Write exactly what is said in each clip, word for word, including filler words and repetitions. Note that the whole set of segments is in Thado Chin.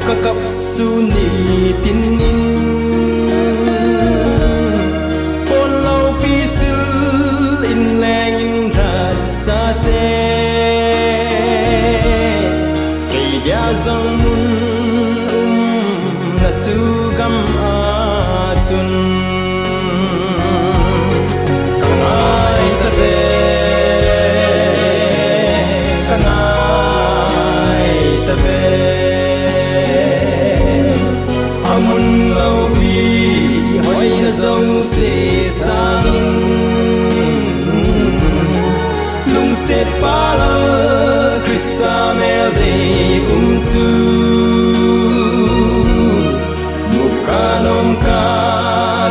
Ka kap sun ni tin in, pon loupi sil in leng in lhat sa te, kei dia jong mun um na chu gam a chun ka ngai ta ve, ka ngai ta ve. A mun loupi hoina jouse sangin, lungsetpa Lal Christa mel dei um chu, mu ka nom ka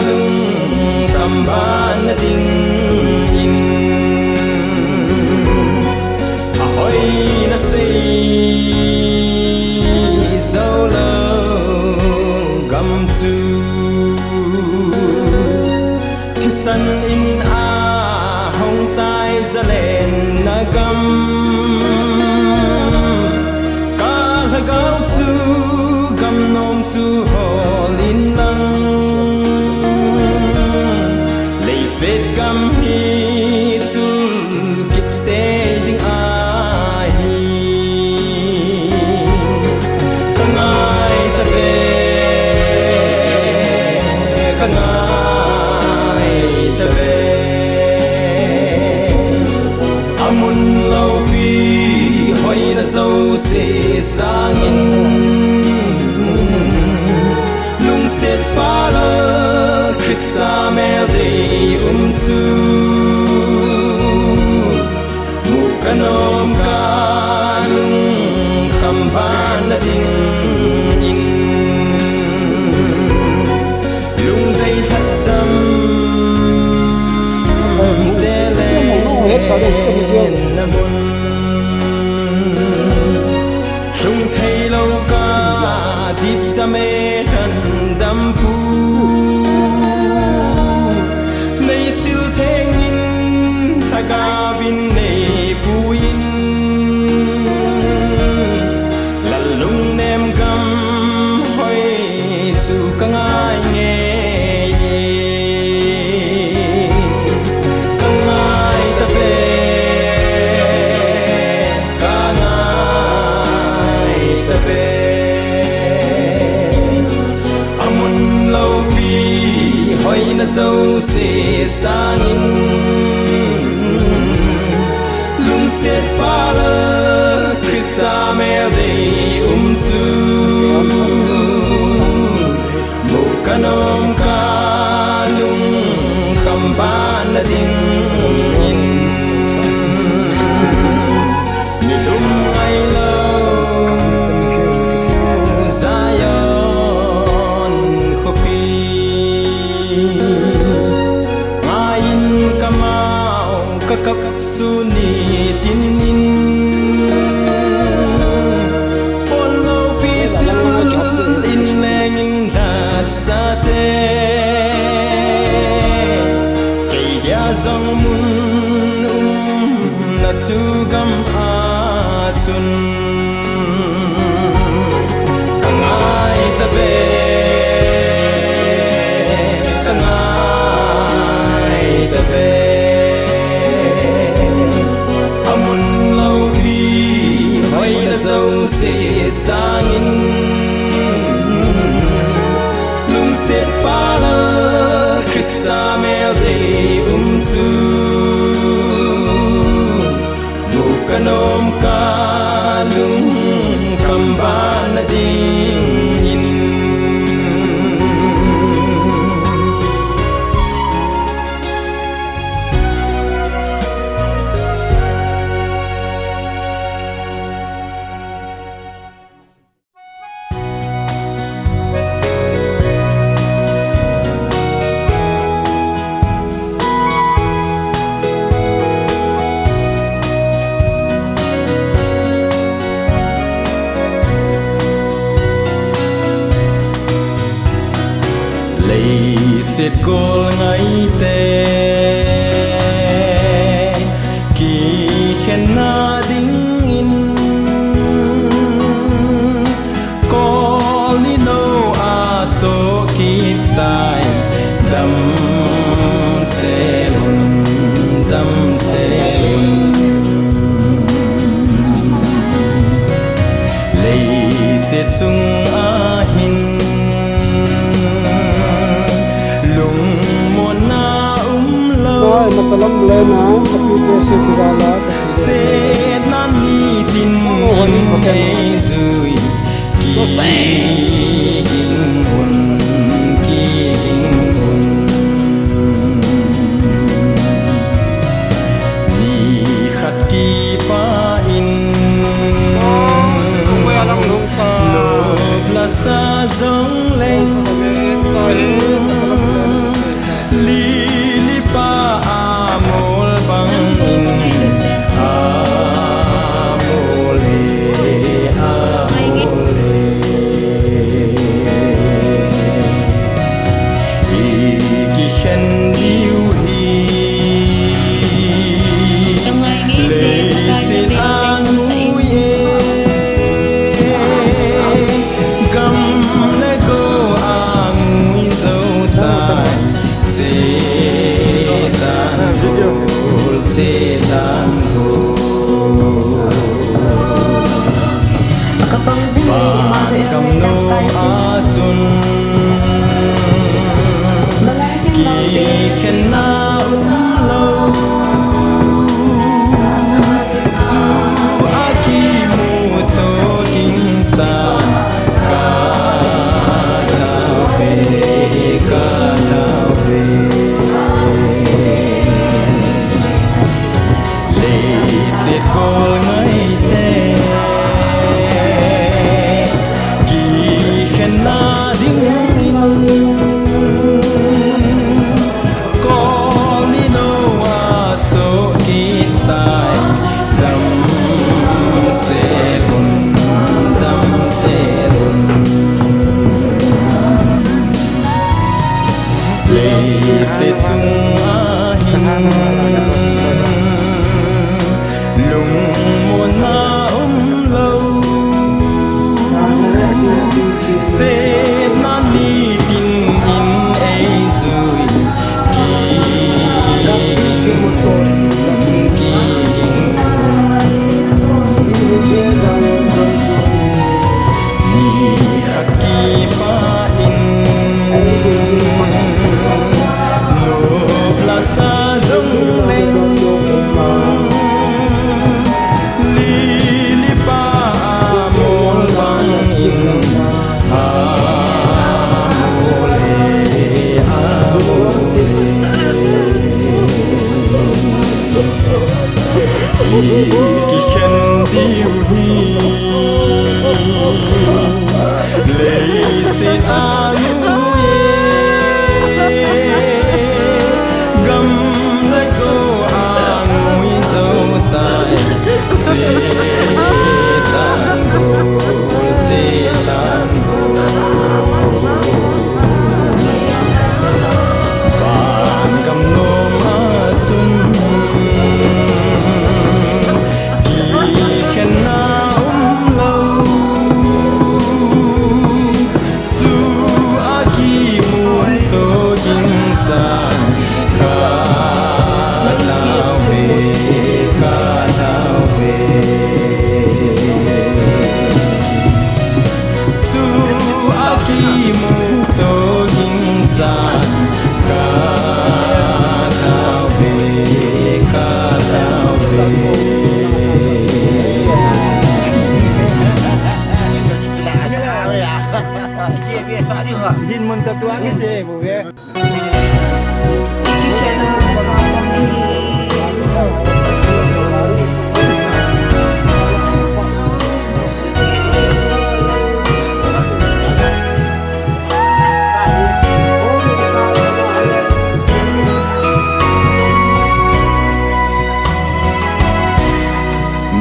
lungkham ban na ding in, a hoina sei jou lou gam chu, thisan in a hong tai zalenna gam, ka lhagao chu gam nom chu hol in lang, leiset gam hi chul kit tei ding ahi. Ka ngai ta ve, ka ngai ta ve. A mun loupi hoina jouse sangin, lungsetpa Lal Christa mel dei um chu, mu ka nom ka lungkham ban na ding in, lungdei lhadam te le na mun, lhung thei lou ka dip dam e lhan dam pu, nei sil theng in lhagao in nei pu in, Lal lungnem gam hoi chu ka ngai ngei e. Ka ngai ta ve, ka ngai ta ve. A mun loupi hoina jouse sangin, lungsetpa Lal Christa mel dei um chu, mu ka nom ka lungkham ban na ding in, nilhum ngai lou Zion khopi, ngai in ka mau ka kap sun ni tin in, pon loupi sil in leng in lhat sa te, kei dia jong mun um na chu gam a chun, ka ngai ta ve, ka ngai ta ve. A mun loupi hoina jouse sangin, lungsetpa Lal Christa mel dei um chu, mu ka nom ka lungkham ban na ding in. Leiset gol ngaite kikhenna dingin, ko Se chung ahin lungmonna umlou. Noi, matalam lena, kapite se kivala, kapite. Setna nitin in eijui. Kiging un, kiging un. Nikhat kipah in nop lasa jongleng, lili pa amol bang in amol e, amol e. I kikhen diu hi leiset angui e, gam le go angui jou tai. Chetan gol, chetan gol. Van gamnom a chun kikhenna umlou. Chu akimuto ding chan ka tao ve, ka tao ve. Leiset kol ngaite kikhenna dingin kol ni noa soh kit tai. Damsel un, damsel un. Leiset chung ahin lungmonna umlou. Setna nitin in eijui. Kiging un, kiging un. Nikhat kipah in nop lasa jongleng, lili pa amol bang in amol e, amol e. I kikhen diu hi leiset angui e, gam le go angui jou tai. Chetan gol, chetan gol. Van gamnom a chun kikhenna umlou. Chu akimuto ding chan ka tao ve, ka tao ve. Chu akimuto ding chan ka tao ve, ka tao ve. Dinmun ka tua kise bu ve.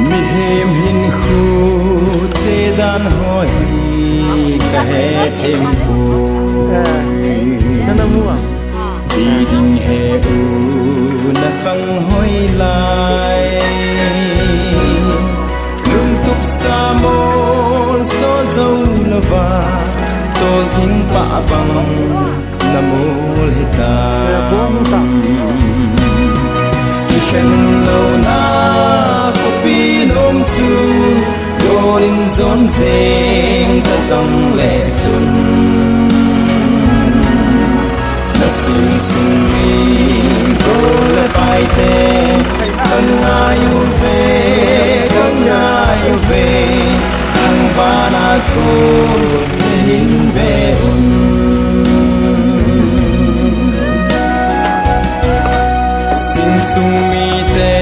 Mihem hinkho che dan ho hi ka he thempoi. Ti ding he u na khang hoi lai. Lungtup sa mol so zo lova, tol thing pa bang na mol hitam. Kikhen louna khopi nom chu, tol in jon jeng Chang le chun, na sing sung mi gol le pai te, ka ngai u ve, ka ngai u ve, thangvahna khut na hin ve un. Sing sung mite,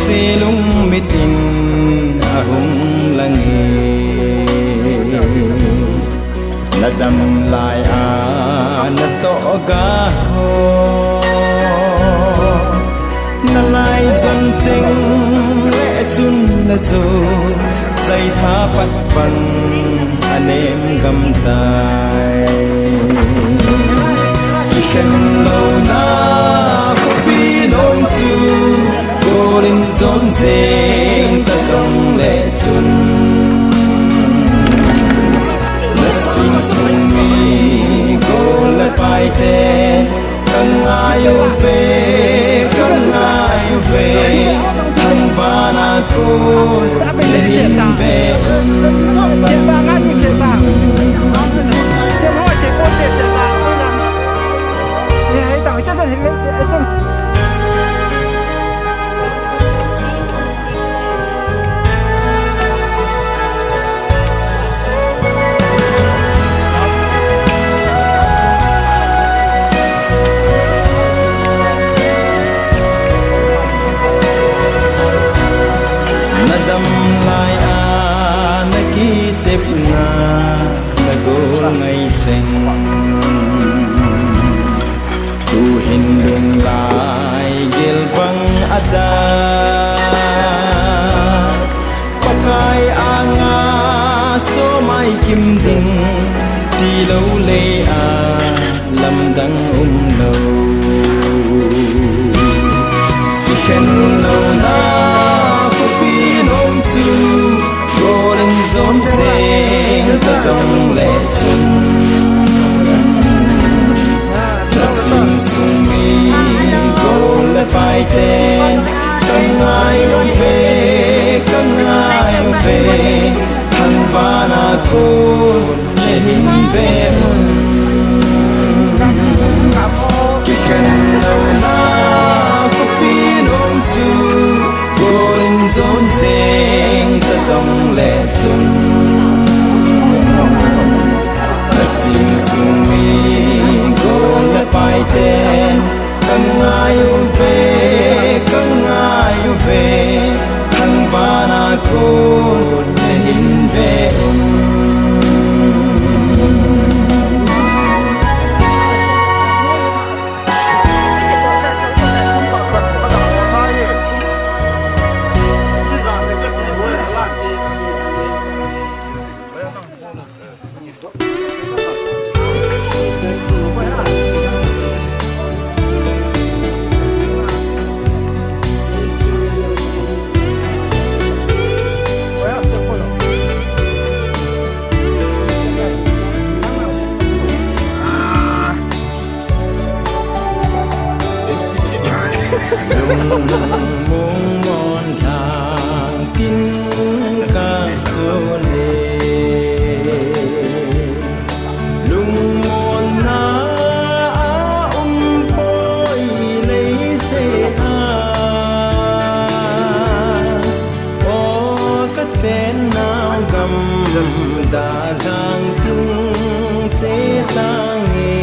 se lungmit in ahung lang e. Na dam lai a na toh ga ho, na lai zon cheng le chun na zo, sai tha pat pan a nem gam tai. Kikhen lo na khopi nom chu, gol in zom zeng ta zong le chun, na sing sung mi gol le pai te, ka ngai u ve, ka ngai u ve, thangvahna khut na hin ve un. Na dam lai a na kitepna na gol ngai cheng. Tuhin lung lai gel vang a da, Pakai anga somai kim ding, ti lo le a lamdang um lo. Kikhen lo na khopi nom chu, gol in zom zeng ta zong le chun, na sing sung mi gol le pai te, ka ngai u ve, ka ngai u ve, thangvahna khut na hin ve un. Kikhen lo na khopi nom chu, gol in zom zeng ta zong le chun, na sing sung mi gol le pai te, ka ngai u ve, ka ngai u ve, thangvahna khut na hin ve un. Lungmong mon lhang tin ka chun e, lungmonna a um poi leiseh a, o ka chennau gam dalhang tin che tange,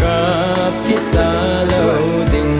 kap kit talou ding.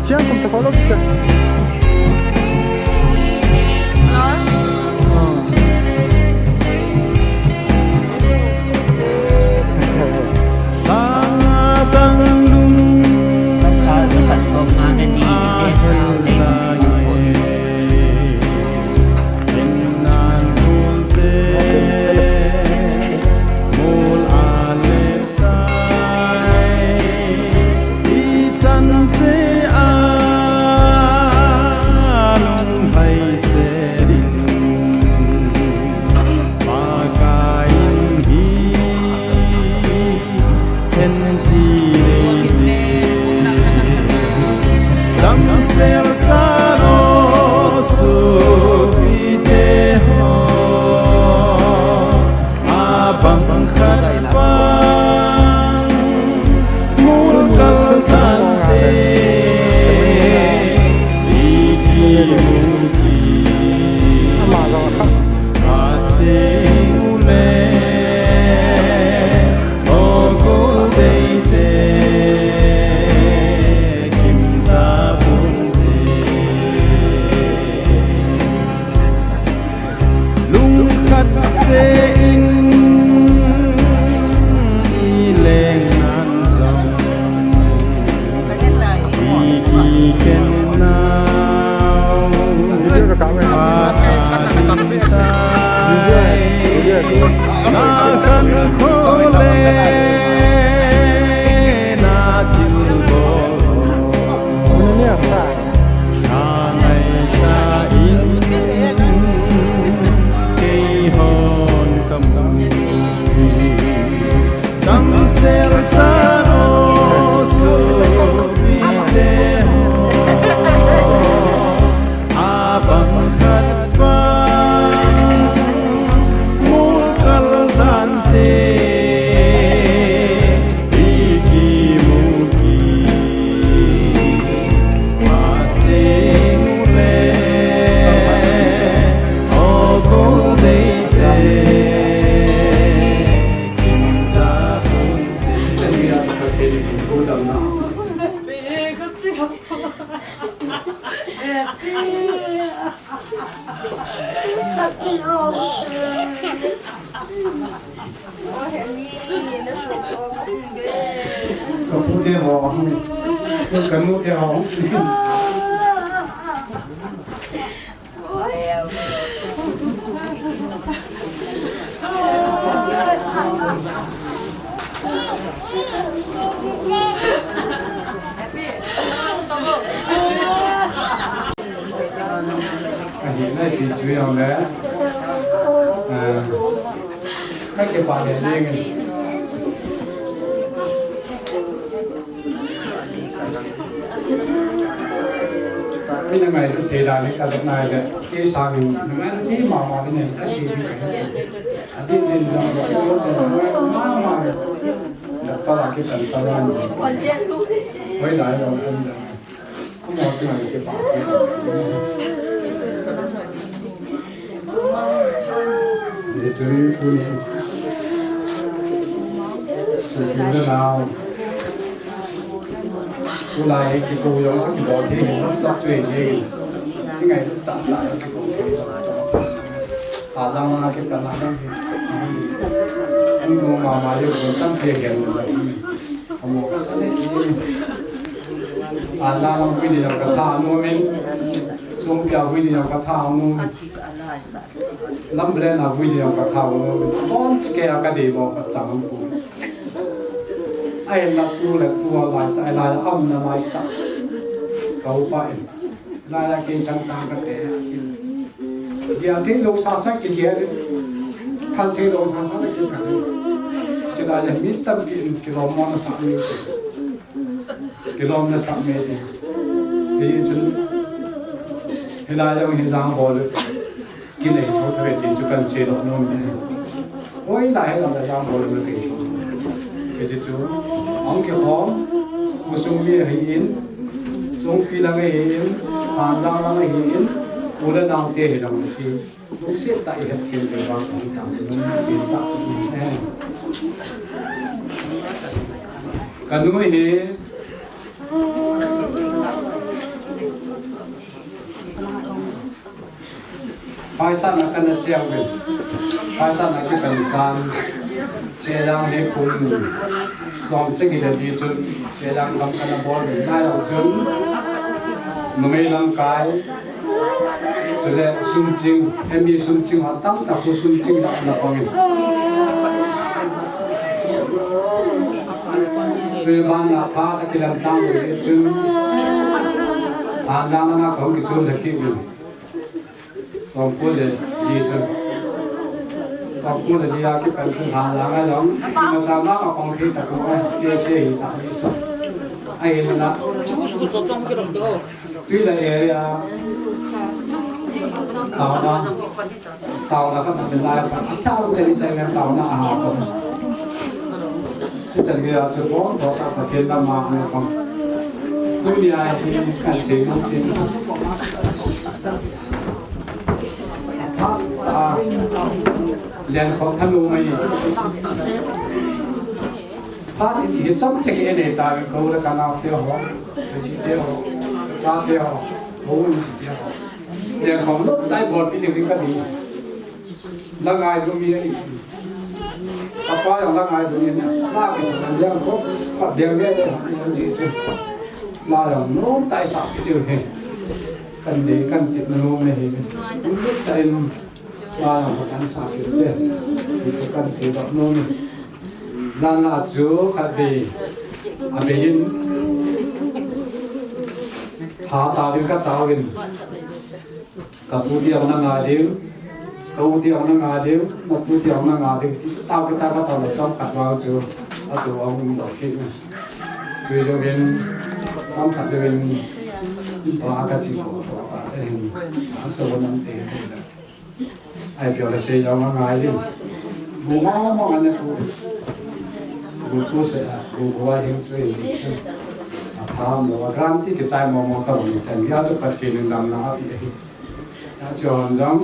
Siang kum ta kholou kit. Ka pu te ho, ka nu te ho. Ahi, nai ti chu jong le. Ah, ka kipah le ding. Mi na ngailut thei dan hi ka vet nai le, kei sangin na ngailut thei mama ding ahi, a si ding ahi. A din din jong lo, lo te na ngai mama le. Doctor a kipan sa ran. Hoilai lo kan da. Amo tu ngai kipah. Hi chu hi tuni. Sum le nao. Tulai hi kikou jong a kibol thei hi, WhatsApp chu hi hi. Hi ngai tah tah jong kikou thei. A lang lang a kipan a lang hi. Hung nu mama jong tampi a gen. Amo ka sa le hi. A lang lang vui le jong ka tha nom in. Songpi a vui le jong ka tha nom in. Lamlen a vui le jong ka tha nom in. Bon chike a ka dei mo ka chang pu. Ahin la tu le tu a lai ta, lai a um na lai ta. Ka upa in. Lai a kei chang tang ka te. Dia thei lou sa sa ki dia. Hal thei lou sa sa ki ka. Chulai a mi tampi in kilom mo na sa mi. Kilom na sa mi. Hi chun. Hilai a jong hi jang bol. Kinei tho tho ve ti chu kan sei lou nom e. Hoilai a la jang bol na kei. Kei chu chu. Ong kikhom. Pu Sungmi ahi in. Songpi lang ahi in. Hanjang lang ahi in. U le nao te hi lang chi. Lungset tah a i het thei le vang ong tang nom in ta. Ka nu hi. Phaisana kana cheng uvin. Phaisana kipan san. Chelang hi kum som sagi le li chun. Chelang kam kana bol uvin. Nai ong chun. Numei lamkai. Chule sum ching. Emi sum ching ho tamtah khu sum ching la na pang in. Chule ban la pha ta kilam chang uvin chun. An la na na kong kichun le ki uvin. Somkul le li chun. Somkul le li a kipan chun ha la ngai jong. Imacha ma ma kong thei ta ko ai. Ti se hi ta. Ahin la. Tui le area. Taona. Taona khat na min lai. Athao te ni chai ngan taona a ha ko. Hichan geiya chu bon, bon a Pathen lama ana pang. Tunia hi kan sei nom tin. Phat a, len khom thanu mai. Phat hi chomcha hi nei ta, ko le ka nao te ho, ka ji te ho, cha te ho, ko ni te ho. Len khom lou tai bol pi ding ka ni. La ngai lou mi ahi. Kapa jong la ngai lou mi ahi. La kisan jeng ko, pa deng le le, ni chu. La jong nom tai sa pi diu ahi. Kan dei kan tip na nom le ahi. Tum lut ta in. La jong kan sa pi diu ahi. Ni chu kan sei doh nom ahi. La na chu khat vei. A vei in. Ha ta vin ka ta vin. Ka pu ti ong na ngai diu, ka u ti ong na ngai diu, na pu ti ong na ngai diu. Tao kita ka tao le chomkhat vang chu, a chu ong um doh kit na. Chu jouvin, chomkhat jouvin, ba ka chi ko, ko ka che hin, a so nam te hin la. Ai pio le sei jong na ngai diu. Bu ma ma ma ne pu. Bu pu se a, bu bu ai hin chu hin. A pha mo, a guarantee kichai mo mo ta mo ni chan. Ya chu Pathen in lam na a pi hi. Achon jong,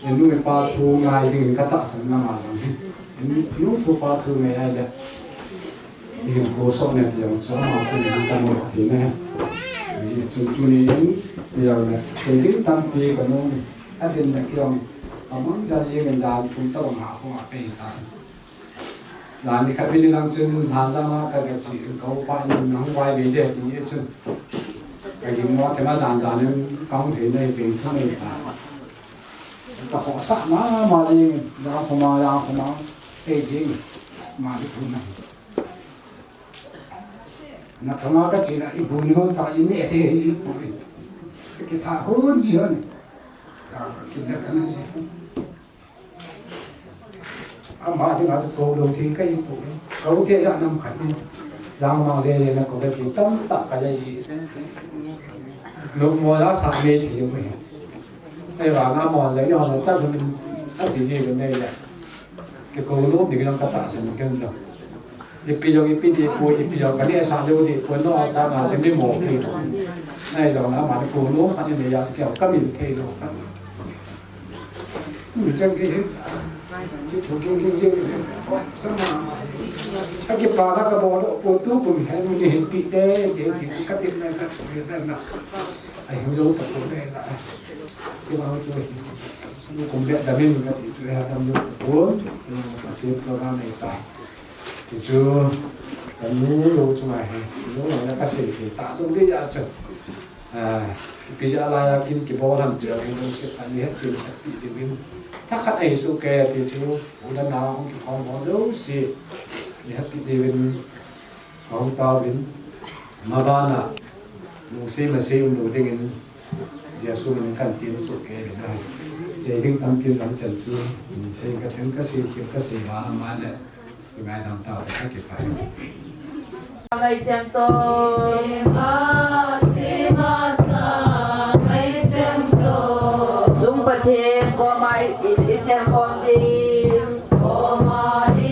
inu ipa thu ngai ding ka tahsan na ma jong hi. Inu thu pa thu ngai ai le. Ihin ko so ne ti jong so ma chu ni ka mo ti ne. Ni chu tu ni in, ni jong ne. Thei ding tampi ka mu ni. Ka din na ki jong. Ka mang ja ji ngan ja thum ta ma ko ma pe ta. Jan ni khat vei ni lang chun, jan jan a ka ga chi, ka upa in nang vai ve de ti chun. Ka ging mo te ma jan jan in ka hung thei nei ve thei nei ta. Ka khoh sah ma ma jing, jang khoma, jang khoma, thei jing, ma di phun na. Na ka ma ka chi na, i bu ni hon ta, i me thei, i bu ni. Ka ki tha hun ji hon. Ka ki na ka na ji. Ama dinga chu ko lou thei ka hi poi. Ko te ja nam khat ni. Jang mang le le na ko ka ti tamtah ka ja ji. Lou mo la sa me thei mo. Ai vang a mo ja yo na cha lu min a ti ji lu nei le. Ke ko lou ni ka tahsan ken ja. Ipi jong ipi ti poi, ipi jong ka neh sah lou ti poi, no sa na chu mi mo thei lou. Nai jong na ma ko lou, ka neh ya chu ka min thei lou. Mi chang ki hin. Ki thu ki ki ki. Sa ma ma. Ka kipa na ka bol lou, ko tu kum hin ni hin pi te, te ti ka tip na ka tu na na. Ai hu jo ta ko le na. Ki ma chu hi. Kum be da min ka ti chu ha dam jo ko. Ka ti ko na nei ta. Ti chu, ka nu lou chunga hi, nu lou na ka sei thei ta lou ding a chu. Ah, ipi jeh a lai a kin kibol ham ti a, lungset a ni hetchen sakpi diuvin. Thakhat ahi soh kei a ti chu, u le nao hung kikhom ho jouse, ni hetpi diuvin, ahung tauvin, maban a, lungset masei um lou dingin, Jesu min in kan tin soh kei uvin ahi. Sei ding tampi um chan chu, sei ka ten ka sei kit ka sei val a ma le, Ngaidam tau, ka kipah e. Ngai chem to. Jum Pathen koma i, i chem khom ding. Koma i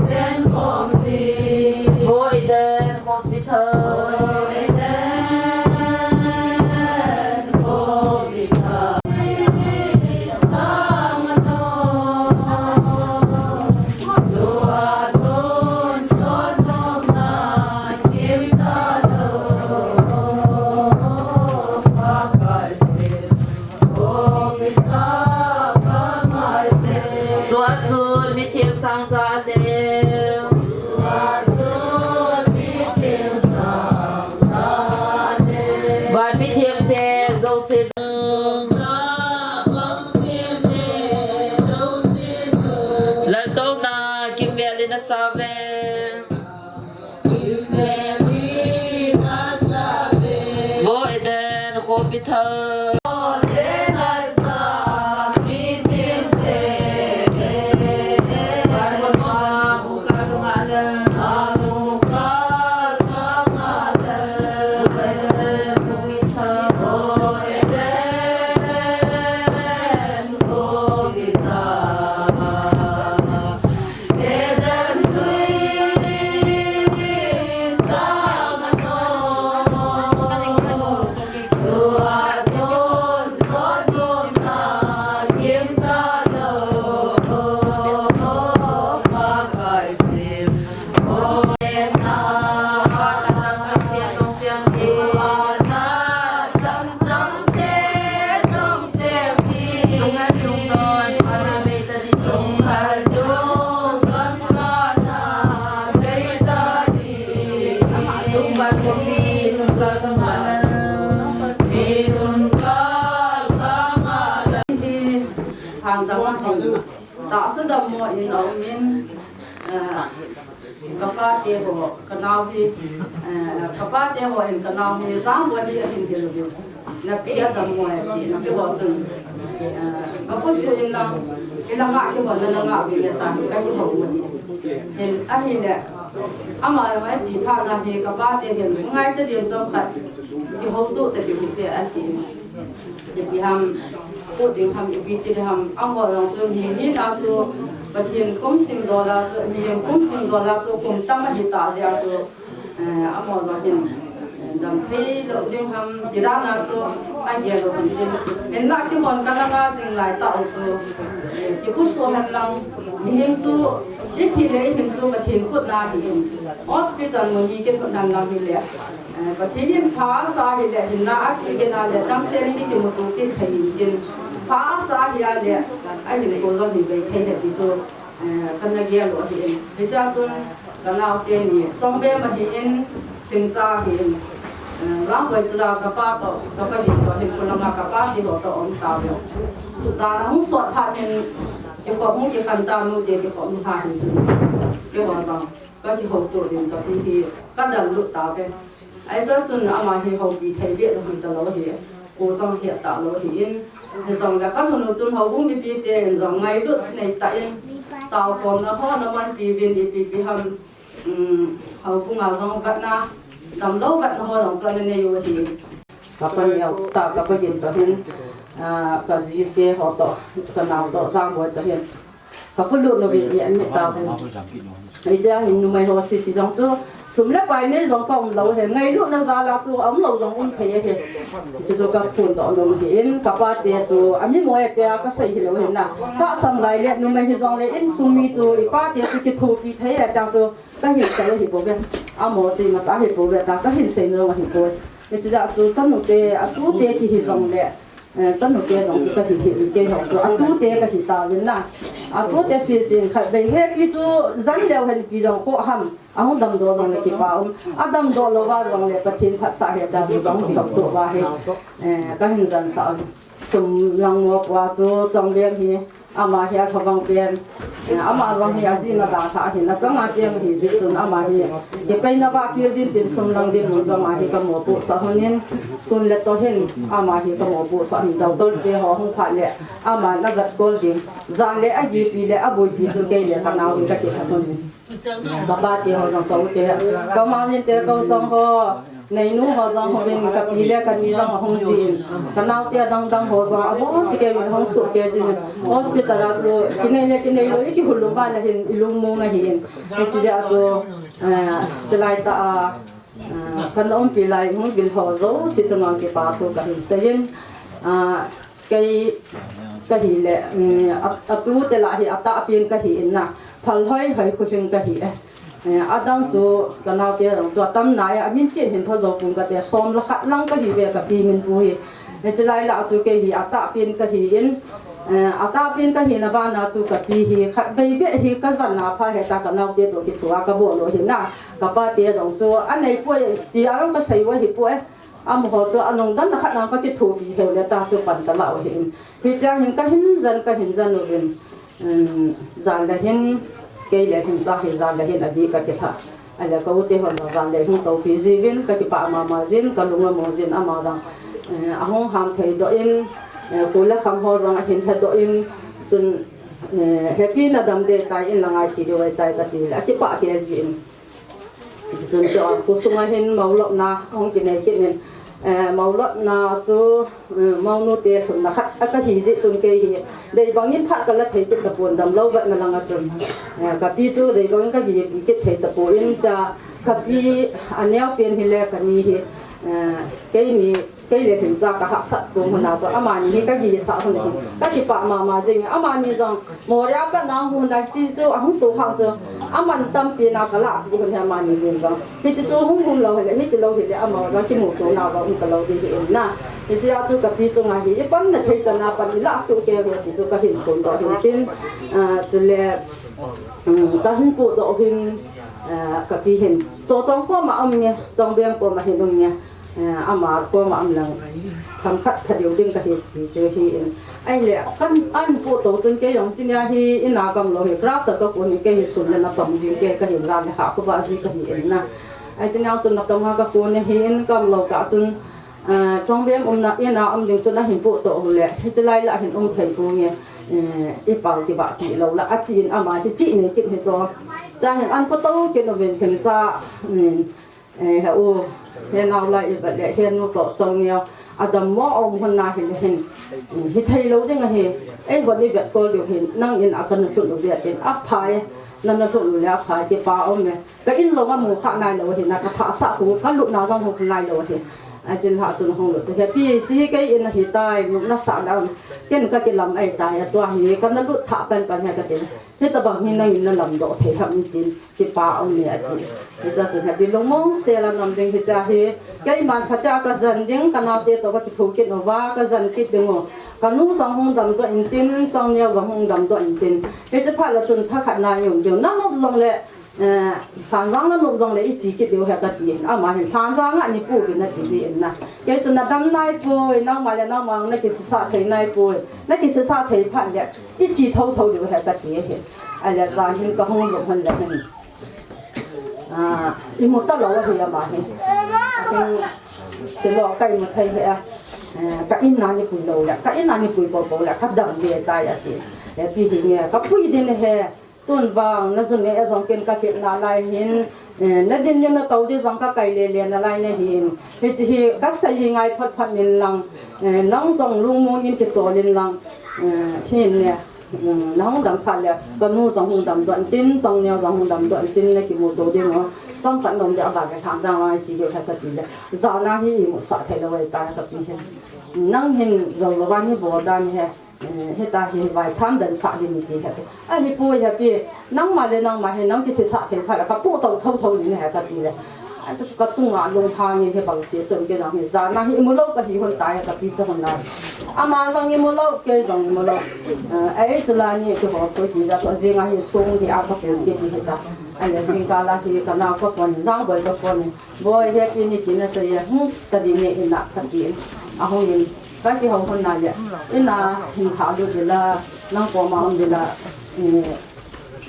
chem khom ding. Ho i den, ho pi tho. Ho i den, ho pi tho. Tahsa dammo in a um in, eh, ka pate ho, ka nao hi, eh, ka pate ho in ka nao hi, Jangboi hi ahin gel uvin. Napi a dammo e, ti, napi ho chun, eh, ka pu su in lang, i langa, i ho na langa, uvin e ta, ka hi ho u ni. Hin, ahile, ama langa chi pha na hi, ka pate hin, ngai ta din chom khat, i ho tu ta din te, a ti. Ipi ham, pu ding ham, ipi ti ham, amaho jong chu mi, mi na chu Pathen kum sing dola chu, mi kum sing dola chu kum tam ahi ta jeh a chu, eh, amaho jong hin, eh, dam thei lou ding ham, ti dan a chu, a gel lou ham tin. Min la kihon ka langa jing lai tah u chu, eh, kipusu hen lang, mihem chu, i thi le i him chu Pathen khut na ahi in. Hospital mun hi kikhut hen lang hile. Eh, Pathen in pha sa hile, hinna a kigin a le, damsel in kimuto kit thei in, pha sa hi a le, ahin ko jong hi bei thei le ti chu, eh, kana gel u ahi in. Hiche a chun, ka nao teni, Chongbem ahi in, Lhingcha ahi in, eh, Jangboi chu la ka pa toh, ka pa hin toh, hin ko langa ka pate ho toh um tauve. Jan ahung sot phat in, kikhop hung kikhen ta nu te, kikhop hung lha hin chun, keiho jong. Ka kihouto ding ka pi hi ka dal lut tauve. Ahi jeh chun ama hi houpi thei beh lou hi talou hi. Ko jong het talou hi in. Hijongle ka lhun u chun houbung mipi ten jong ngailut nei tah in. Taokhomna ho na manpi uvin ipi pi ham. Um, houbung a jong vetna, damlou vetna ho jong chu ana nei u ahi. Ka pa neo tah, ka pa gin toh hin, ah, ka ji te ho toh, ka nao toh, Jangboi toh hin. Ka pu lut nau vin i an mit tau hen. Hiche a hin numei ho sese jong chu sum le pai nei jong ka um lou ahi. Ngailutna jal a chu a um lou jong um thei ahi. Hiche chu ka phondoh nom ahi in ka pate chu a mi mo e tia ka sei hilou ahi na. Tahsan lai le numei hijongle insung mi chu i pate chu kithopi thei e tia chu ka hin sei ahi bouve. Amaho chu imacha ahi bouve tia ka hin sei nom ahi bouve. Hiche jeh a chu chanu te a tute kihi jongle Eh, chanu te jong chu ka hi hi, keiho chu a tute ka hi tauvin na. A tute sese in khatvei hepi chu jan leu hen ipi jong kho ham, ahung damdoh jongle kipa um. A damdoh lou va jongle Pathen phatsah ahi tia chu jong kitok to va hi. Eh, ka hin jansah u. Sum lang mo pua chu Chongbem hi. Ama hi a lhavang pen, eh, ama jong hi a jina dalha ahin, achanga cheng ahi jeh chun ama hi kipeina va kil din tin sum lang dinmun chu ama hi ka mopohsah hon in, sun le to hin ama hi ka mopohsah hin, doctor te ho hung phat le ama na vet kol ding, jan le a gipi le a boipi chu kei le ka nao in ka kilha hon in. Ka pate ho jong ka u te, ka malin te ka u chang ho, neinu ho jong ho vin ka pi le ka ni jong ahung jin. Ka naote adang dang ho jong abon chikei min hung suhkei jin. Hospital a chu kinei le kinei lou i kihulum ba le hin i lungmong ahi in. Hiche jeh a chu, eh, chulai tah a, eh, ka na umpi lai hung vil ho jouse chunga kipa thu ka hin sei in. Ah, Kei, ka hi le, um, a, a tute lah hi, a tahpen ka hi in na, Phalhoi Hoikhuhling ka hi e. Eh, adang chu, ka naote jong chu, a tam nai a, a min chin hin tho jou pum ka te, som le khat lang ka hi ve ka pi min pu hi. Eh, chulai lah chu kei hi, a tahpen ka hi in, eh, a tahpen ka hina vana chu ka pi hi, khatvei beh hi ka jan a pha he ta ka naote toh kithoa ka bol u hi na, ka pate jong chu, a nei poi, ti a jong ka sei u ahi poi. Amaho chu a lungdon na khat nang ka kithopi lheh le ta chu pan ka la u ahi in. Hichea hin ka hin jan, ka hin jan uvin. Um, jan le hin, kei le hin cha hi jan le hin a di ka kilha. Ahile ka u te hon jong jan le hin topi jiuvin, ka kipah mama jin, ka lung amu jin ama dang. eh, ahung ham thei doh in, eh, kul le kham ho jong ahin he doh in, chun, eh, Happy nadam ding tai in la ngai chi diu ahitai kati le, akipah kei jin. Chun chu, ah, khosunga hin moulopna hung kinei kit in, eh, moulopna chu, eh, mounu te lhunna khat a kahi jeh chun kei hi, dei bangin phat kala thei kit tapon damlou vetna langa chun, eh, kapi chu dei bangin kahi kit thei tapon cha, kapi aneo pen hi le kani hi, eh, keini Kei le lhingcha kahahsat tum huna chu, amani hi kagisah hun hi, kakipah mama jing, amani jong Moria pat nang huna chi chu, ahung tu khang chu, aman tampi na kalah hun hi amani hin jong. Hichi chu hung hung lou hile, hiti lou hile, ama jong kimuto na ba um talou di hi in na. Hichea chu kapi chunga hi, ipanna thei chana pan ilah suh kei ro ti chu kahin tum doh hin tin, ah, chule, um, kahin pu doh hin, ah, kapi hin. Cho chong koma um nge, chong beng koma hin um nge. Eh, ama koma um lang, themkhat pha diu ding kahi ti chu hi in. Ahile, kan an pu to chun kei jong chinia hi, ina kam lou hi, class a kakon hi kei hi sun le na pang jing kei kahin jan le ha khuba ji kahi in na. Ai chinia chun na tong ha kakon hi in kam lou ka chun, eh, chong beng umna ina um ding chun ahin pu to le, hichi lai la hin um thei pu nge, eh, ipau kibah ti lou la, ati in ama hi chi nei kit hi cho. Cha hin an pu to kei no ven themcha, um, Eh, he u, he nau lai i vet le, he nu toh chong neo, adam mo um hun na hi le hin, hi thei lou ding ahi, ei von i vet kol diu hin, nang in a kana lhun u vet in, aphai, nana lhun u le aphai, kipa um e, ka in jong amu kha nai lou ahi, na ka thah sah khu, ka lut na jong hung nai lou ahi, a chin ha chun hung lut chu, he pi, chi hi kei in ahi tai, nu na sa na um, ken ka kilam ai tai, a tua hi, kana lut thah pan pan he ka tin, hitabang hi nang in na lam doh thei ham in tin. Kipa um e ati. Hicha chun happy lungmong sela nam ding hicha hi. Keiman phatea ka jan ding, ka naote toh ka kitho kit uva, ka jan kit ding u. Ka nu jong hung damdoh intin, chongneo jong hung damdoh intin. Hiche phat le chun thakhat na i um diu. Na nop jong le, eh, Lhanjang na nop jong le i chi kit diu ahi kati. Ama hin Lhanjang a ni pu kin nati ji in na. Kei chun na dam nai poi, nangma le nangma na kisisa thei nai poi. Na kisisa thei phat le, i chi thotho diu ahi kati ahi. Ahile jan hin ka hung lum hon le hin. Ah, i mu talou ahi ama hi. Ahin, silo ka i mu thei hi a. Eh, ka in na ni pui lou le, ka in na ni pui pou pou le, ka dam le tai ati. Eh, pi hi nge, ka pui din he. Tun vang, na jun e jong ken ka lhep na lai hin. Eh, na din ni na tou di jong ka kai le le na lai na hin. Hichi hi, ka sei hi ngai phat phat nin lang. Eh, nang jong lungmong in kichol in lang. Eh, hin ne. Um, na hung dam phat le, ka nu jong hung damdoh intin, chongneo jong hung damdoh intin, na kimuto ding u. Chomkhat nom ding a ba ka Lhanjang lang a chi diu ahi kati le. Jana hi i musah thei lou ahi tai ka pi hin. Nang hin jou jou a hi bol dan hi, eh, hita hi vai tham dan sah ding ti ahi. Ahipoi happy, nangma le nangma hi nang kisisa thei phat le, ka pu to tho tho ni ahi kati le. Ai, chu ka chunga lunghang in hi bang si sun ke nang hi jana hi i mu lou ka hi hon tai ka pi cha hon na. Ama jong i mu lou, kei jong i mu lou. Eh, ai chu la ni ki ho ko ki ja to jing a hi sung hi a ka pu ki ti hi ta. Ai le jing ka la hi ka nao ka pon, jang boi ka pon. Boi he pi ni ki na sa ya, hmm, ka di ne in na ka ti. A hong in, ka ki ho hon na ya. In na hin kha lu de la, nang ko ma hon de la. Eh,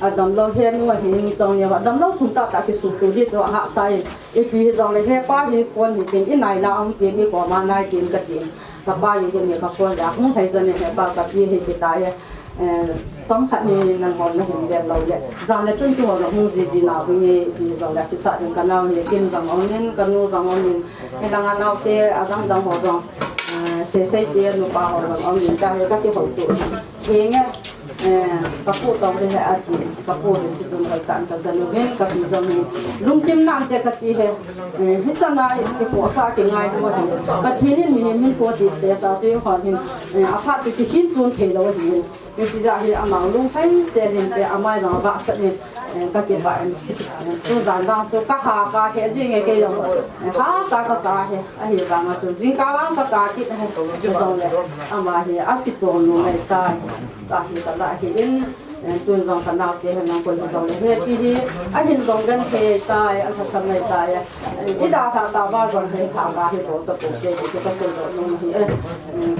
A damlou hi nu ahin chongneo a damlou thum tah tah kisuh tu di chu ahahsa in. Ipi hijongle hepa hi phone hi tin, inai la um tin, ikoma nai tin katin. Kapa hi hin ka phone le ahung thei jan in hepa kapi hi kitai. Eh, chomkhat ni nangho nahin vet lou le. Jan le chun kihou le hung jiji nau hi nge ipi jongle sisa ding kanao hi tin jong um in, kanu jong um in. Hilanga naote adang dang ho jong, eh, seisei te nupa ho jong um in, ta hi kakihou tu. Henge, eh, ka pu tong le he ati, ka pu le chu jong hoi tan ka jan uvin, ka pi jong hi lungkim nan te kati he, eh, hichan a hi kipohsa kingai lou ahi. Pathen in mihem hinkho ti tesa chu hon hin, eh, aphat chu kikhin chun thei lou ahi. Hiche jeh a hi ama lungthim sel in te ama jong avahsat in, eh, ka kipah in, eh, tujan vang chu ka ha ka he jing e kei jong, eh, ha ka ka ka he. Ahivanga chu jingkah lang ka ka kit ahi, hijongle ama hi akichol nom ahi tai. Ka hi ka la hi in, Tun jong ka naote hi nang koi jong le he ti hi, ahin jong genthei tai, alhasam mai tai. Ida tha ta ba jong he tha ba hi bol ta pu te ti ka sei lo nung hi e.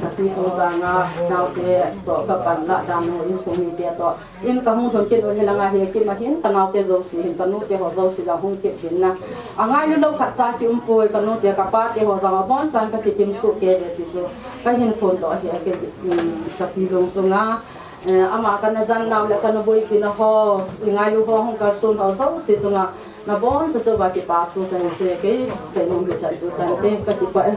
Ka pi chung jang a naote to ka pan la dan nu insung mite to. In ka hung lhun kit u hi langa hi ki ma hin ka naote jouse hin ka nute ho jouse jong hung kit din na. Angailu lou khat cha ki um poi ka nute ka pate ho jong abonchan ka kitim suh kei ve ti chu. Ka hin phun doh hi a ki, um, ka pi lung chunga. Eh, ama kana jan nau le kana boipi na ho, i ngailu ho hung kalson ho jouse chunga, naboncha chu uva kipa thu kana sei kei, sei nom hi chan chu tante ka kipah e.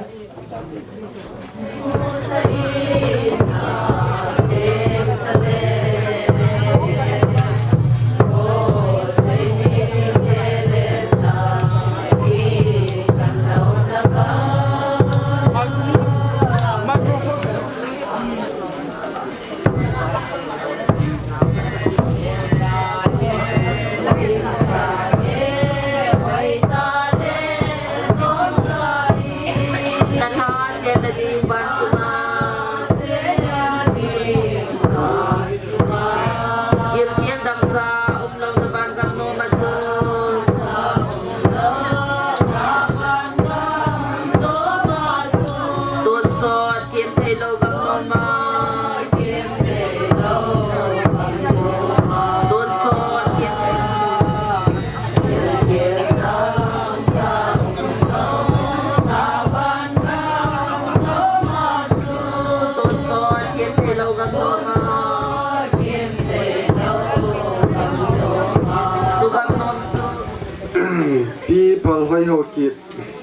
Gilkel dangcha umlou na ban gam nom a chu. Tonsot kem theilou gam nom a. Tonsot kem Tonsot kem theilou gam nom a. Chu gam nom chu. Pi Phalhoi Haokip,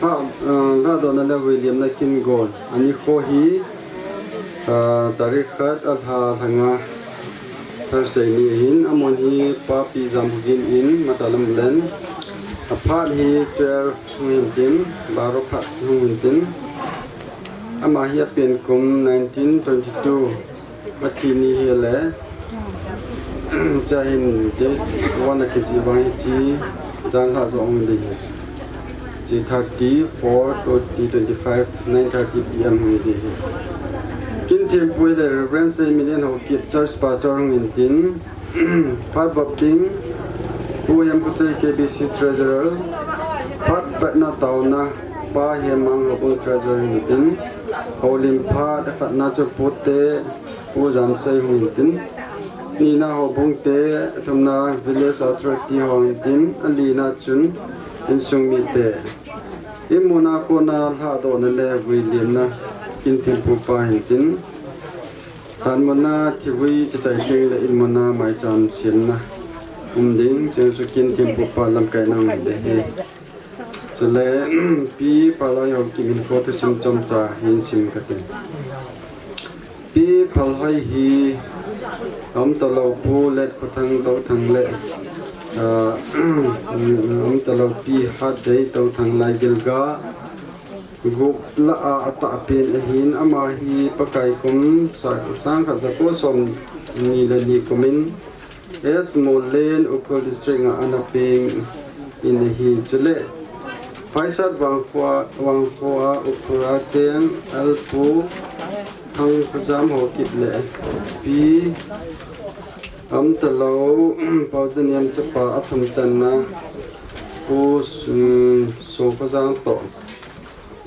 ha, ah, lhadohna le vuilimna kin gon. Ani kho hi, ah, tarik khat a lha lhanga Thursday ni ahin, amun hi Pa Pi Jamhogin in Matalam len. Aphat hi twelve hung hin tin, baro phat hung hin tin. Ama hi apen kum nineteen twenty-two. Athi ni hi le, cha hin date one a kijih vang hiche jan lha jong ding hi. Hiche thirty-four twenty twenty-five, nine thirty P M hung ding hi. Kin thempu le Reverend Seimilian Haokip Church Pastor hung hin tin, phat vop ding, Pu Hemkhosei K B C Treasurer, phat vetna taona, Pa Hemang Houbung Treasurer hung hin tin, houlim phat akhatna chu Pute, Pu Jamsei hung hin tin, nina houbung te, athumna Village Authority hung hin tin, alina chun insung mite. Imuna kona lhadohna le vuilimna kin thempu pa hin tin, lhanmuna thivui kichai teng le imuna maicham semna um ding, chun chu kin thempu pa lamkaina um ding ahi. Chule, Pi Phalhoi Haokip hinkho thusim chomcha hin sim kate. Pi Phalhoi hi, aumtalou Pu Letkhothang Touthang le, ah, aumtalou Pi Hatdei Touthang Laigilga group lah a atahpen ahin, ama hi Pakai kum sa-, sangkhat jako somni le ni kumin, S Mollen, Ukhrul District a ana peng in ahi. Chule, Phaisat Vangkhoa, Vangkhoa Ukhrul a cheng Alpu Thangkhojam Haokip le Pi aumtalou, Paujaniam chapa athum channa Pu, um, Sokhojang toh.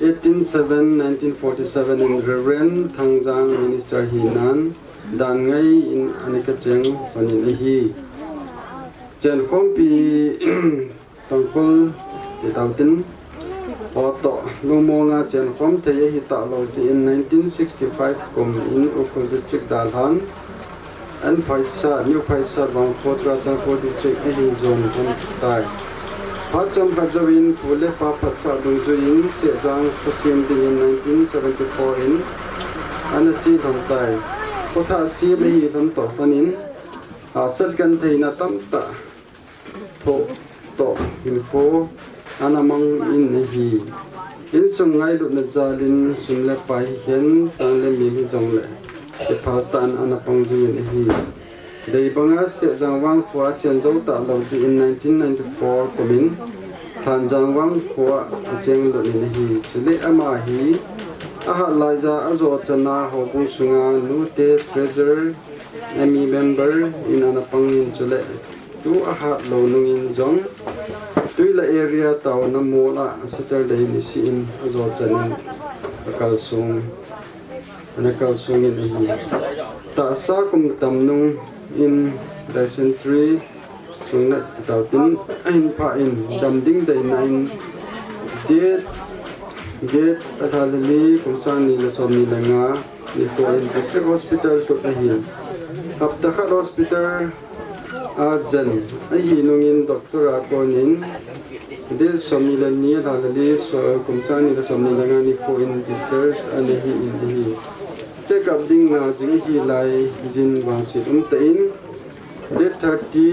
Eighteen seven nineteen forty-seven in Reverend Thangjang Minister hinan, dan ngai in ana kacheng panin ahi. Chenkhompi Tangkhul ti tautin, Auto Lungmonga chenkhom thei ahi talou jeh in nineteen sixty-five kum in Ukhrul District dalhan, An Phaisat, New Phaisat, Vangkho, Churachandpur District ahin jon lhon tai. Phat chomkhat jouvin pu le pa phatsah dungjuiyin Sehjang khosem dingin nineteen seventy-four in ana che lhon tai. Khothah sem ahi lhon toh lhonin, hahsat gentheina tamtah thoh toh hinkho ana mang in ahi. Insung ngailutna jalin sum le pai hikhen, chang le mim hijongle kiphal tah in ana pang jingin ahi. Deibanga Sehjang Vangkhoa achen jou talou jeh in nineteen ninety-four kumin Thangjang Vangkhoa acheng lut in ahi. Chule ama hi ahat laija ajo chana houbung sunga nute treasurer M E member in ana pang in chule tu ahat lou nung in jong Tuila area taona mall a Saturday nisih in ajo chan in akal sung, ana kal sung in ahi. Tahsa kum tam nung in dysentery sung na tau tin ahin pha in dam ding dei na in date, date a lha le li kum sang ni le som ni le nga nikho in District Hospital lut ahi. Hapta khat hospital a jen ahi nung in doctor a kon in date som ni le ni a lha le li so, kum sang ni le som ni le nga nikho in discharge ana hi in ahi. Check up ding na jing ahi lai jin vangset um ta in date thirty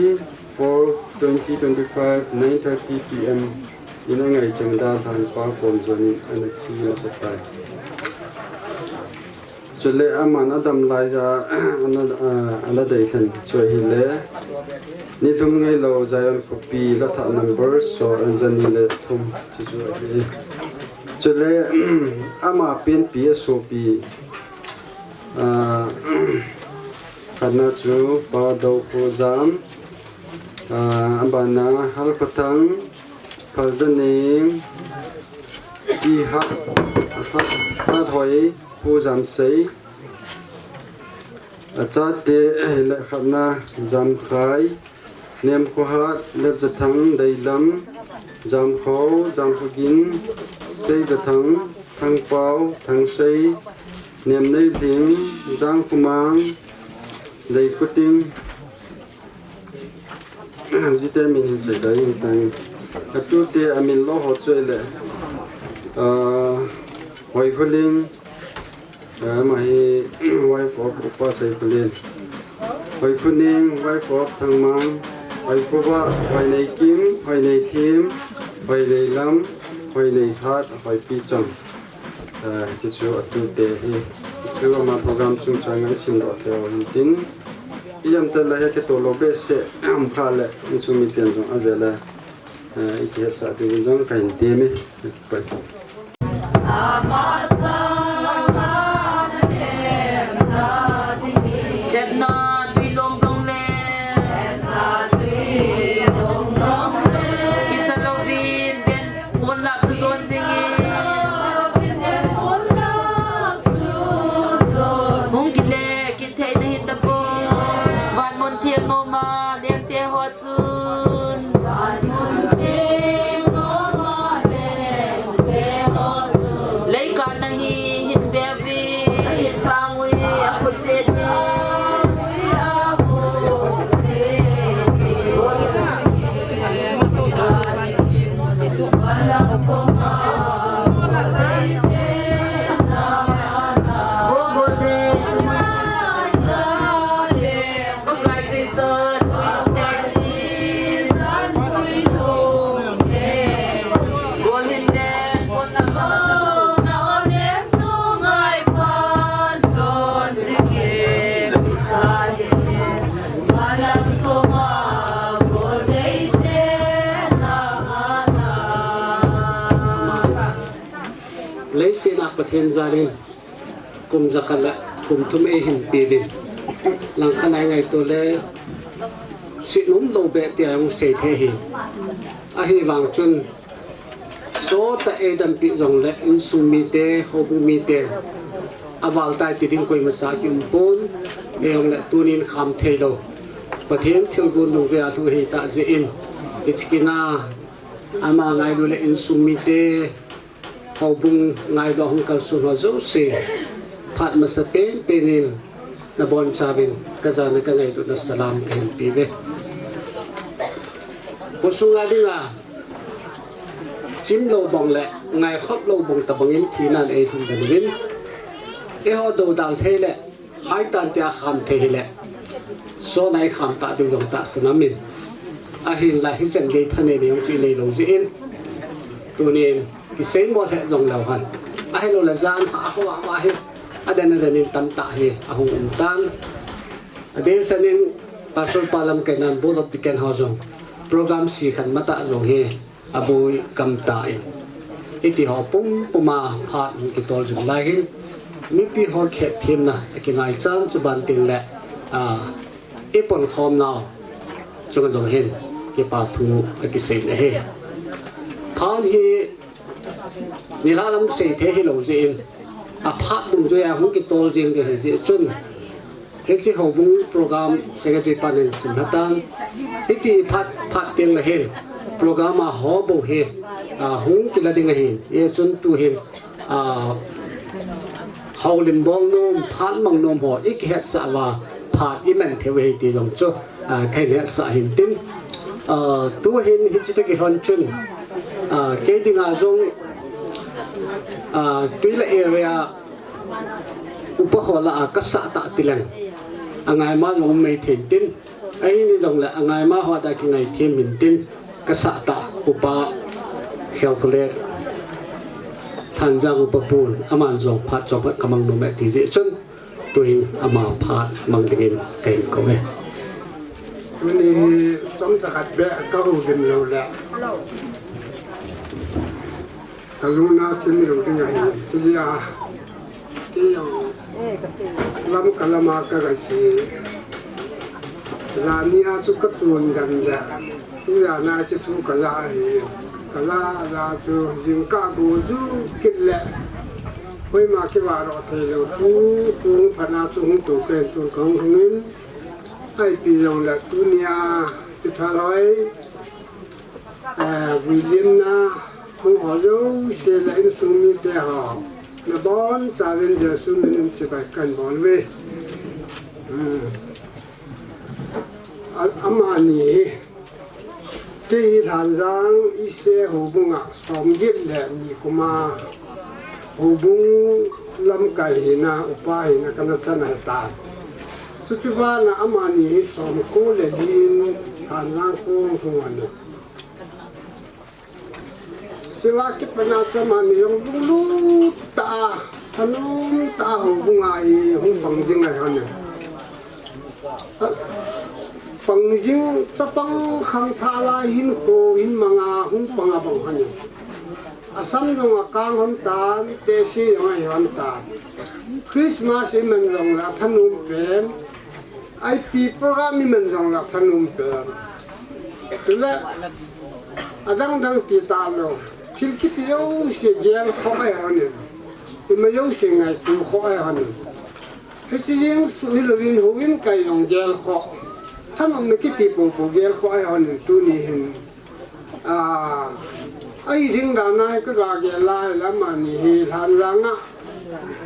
four twenty twenty-five nine thirty P M in angai chang dalhan pa kon jon in ana chi masa tai. Chule aman adam lai ja ana, ah, ana dei khen chu ahile ni thum ngai lou Zion khopi la tha number so an jani le thum chu chu ahi. Chule ama penpi a sopi, ah, khatna chu Pa Dokhojam, ah, abana Halkhothang, Phaljaneng, Pi Hat, Hat, Hathoi, Pu Jamsei, achate le khatna Jamkhai, Nemkhohat, Letjathang, Deilam, Jamkhou, Jamkhogin, Seijathang, Thangpao, Thangsei, Nemneilhing, Jangkhomang, Leikhuting, jite min hin sei dai in tang. Atute amin lo ho chu le, ah, Hoikholing, ah, ama hi wife of Upa Seikholin. Hoikhoning, wife of Thangmang, Hoikhova, Hoineikim, Hoineithim, Hoineilam, Hoineithat, Hoipichang. Eh, hichu atute hi, hichu ama program chungchang a isim doh thei u hintin. Ijemtia la hi kitoh lou behseh, um, kha le, insung miten jong ave le, eh, ikihetsah diuvin jong kahin temme. Pai. Kepna tui long jong le. Kicha louvin ben pon lap chu jon jing in. Hung kile kithei na hi tapoi. Van mun thiang noma lengte ho chun. Leikan na hi hin ve uve, ahi sang ui, akhut se se. Leiset a Pathen jal in kum jakhat le kum thum eihin peuvin. Langkhat a i ngaito le, sih nom lou beh tia hung sei thei hi. Ahivang chun, sot a eidampi jongle, insung mite, houbung mite, aval tai ti ding koima sa kium pon, eijong le tunin kham thei lou. Pathen thilgon lungvei a lhung ahi tah jeh in, hiche kin a, ama ngailu le insung mite, houbung ngailu a hung kalson ho jouse, phat masa penpen in nabonchauvin kajana kangailutna salam kahin peuve. Khosung a dinga chim lou bang le ngaikhop lou bang tobang in thinan eilhung den uvin, eiho doudal thei le, haitan tia kham thei hile, sot a i kham tah diu jong tahsan aum in. Ahinla hichan gei thanei nei jong chu inei lou jeh in, tunin kisei mo lheh jong leu hen, ahilou le jan a ho a ho hi aden aden in tamtah hi ahung um tan. Adeh chan in Pastor pa lamkai nan Board of Deacon ho jong program sikhen matah jong hi aboi gamta in, hiti ho pumpum a phat hung kitol jing lai hin, mipi ho khetthemna akingai chan chu ban tin le, a, i pon khom nau chunga jong hin kipa thu a kisei na hi. Phat hi nilhah lam sei thei hi lo jeh in, a phat dungjuia hung kitol jing ding hi jeh chun, hiche houbung program secretary pan in sim hatan, hiti phat, phat teng le hin program a ho bou hi, a, hung kila ding ahin, hijeh chun tu hin, a, houlim bol nom, phat mang nom ho i kihetsah uva, phat i man thei u ahi ti jong chu, a, kahin hetsah hin tin. A, tu hin hiche toh kilhon chun, a, kei dinga jong, a, Tuila area upa ho lah a kasah tah ti leng, angaima jong um mai thei tin. Ahin hijongle angaima ho a kingaithem in tin, kasah tah upa Khelkholet Thanjang upa pun, aman jong phat chomkhat kamang nom e ti jeh chun, tu hin ama phat mang dingin kahin kou e. Tuni hi chomcha khat beh kahoulim lou le, kalungna chim lou ding ahi, chujeh a, kei jong lam kalam a kaga che. Jani a chu katun dan le, tujana chu thu kaja ahi. Kaja ja chu jingkah go ju kit le, koima kivah doh thei lou thu, thu phatna chu hung to pen tun kahung hung in, ipi jongle tunia, i thalhoi, eh, vuilimna hung ho jouse le insung mite ho, nabonchauvin Jesu min in chibai kahin bol uve. Hmm. A, amani hi, kei hi Lhanjang East houbung a somget le ni kum a houbung lamkai hina, upa hina kana chan ahitai. Chuchu vana amani hi somko le li in Lhanjang kong hung ahi. Chua kipatna chu amani jong lunglut tah a, thanom tah a houbung a hi hung pang jing ahi hon e. A, pang jing, chapang khangthah lai hinkho hin mang a hung pang a bang hon e. Asam jong akang hon tan, tehse jong ahi hon tan. Christmas iman jongle athanom pen, ipi program iman jongle athanom pen. Chule, adang dang ti talou, thil kiti jouse gelkhoh ahi hon in, ima jouse ngaito khoh ahi hon in. Hiche jeng soh hilouvin houin kai jong gelkhoh, thanomna kiti poupou gelkhoh ahi hon in tuni hin. A, ahi ding dan a hi kaga gel a hile amani hi Lhanjang a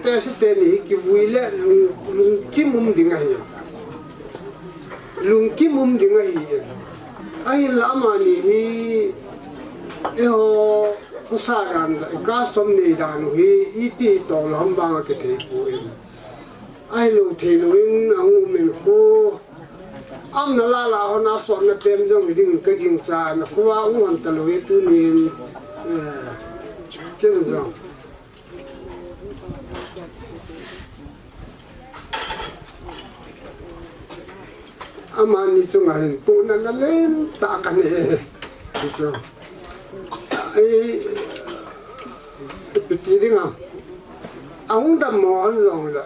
tehse teni hi kivui le lung, lungkim um ding ahi. Lungkim um ding ahi. Ahinla amani hi eiho khosa dan le i custom nei dan u hi iti tol ham bang a kithei poi. Ahilou theilouvin ahung um in khu, aumna lah lah hon a sotna pen jong hi ding kagingcha, nakho a hung hon talou hi tunin, eh, ken jong. Amani chunga hin pohnatna lentah kanei e. Hichu, i, ipi ti ding ham, ahung dammo hon jongle,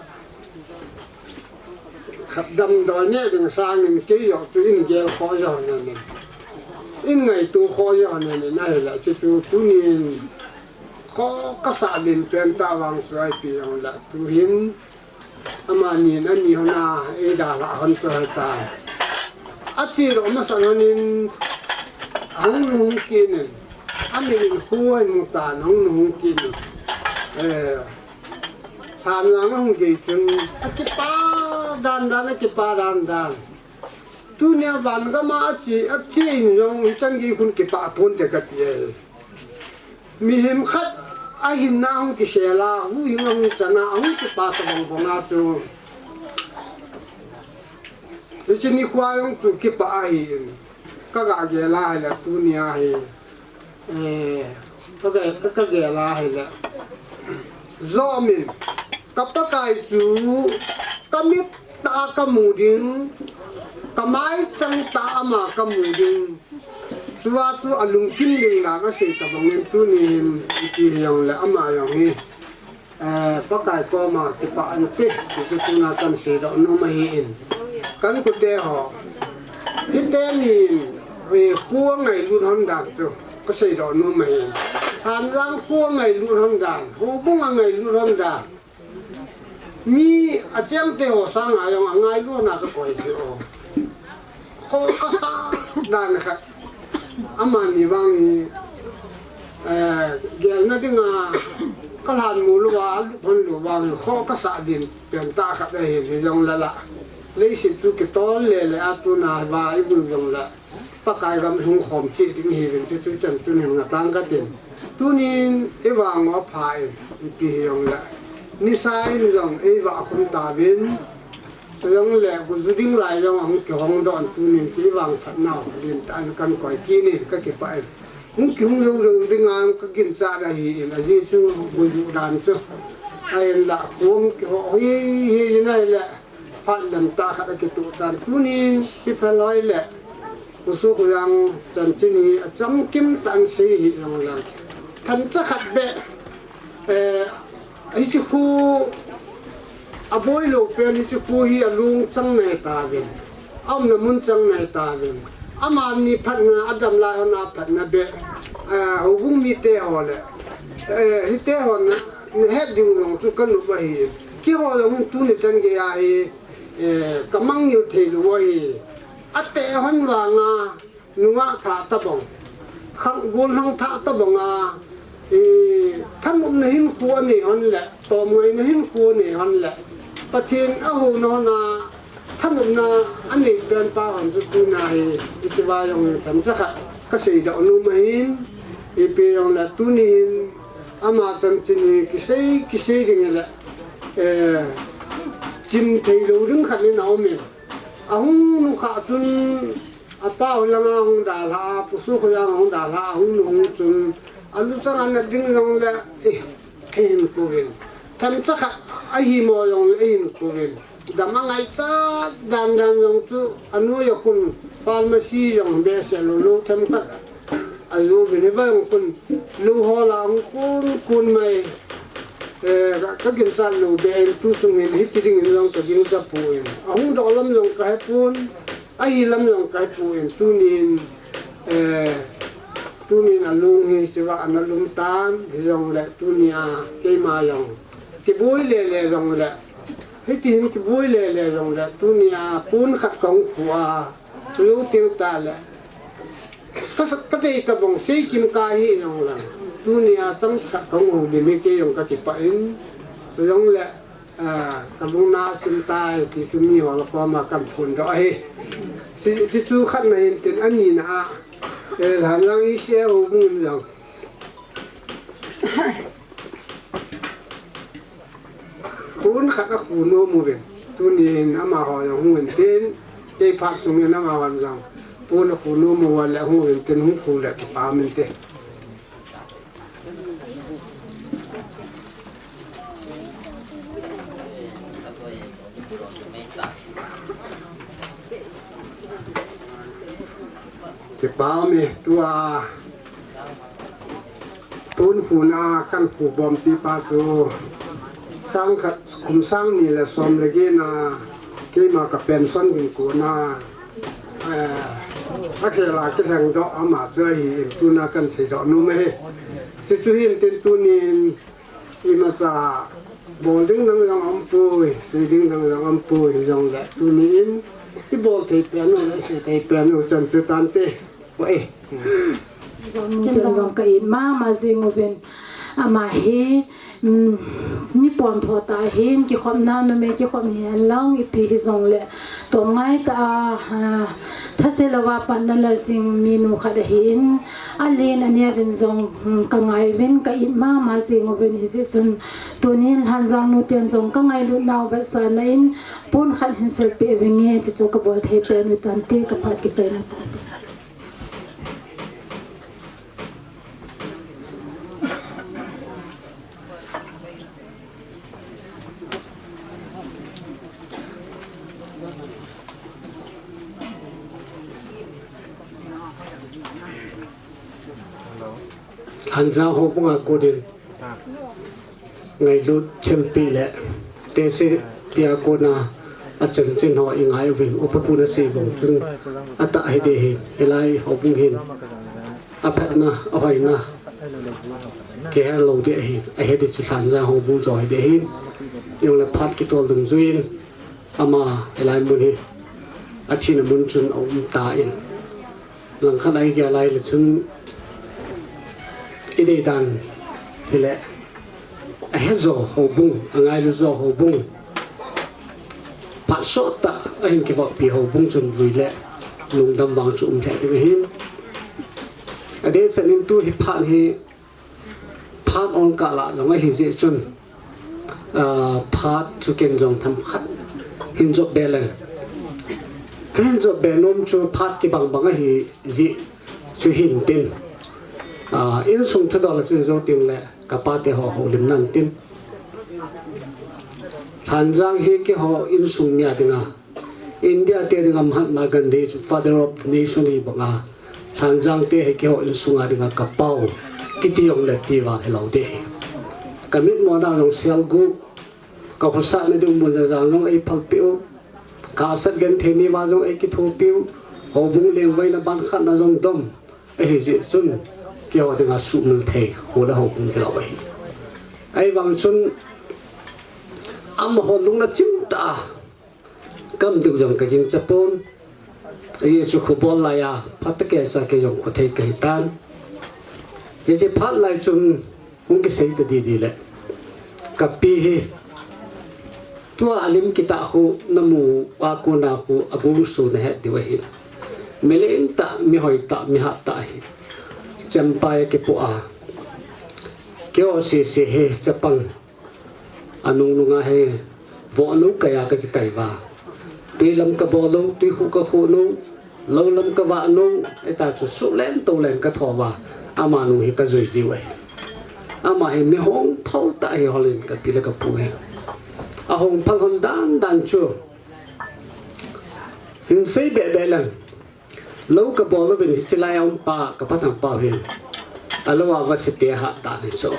khat damdoi neh ding sangin kei joh chu in gelkhoh jeng hon in, in ngaito khoh jeng hon in, ahile chuchu tunin kho kasah len pen tah vang chu ipi jongle tuhin, amanin ani hon a eidalhah hon chu ahitai. Achedoh masang hon in ahung nung kit in, amin in khu ahin mu tan, ahung nung kit in, eh, Lhanjang ahung gei chun akipa dandan, akipa dandan. Tunia van gam a ache, ache in jong hichan gei khun kipah ponte kati e. Mihem khat ahinna ahung kikhel a, huhhing ahung chan a, ahung kipah tabang bang a chu, hiche nikho jong chu kipah ahin, kaga gel a hile tunia hi, eh, kaga, ka, kagel a hile, jomin, ka Pakai chu kamit tah a kamu ding, kamai chang tah a ama kamu ding. Chua chu alungkim ding dan asei tabang in tuni hin ipi hijongle ama jong hi, eh, Pakai koma kipah ante, ti chu tuna chan seidoh nom ahin. Kan kute ho. Hite ni, eh, khu angailut hon dan chu kasei doh nom ahi. Hanjang khu angailut hon dan, houbung angailut hon dan. Mi acheng te ho sanga jong angailut na kakoi ji o. Kho kasah dan khat. Amani vang hi, eh, gelna dinga kalhan mu lou a, alut hon lou vang hi kho kasah din pen tah khat ahi, hijongle la. Leiset chu kitol le le a tuna va i bul jongle Pakai gam hung khom cheh ding hiuvin, chuchu chan chun hin ngatang katin. Tunin i vang u apha in, ipi hijongle nisa in jong eivah khum tauvin. Chujongle guju ding lai jong ahung kihong doh in, tunin kei vangphat nau lentah in kan koi kit in, kakipah in. Hung kihung jou jou dinga kaginchat ahi in, ajeh chu guju dan chu. Ahinla khu kihong hi hi in ahile phat lam tah khat akitoh tan, tunin Pi Phalhoi le Pu Sukholang chanchin hi achamkim tah in sei hijongle, themcha khat beh, eh, hiche khu aboi lou pen, hiche khu hi alung chang nai tauvin, aumna mun chang nai tauvin, amani phatna, adam lai hon a phatna beh, eh, houbung mite ho le, eh, hite hon nahet diu jong chu kanop ahi. Keiho jong tuni chan gei a hi, eh, kamangngil thei lou ahi. Ateh hon vanga nungah thah tabang, khang gollhang thah tabang a, eh, thanopna hinkho anei hon le, tomngaina hinkho anei hon le, Pathen ahouna hon a thanopna anei pen pa hon chu tuna hi, hiche va jong themcha khat kasei doh nom ahin, ipi jongle tunin ama chanchin hi kisei, kisei ding le, eh, chim thei lou ding khat in aum in. Ahung nu kha chun, apa ho langa hung dalha a, Pu Sukholang hung dalha a, ahung nu hung chun, alu chang a nat ding jongle, eh, eihin kouvin. Themcha khat ahimo jongle eihin kouvin. Dam angaichat dan dan jong chu, anoi a kon pharmacy jong behseh lou lou themkhat ajouvin, hiva jong kon lou ho la hung kon kon mai. Eh, ka, kaginchat lou beh in, tu sung hin hiti ding in jong kagingcha poi. Ahung doh lam jong kahe pon, ahi lam jong kahe poi. Tunin, eh, tunin alung hi hiche va ana lum tan, hijongle tunia keima jong kiboi le le jongle, hiti hin kiboi le le jongle, tunia pon khat kahung khu a, lou tiu ta le. Ka, kadei tabang sei kim kahi jong lang. Tunia chang khat kahung houlim hi kei jong kakipah in. Chujongle, ah, kalungna sim tai ti chu miho la koma kaphon doh ahi. Chu, chu, chu khatna hin tin, anina a, eh, Lhanjang ECA houbung in jong pon khat akhu nom uvin. Tunin amaho jong hung uvin tin, kei phat sungin amaho jong pon akhu nom uva le hung uvin tin, hung khu le kipah um inte. Kipah um e, tua pon khuna kan khu bompi pa chu sang khat, kum sang ni le som le get na keima ka pension ding kona, eh, akhel a kilheng doh ama chu ahin, tuna kan sei doh nom ahi. Chuchu hin tin, tunin imacha bol ding dang jong aumpoi, sei ding dang jong aumpoi, hijongle tunin ibol thei pen u le sei thei pen u chan chu tante. Oi. Ken jong ka it mama jing uvin. Ama hi, um, mi pontho tah ahin, kikhopna numei kikhop hihen lang, ipi hijongle tomngai tah a, ah, thase louva panna la jing minu khat ahin, alen aneo vin jong, um, ka ngai uvin, ka it mama jing uvin, hijeh chun tunin Lhanjang nu ten jong ka ngailut nau vetsahna in pon khat hin selpeh uvinge, chuchu ka bol thei pen u tante, ka phat kichai na tante. Lhanjang houbung a kon in ngailut thilpeh le tehse peh a kona Achanchin ho ingai uvin, upa pun asei bang chun atah hiding ahi. Hilai houbung hin aphatna, ahoina kihel lou ding ahi. Ahiding chu Lhanjang houbung jo hiding ahi. Jongle phat kitol dungjuiyin ama hilai mun hi athina mun chun aum tan, langkhat a igel lai le chun idei dan hile, ahe jo houbung, angailu jo houbung, phat sottah ahin kivoppi houbung chun vui le lungdam vang chu um thei ding ahin. Adeh senin tu hi phat hi phat ong kah lah jong ahi jeh chun, ah, phat chu ken jong themkhat hin jop be leng. Kahin jop be nom chu phat kibang bang ahi jeh chu hin tin. Ah, insung thudol a chun jong tin le kapa te ho houlim nan tin. Lhanjang hi keiho insung mi a dinga India te dinga Mahatma Gandhi chu Father of the Nation hi banga, Lhanjang te hi keiho insung a dinga kapau kiti jongle ti val hilou ding ahi. Kamit mona jong selgu, kakhosah na ding mun jong jong eiphalpeh u, kahahsat genthei neiva jong eikithopiu, houbung lengvaina bankhatna jong dom ahi jeh chun keiho dinga suhmil thei houle houbung hilou ahi. Ahivang chun amaho lungna chimtah a kam diu jong kagingcha pon. Ajeh chu khobol laiya phat tah keicha kei jong khothei kahitan. Hiche phat lai chun hung kisei ta didi le, kapi hi tua alim kitah khu namu a kona khu agongsu nahet diu ahi. Milen tah, mihoi tah, mihat tah ahi. Champai akipoh a, keiho sese hi chapang anung nunga hi vohnou kaiya kakikai uva, twi lam kabol lou, twi khu kakhu nou, lou lam kavah nou, hita chu suhlen toulen katho uva, ama nung hi kajui jiu ahi. Ama hi mi hongphal tah ahi, holin kapi le kapu hi. Ahongphal hon dandan chu hin sei behbeh leng, lou kabol uvin hiche lai a um pa, kapathang pa hin alou a vase te ahat tan ahi chu.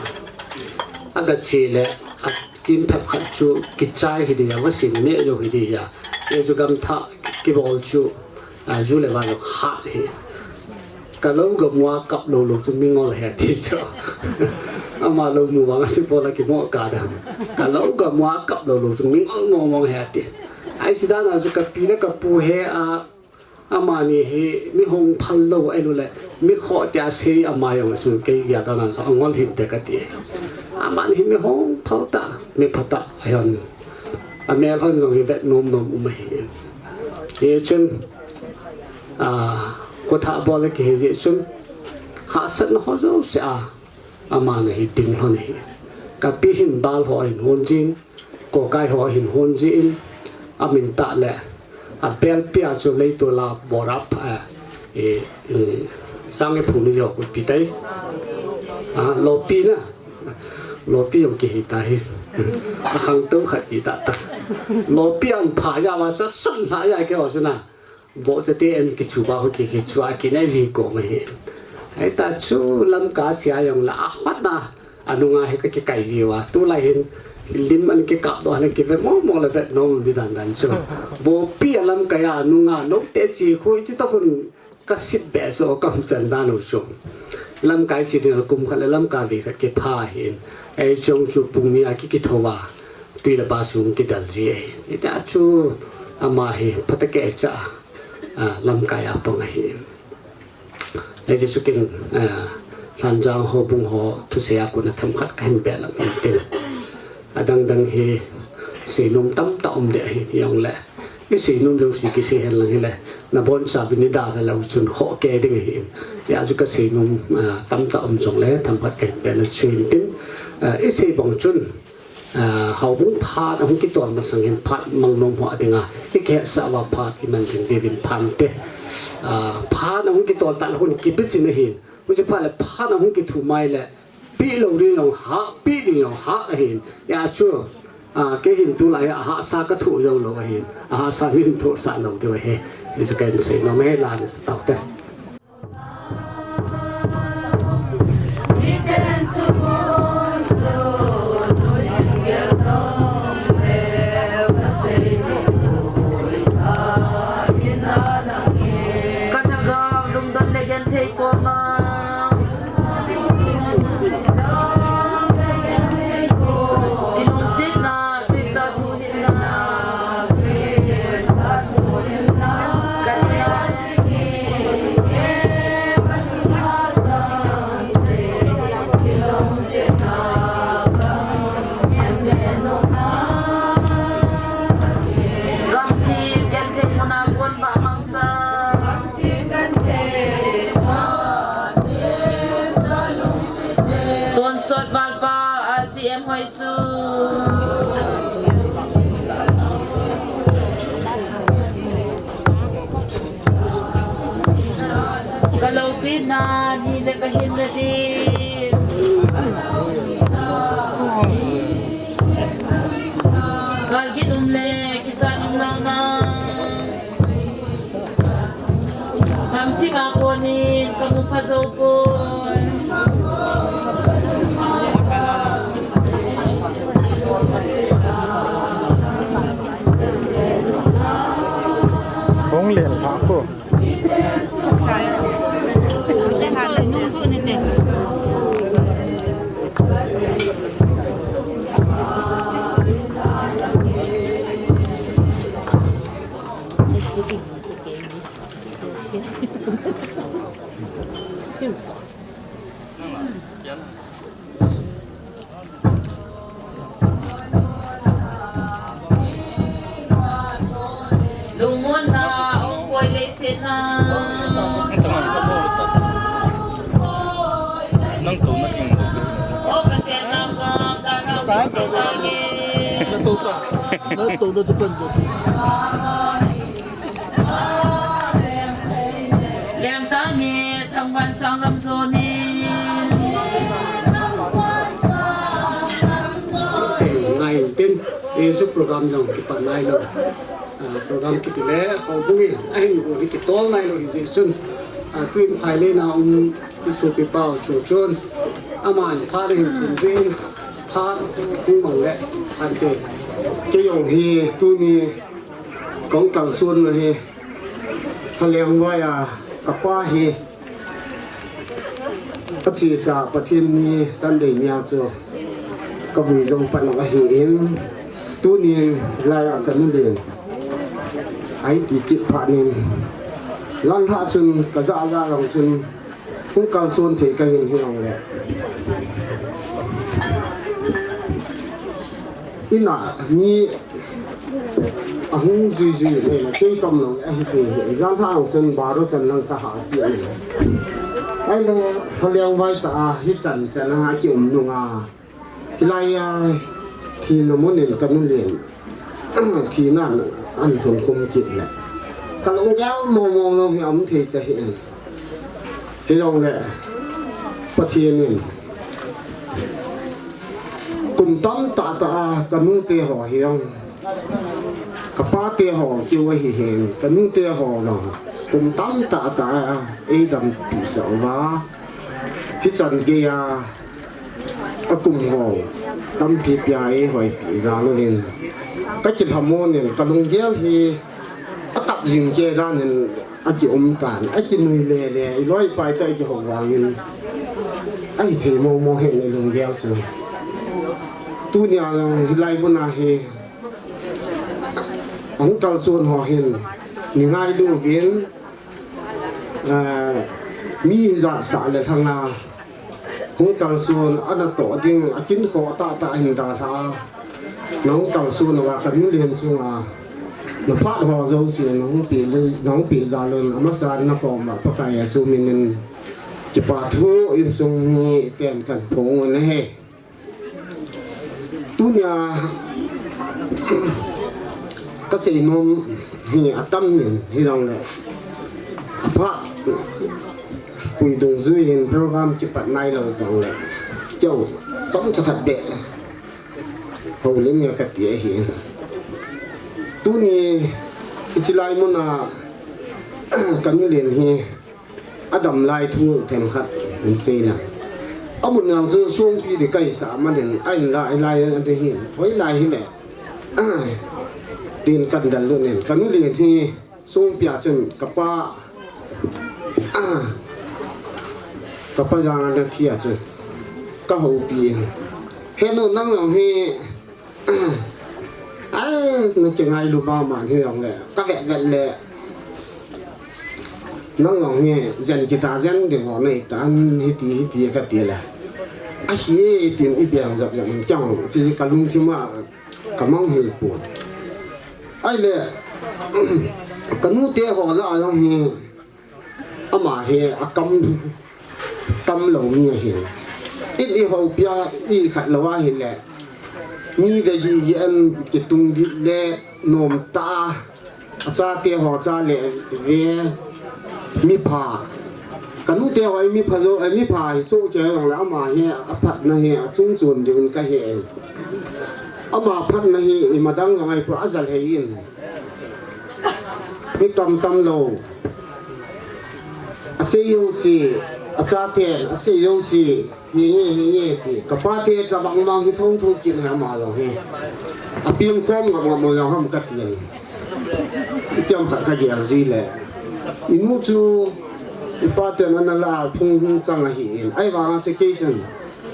Agache le akinthap khat chu kichai hiding a, vase neh jou hiding a, ajeh chu gamthah kibol chu, a, ju le va jong hat ahi. Kalou gamu a kap lou lou chu mingol ahi ati chu. Ama lou mu vang a sibol a kimoh kah dam. Kalou gamu a kap lou lou chu mingol mong mong ahi ati. Ahi chu dan a chu kapi le kapu hi a, amani hi mi hongphal lou ahilou le, mi khoh tia sei ama jong chu kei gel dan a chu angol hinte kati. Amani hi mi hongphal tah, mi phatah ahi hon. Amel hon jong hi vet nom nom um ahi. Hichun, a, khothah bol a kihi jeh chun, hahsatna ho jouse a, ama nahi ding lhon ahi. Kapi hin bal ho ahin hon jin, kokai ho ahin hon jin, amin tah le, abelpi a chu leitol a borap, a, e, e, sang e phuni jo ku pi tai. A, lopi na. Lopi jong kihi ta hi. Akhangtou khat ti tah tah. Lopi ahin pha jeh uva chu asun lhah jeh a keiho chu na. Bohcha te ahin kichu uva, ho ki, kichu a kineh ji kom ahi. Hita chu lamkai sia jong la ahot na. Anunga hi kakikai ji uva. Tulai hin lim ahin kikap doh le kive mong mong le vet nom di dan dan chu. Bohpi a lamkai a nunga note chi khu chi toh khun Ka sip beh so ka hung chan dan u chu. Lamkai chi ding kum khat le lamkai vei khat kipha hin. Ei chung chu pung ni a ki kitho va. Tui le pa sung kidal ji ei. Ita chu ama hi phatah kei cha. A, lamkai a pang ahi. Ei chu kin, a, Lhanjang ho bung ho thusei a kuna themkhat ka hin be lam hin tin. Adang dang hi seinom tamtah um deh ahi, hijongle. I seinom jouse kisei hen lang hile. Na boncha vin i da le lou chun khoh kei ding ahi. Hijeh chun ka seinom, ah, tamtah um jongle, themkhat ka hin be le chu hin tin. Ah, i sei bang chun, ah, houbung phat ahung kitol masang hin phat mang nom ho a dinga. I kihetsah uva phat i man jing diuvin phante. Ah, phat ahung kitol tah le hun kibichin ahin. Huchi phat le phat ahung kithu mai le. Peh lou ding jong hah, peh ding jong hah ahin. Hijeh chun, a, kei hin tulai a hahsa ka thoh jou lou ahin. A hahsa min thohsah lou diu ahi. Hichu ka hin seinom ahi, la ni sa tau te. Pina ni le ka hin le di. Gal gin um le kichat um lang na. Kam thi ma ko ni ka mu pha zo poi. Hong len pha ko. Lungmonna, hung koi leiset na. Nang tu na king. O ka chen na ka, ka na ka chen na ke. Na tu sa. Na tu na tu kan tu. Lem ta nge, thangvan sang lam zo ne. Ngai tin, e su program jong kipat nai lo. Ah, program kiti le, houbung in, ahin go hi kitol nai lo hi jeh chun. Ah, tuin phai le na um, ti su pi pau chu chun. Aman pha le hin kum jin, pha kum mang le, han te. Kei jong hi, tuni, Kong kalson na hi, Khalengvai a, ka pa hi, a chesa Pathen ni Sunday nia chu, ka vui jong pan ahi in, tunin lai a ka nu len, ai ti kit phat nin, lang ha chun ka ja ja jong chun, Hung kalson thei ka hin hi ong le. Ina mi ahung jui jui le na kei kam lo ahi ti hi. Jan ha ong chen baro chan lang ka ha ti ni. Ai le Khalengvai ta a hi chan chan a ki um nung a. Hilai a, thina mun in ka nu len. Thina an thun khum kit le. Ka lunggel mong mong jong hi um thei ta hi in. Hi jong le. Pathen in. Kum tam tah tah a ka nu te ho hi jong. Ka pa te ho keu ahi hin. Ka nu te ho jong. Kum tam tah tah a ei dampi sah uva. Hi chan gei a. A kum ho, tampi pia ei hoipi jal u hin. Ka kilhamon in, ka lunggel hi, a tap jing kei dan in, a ki um tan, a ki nui le le, i loi pai ta i ki ho vang in. Ahi thei mo mo hin i lunggel chu. Tunia jong, hilai mun a hi, hung kalson ho hin, ni ngailu vin, eh, mi hi jat sah le thang a, Hung kalson ana toh ding, a kin kho tah tah hin dalha. Na hung kalson uva ka nu len chunga. Na phat ho jouse na hung pe le, na hung pe jal un, amasa na khom a Pakai Jesu min in kipa thu insung hi ten kan phong un ahi. Tunia ka seinom hi atam in hi jong le. Apha pui dungjui hin program kipat nai lo jong le. Keu chomcha khat beh. Houlim nge kati ahi. Tuni hiche lai mun a ka nu len hi adam lai thu themkhat hin sei na. Amun nang chu songpi di kaisa man in a in la, in lai a di hin. Hoilai hile. Tin kan dal lut nen. Ka nu len hi Songpi a chun ka pa, ah, ka pa jang a na thi a chun ka houpi. He nu nang jong hi, ah, ai, na kingailu mama hi jong le, ka vet vet le. Nang jong hi, jen kita jen ding ho nei tan, hiti, hiti ka ti le. Ahi, tin i beng jap jap, kyang, chi ka lungthim a, ka manghil pon. Ahile, ka nu te ho lah a jong hi, ama hi akam tam lou mi ahi. In i houpi a i khat lou ahile, mi ve gigi an kitung dit le nom tah a, achate ho cha le ve, mipha. Ka nute ho, mi pha jo, mi pha hi soh kei jongle ama hi aphatna hi achung chun ding un ka he. Ama phatna hi ima dang jong ahipoi, ajal hei in. Mi tamtam lou. Asei jouse, achaten, asei jouse. Hinge, hinge, ti. Ka pate ka bang bang hi thong thong kin ha ma jong hi. Apeng khom ngam ngam jong ham ka ti. Itiam khat ka gel ji le. Inu chu, ipaten ana la phung hung chang ahi in. Ahivang a chu kei chun.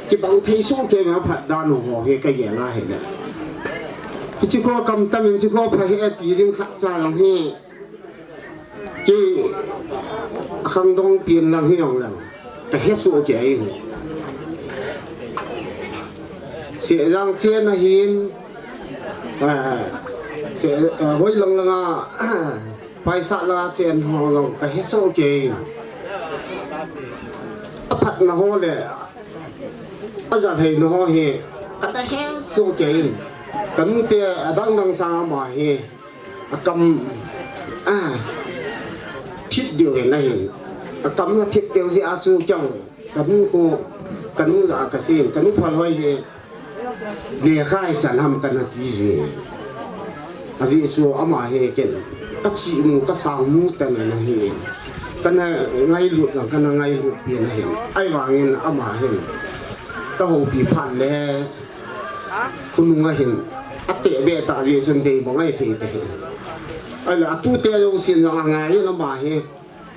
Kibang thei soh kei ma phat dan ho hi ka gel ahi le. Hichi kho kam tam in chi kho pha he ti ding khat cha jong hi. Kei khangdong pian lang hi jong lang. Ka he soh kei in. Sehjang chen ahin. Ah, se, ah, hoi lang lang a, paisa la chen ho jong ka he soh kei in. Aphatna ho le, ajal heina ho hi, ka na he soh kei in. Ka nute adang dang sang ama hi. Akam, ah, thip deu hin ahin. Akam na thip deu jeh a chu kei jong. Ka nu khu, ka nu lah a ka sei in, ka nu Phalhoi hi. Lekha ichan ham kana ti ji. Ajeh chu ama hi ken. Ka chihmu, ka sangmu tah in ahi. Kana ngailut, kana ngailut pi in ahin. Ahivangin ama hin. Ka houpi phat le. Khonung ahin, ateh be ta jeh chun dei bang ahi thei te hi. Ahile atute jousen jong angai in ama hi.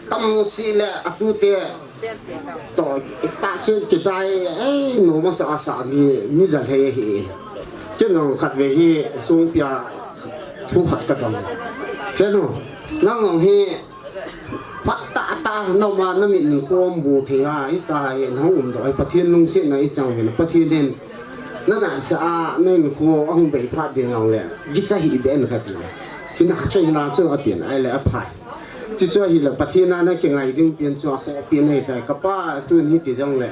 Tam si le atute. To, ta chu kitai, eh, no masa asa mi, mi jal hei hi. Ken jong khat ve hi, sung pia thu khat ka dong. He nu, nang jong hi, Phat tah tah, noma na mit in khom bu thei a, i ta hi, na hung um doh a, Pathen lungsetna i chang uvin, Pathen in na nasa a, na in kho a hung bei phat ding jong le, kicha hih beh in ka ti le. Hina chu, hina chu, a tin, ahile a phai. Chi chu ahile, Pathen a na kingai ding pen chu a khoh pen ahi tai, ka pa tun hiti jong le.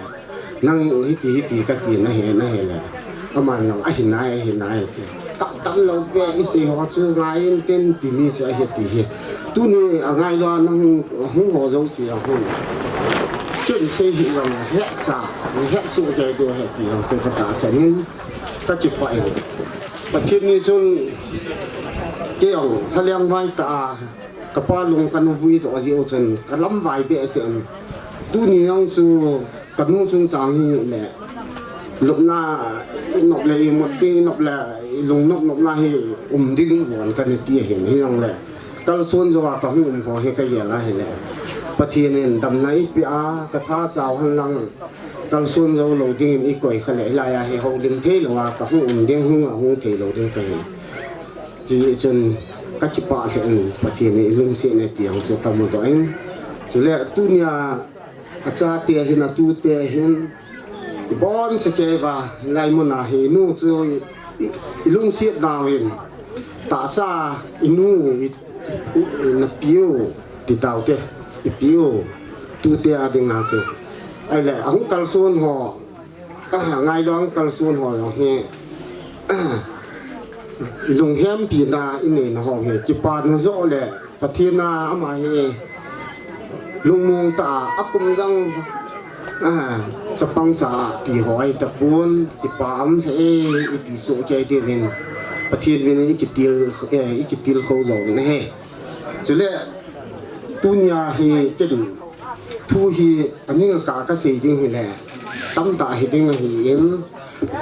Nang hiti, hiti ka ti na he, na he le. Aman jong, ahi nai, ahi nai ti. Tam, tam lou pe, i sei ho chu ngai in tin ti mi chu ahi ti hi. Tuni a ngai lou a nang hung, hung ho jouse a hung. Ken sei hi jong, hesa, hesa su ke do he ti jong chu ka tahsan in. Ka kipah in. Pathen ni chun, kei jong, thaleng vai ta a. Ka pa lung ka nu vui toh a jeh u chun ka lam vai behseh in. Tuni jong chu ka nu chungchang hi le lupna i nop le i mut ding i nop le i lung nop nopna hi um ding bon ka na ti ahin hi jong le. Kalson jou a ka hung um ho hi ka gel ahi le. Pathen in damna i pe a ka tha chau hen lang. Kalson jou lou ding in i koi kha le lai a hi houlim thei lou a ka hung um ding hung a hung thei lou ding ka hi. Chi chun ka kipah lheh in Pathen in i lungset na ti jong chu ka mu doh in. Chule tunia a chate hin a tute hin i boncha kei uva lai mun a hi nu chu i, i, i lungset nau in tahsa i nu i, i, i na piu ti tau te i piu tute a ding a chu. Ahile a hung kalson ho Ngailuang kalson ho jong hi, lunghempi na i nei na ho hi, kipa na jo le, Pathen a ama hi, lungmong ta a, a kum jang, chapang cha ti ho ahi tapon, kipa um se e, i ti so kei te nin, Pathen min i kitil, eh, i kitil kho jo na he. Chule, tunia hi, ken, Thu hi a ning a ka, ka sei ding hi le, tamtah hi ding ahi in,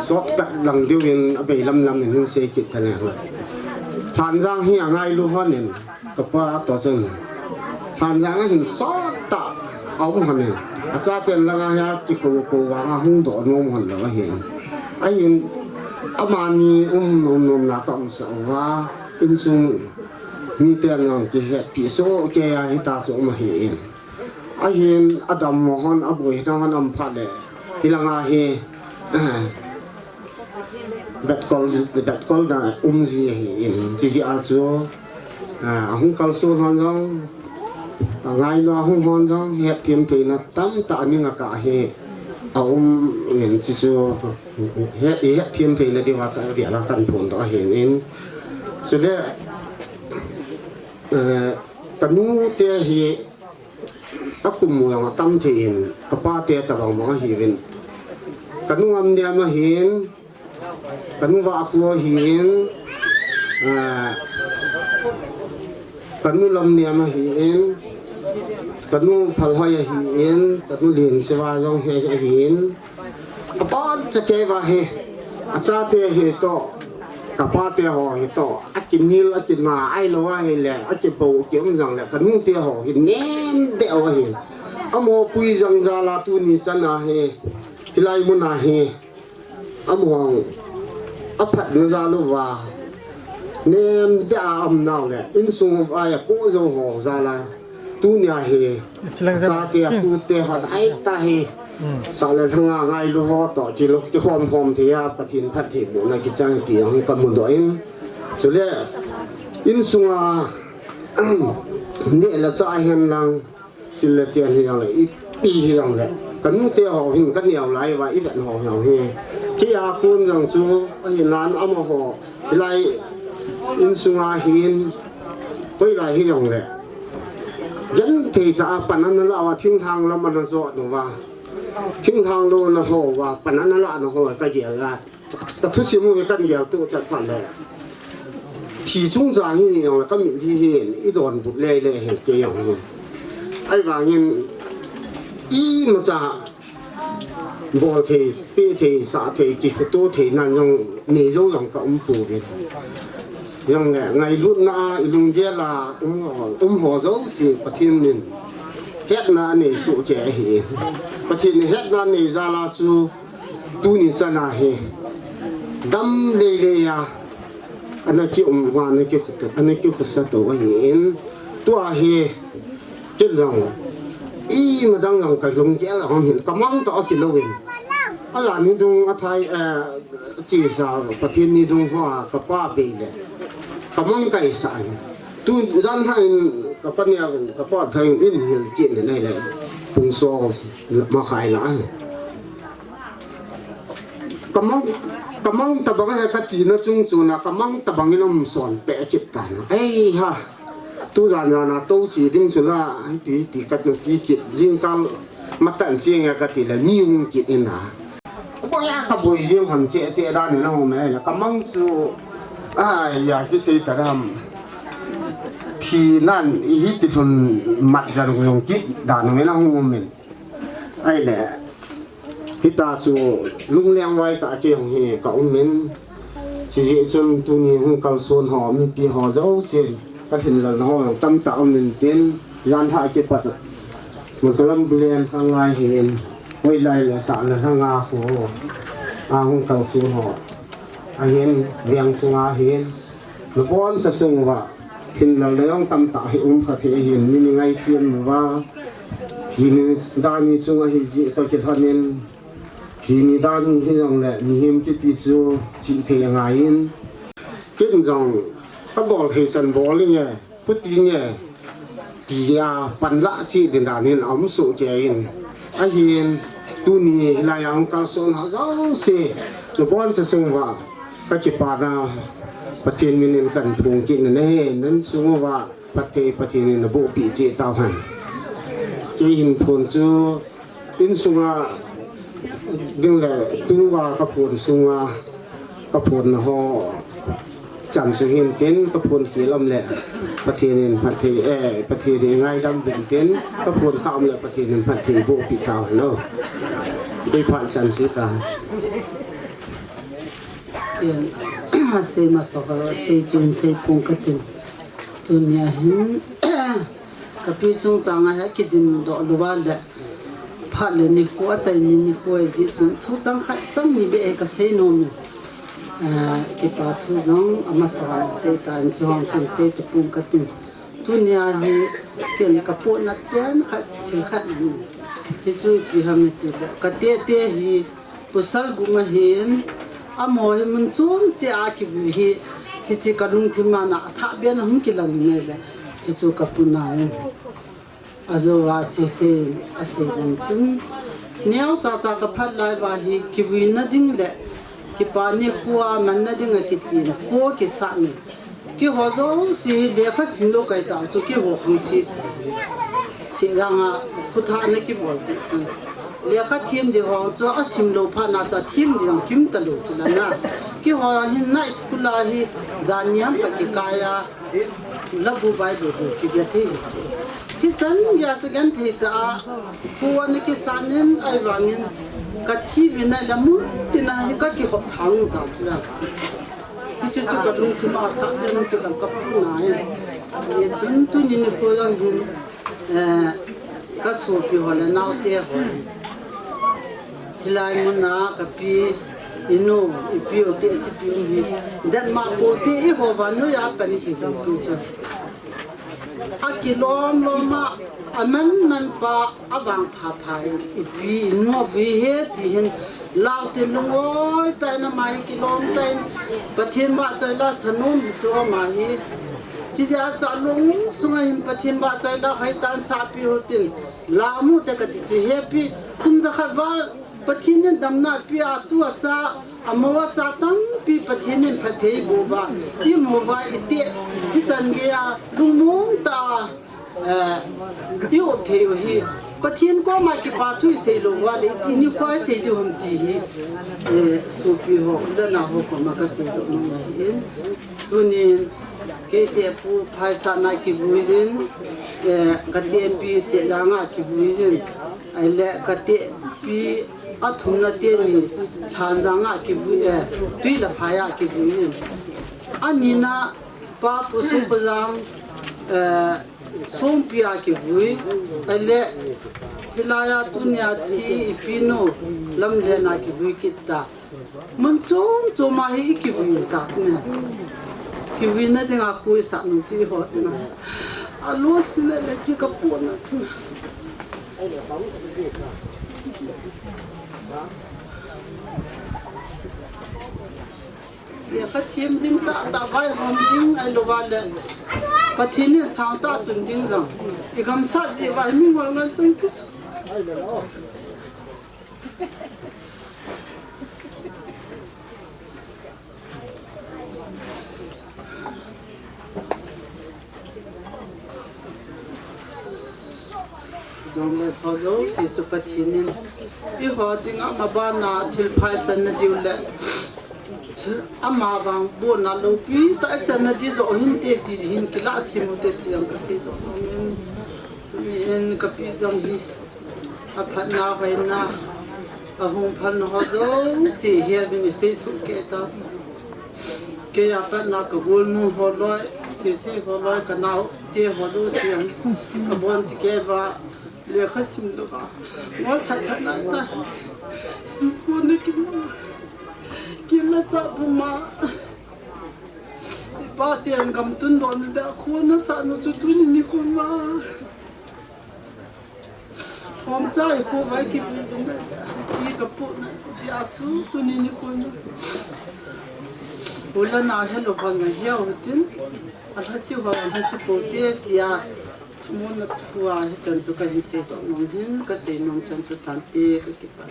shortcut lang deu in a bei lam lam in hin sei kit ta le. Hanjang hi a ngailu hon in, ka pa to chun. Hanjang a hin sot tah a um hon in, a chaten lang a hi a kiko ko vang a hung doh nom hon lo ahi in. Ahin, amani um nom nom na ka um sa uva, insung miten jong kihetpi so kei a hita chu um ahi in. Ahin, a dam mo hon, a boi hina hon a um phat le. Hilanga hi, betkol, betkol na um ji ahi in, chi ji a chu, a hung kalson hon jong, a ngailu a hung hon jong, hetthem theina tamtah a ning a ka hi, a um in chi chu, he, i hetthem theina diu a ka, dia la kan phon doh ahi in. Chule, eh, ka nu te hi, Ka kum u jong atam thei in, ka pate tabang bang ahiuvin. Ka nu Ngamniam ahin, ka nu Vahkhu ahin, ah, ka nu Lamniam ahin, ka nu Phalhoi ahin, ka nu Linseva jong hi ahin. Apa cha kei va hi, achate hi toh, ka pate ho hi toh, akinel, akina, ahilou ahile, akibou, kium jong le, ka nute ho hi nem deh u ahi. Amaho pui jang jal a tuni chan a hi, hilai mun a hi, amaho aphatna jal uva, nem deh a um nau le, insung uva apoh jou ho jal a, tunia hi, Chilang jam. Chate a tute hon ahi ta hi. Hmm. Sah le lhanga ngailu ho toh, kilo, kikhom khom thei a, Pathen phattheibohna kichang ti jong ka mudoh in. Chule, insunga, neh le chah hen lang, sil le chen hi jong le, ipi hi jong le. Ka nute ho hin ka neo lai uva, i vet ho jong hi. Kei a kon jong chu, ahi nan amaho, hilai insunga hin, hoilai hi jong le. Genthei tah a pan ana la uva, thinglhang lam ana jot uva. Thinglhang lou ana ho uva, pan ana la ana ho ka gel a. Ka thusim u hi kan gel tu chat phat le. Thi chungchang hi jong le ka mitlhi hin, i donbut lele hi kei jong hi. Ahivangin, imacha, bol thei, pe thei, sah thei, kikhuto thei nan jong nei jou jong ka um pouve. Jong le ngailutna a, i lunggel a um ho, um ho jouse Pathen in hetna anei soh kei ahi. Pathen in hetna anei jal a chu tuni chan a hi dam lele a ana kium uva, ana kikhuto, ana kikhusa to ahin. Tua hi Ken jong, imadang jong ka lunggel a hung hin, ka mang toh kilou in. Ajan ni dung a thai, eh, chesa, Pathen ni dung hoa, ka pa bei le. Ka mang ka isa in. Tu jan thai in, ka pa nia, ka pa thai in, in hil kit le nei le. Pung so, ma khai la. Ka mang, ka mang tabang he ka tina chung chuna, ka mang tabang in um son pe kit tan. Ei ha. Tu jan jan a to chi ding chu la, ti, ti ka tu ti kit, jingkal matan ching a ka ti le mi um kit in a. Boi a ka boi jing ham che che dan in a hom e la, ka mang chu, ai ya, kisei ta ram. Thi nan, i hi ti lhun mat jan jong kit dan in a hom in. Ai le, hita chu lungleng vai ta kei jong hi ka um in. Chijeh chun tuni hung kalson ho, mipi ho jousen, ka thinlel ho tamtah um in tin, jan thah kipat. Makalam bulen khanglai hin, hoilai le sah le lhanga ho, a hung kalson ho. Ahin, veng sunga hin, nabon cha chung uva, thinlel le jong tamtah hi um kha thei hin, mi ni ngai thiam uva, thi ni dan ni chung ahi jeh toh kilhon in, thi ni dan hi jong le, mihem kiti chu chih thei angai in, ken jong, ka bol thei chan bol inge, khuti nge, tia pan la chi din dan hin a um soh kei in. Ahin, tuni hilai a hung kalson ho jouse, nabon cha chung uva, ka kipana Pathen min in kan phong kit na ahi, nan sung uva, phatthei Pathen in naboh peh cheh tau hen. Kei hin phon chu, Insunga ding le tunga ka phon sunga ka phonna ho chan chu hin tin ka phon khel um le Pathen in phatthei, eh, Pathen in ngaidam ding tin ka phon kha um le Pathen in phatthei boh peh tau hen. Kei phat chan chu ka. Ken, sei masa ho, sei chun sei pung ka tin. Tunia hin, ka pi chungchang a hi kidin doh lou va le, phat le nikho, achai ni nikho ahi jeh chun, thu chang khat chang ni beh hi ka sei nom e. Ah, kipa thu jong amasa a sei tan, chu hung thum sei tapong ka tin. Tunia hi ken ka potna pen khat, thil khat ni. Hichu ipi ham iti le, ka tete hi, Pasal gup ma hin, amaho hi mun chom cheh a kivui hi, hiche ka lungthim a na athah beh a hung kilang in ahile, hichu ka puna in. Ajou a sei sei, asei bang chun. Neo cha cha ka phat lai uva hi, kivuina ding le, kipa nikho a manna ding a kiti na, kho kisah ni. Keiho jouse hi lekha sim lou kahi ta chu keiho khang sese. Seh jeng a Khutha na kibol chu chu. Lekha thiem di ho chu a sim lou phat na chu a thiem di jong kim ta lou chu la na. Keiho hin na school a hi jan ni ham khat kikai a. Labu Bible bu kibia thei hi chu. Hichan gei a chu genthei tah a. Khu a na kisan in ahivangin ka thi vin a la mun tin a hi ka kihop thang ta chu la. Hiche chu ka lungthim a thah in kilang ka pu na hi. Hichun tuni nikho jong hin, eh, ka sopi ho le naote ho. Hilai mun a ka pi, i nu, i pi u te, i sipi u hi. Denmark u te, eiho vannoi a pan hi tu chu. Akilom lom a, aman man pa, avang pha pha in, i pi, i nu, i he, ti hin, lau tin lungoi tah in ama hi kilom tah in, Pathen vahchoi la sanom hi chu ama hi. Chijeh a chu alung sunga hin Pathen vahchoi la hoi tan sahpi u tin, lau mu te kati chu hepi, kum jakhat val, Pathen in damna pi a tu a cha, amo a cha tampi Pathen in phatthei boh uva, i mu uva i te, hichan gei a lungmong tah a, eh, i um thei u hi. Pathen koma kipa thu i sei lou uva le, i ti nikho i sei diu ham ti hi, eh, sopi ho, u le nao ho koma ka seidoh nom ahi in. Tunin, keite Pu Phaisah na kivui jin, eh, kate Pi Sehjang a kivui jin, ahile kate Pi athumna teni Lhanjang a kivui, eh, Tuilaphai a kivui jin. Anina Pa Pu Sukhojang, eh, Songpi a kivui, ahile hilai a tunia thi i pinu Lamlen a kivui kit ta. Mun chom chom a hi i kivui u ta chu ne. Kivuina dinga khu i sah nom chu eiho dinga. Alo sina le chi ka pona chu. Lekha thiem ding tah tah, vaihom ding ahilou va le Pathen in sangtah tun ding jong i gamsat jeh uva hi mingol ngen chang kisu. Jongle chua jouse chu Pathen in eiho dinga mabanna thil pha i channa diu le ama vang bohna loupi tah i channa di joh hinte ti hin kilah thim u hite ti jong ka seidoh nom in, tuni in ka pi jong hi aphatna hoina, ahung phatna ho jouse hi a vin i seisoh kei ta. Kei a patna ka golnu ho loi, sese ho loi, ka naote ho jouse jong ka bon chih kei uva, lekha sim lou va ngol that that nai ta. Khun na kin, kin la cha bu ma. I pa ten gam tun don da khun na sa nu chu tuni nikho ma. Hom cha i khu vai kivui vin na, chi ka pu na, chi a chu tuni nikho na. U le nao helou ho ngai hiau tin, alhasi ho, alhasi po te tia, mun na thu a hichan chu ka hin seidoh nom hin, ka sei nom chan chu tante ka kipah.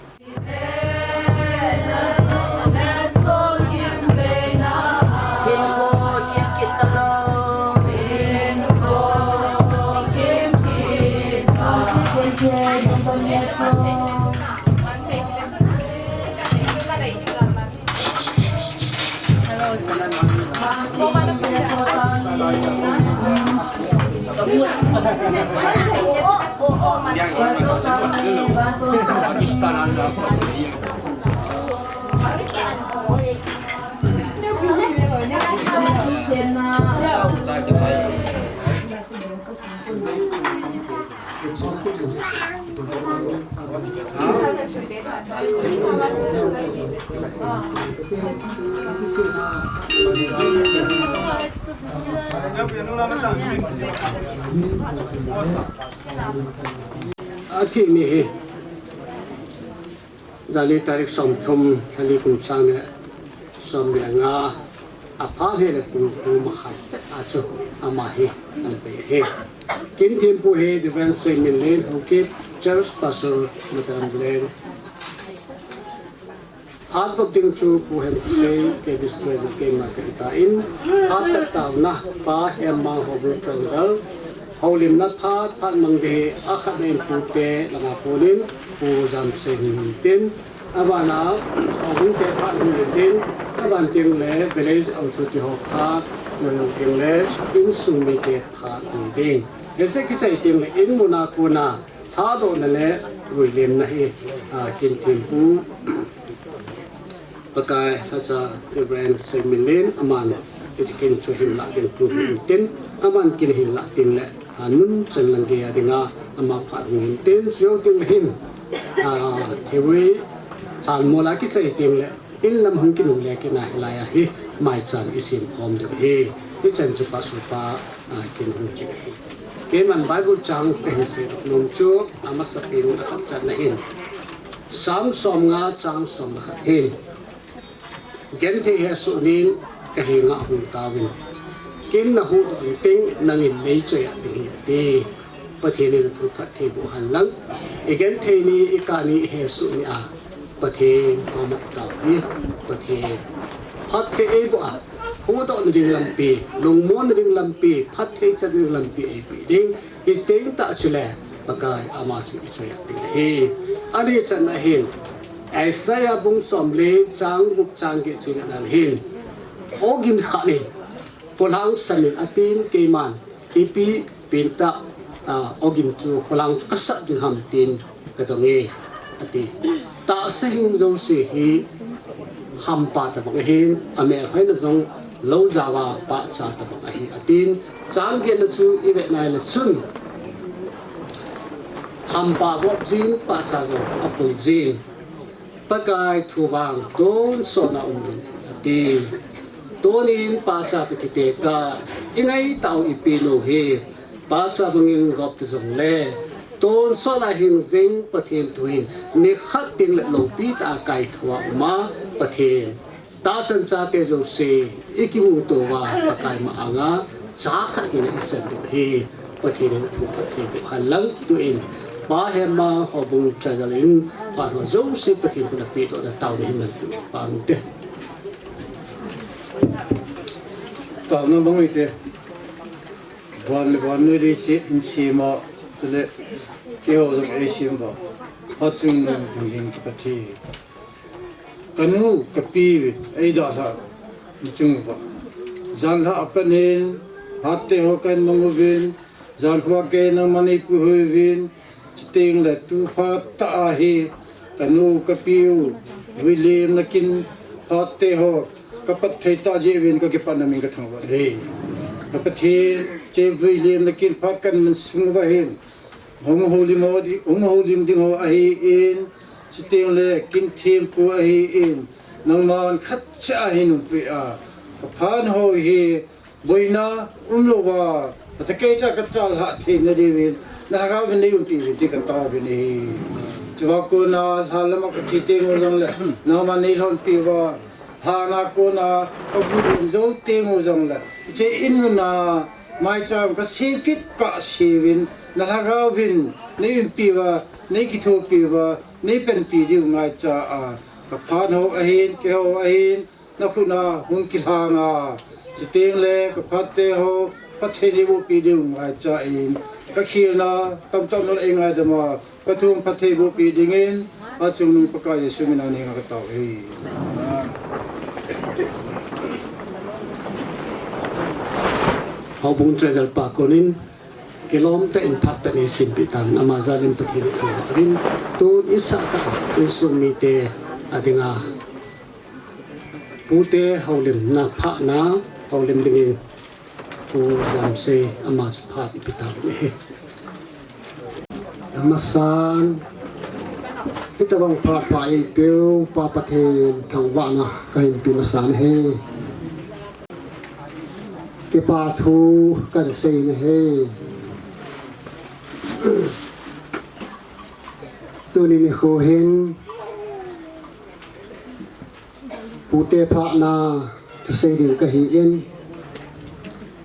Athi mi hi. Jani tarik somthum, lha li kum sang le som le nga, apha le le kum, kum khat chet a chu ama hi ana bei hi. Kin thempu hi Reverend Seiminlen Haokip, Church Pastor Madan Leng. Phat vop ding chu Pu Hemkisei, K B C Treasurer keima kahi tan. Phat vop taona Pa Hemmang, Houbung Treasurer. Houlimna phat phat mang ding hi akhat na in pute langa konin Pu Jamsei hung hin tin, abana Houbung te phat hung hin tin, aban teng le village authority ho phat, aban teng le insung mite phat hung ding. Hiche kichai teng le in muna kona thadohna le vuilimna hi, a, kin thempu Pakai Hacha Reverend Seiminlen aman hiche kin chu hin lah ding pu hin tin, aman kin hin lah ding le, a, mun chan lang gei a dinga ama phat hung hin tin, chu teng hin, a, hiche lhan mola kichai teng le, in lam hung kinung le kina hilai a hi maicham i sem khom ding hi, hichan chu pa su pa, a, kin hung kin hi. Keiman Bible chang kahin seidoh nom chu, amasa pen a khat channa hin. Psalm som nga chang som le khat hin. Genthei hesoh in kahenga hung tauvin. Kin nahuhdoh in teng nangin neichoiya ding ahi ati. Pathen in athu phatthei boh hen lang. I genthei ni, i kah ni, i hesoh ni a Pathen phatthei boh tauvin. Pathen phatthei eiboh a, huhdohna ding lampi, lungmonna ding lampi, phatthei chan ding lampi eipeh ding. Hiche teng tah chule Pakai ama chu i choiya ding ahi. Ani channa hin Isaiah bung som le chang gup chang get chu i ngah na le hin, ogin khat in, kholhang samin atin, keiman ipi pen tah, a, ogin chu kholhang chu kasat ding ham tin kadong e, ati. Tahsa hing jouse hi hampa tabang ahin, amelhoina jong lou jaova pahcha tabang ahi, atin. Chang getna chu i vet na le chun, hampa gop jin, pahcha jong apul jin. Pakai thu vang tonsot na um ding, ati. Tunin pahcha toh kitekah i ngaitah u i pinu hi pahcha bangin gop ta jongle, tonsot a hing jing Pathen thu hin nikhat teng le loupi tah a kaithou a um a, Pathen tahsan chate jouse i kimuto uva Pakai ma anga cha khat in i chan diu hi. Pathen in athu phatthei boh hen lang, tuin Pa Hema Houbung Treasurer in phat ho jouse Pathen khut a pedohna taona hin lang, tuin Pa Mute. Taona bang ite. Van le vannoi leiset in sem a, chule keiho jong eisem uva, Hatchungnung Lhungjing Pathen. Kanu kapi eidalhah nachung uva, janlhah apat in phatte ho kahin mang uvin, jan khovah kei nangman neipuihoi uvin, chuteng le tu phat tah a hi kanu kapiu vuilimna kin phatte ho kapat thei tah jeh uvin kakipatna min kathangvah e. Ka Pathen, hiche vuilimna kin phat kahin mang sung uva hin, hung houlim ho di, hung houlim ding ho ahin, chuteng le kin thempu ahin, nangman khatcha a hin umpi a, ka phat ho hi boina umlouva, atahkei cha kachalhah theina diuvin, na lhagao vin neiumpi uvin ti kataovin ahi. Chua kona lhan lama kache teng u jongle, nangman neilhonpi uva, lhan a kona kavui um jou teng u jongle, hiche in muna maicham kasem kit kah seuvin, na lhagao vin neiumpi uva, neikithopi uva, neipanpi diu ngaicha a, ka phat ho ahin, keiho ahin, nakhut a hung kilhang a, chuteng le ka phatte ho phatthei neibohpi diu ngaicha in, kakhelna tamtah nol eingaidam a, kathum phatthei bohpi dingin, Hatchungnung Pakai Jesu min a neinga katao e. Houbung Treasurer pa konin, kilom tah in phat tah neisempeh tan, ama jal in Pathen in thangvah uvin, tun isah tah a insung mite a dinga pute houlimna phatna houlim dingin Pu Jamsei ama chu phat ipe tauvin ahi. Amasan, hitobang phat pha eipeu Pa Pathen thangvahna kahin pe masan ahi. Kipa thu kahin sei in ahi. Tuni nikho hin pute phatna thusei ding kahin,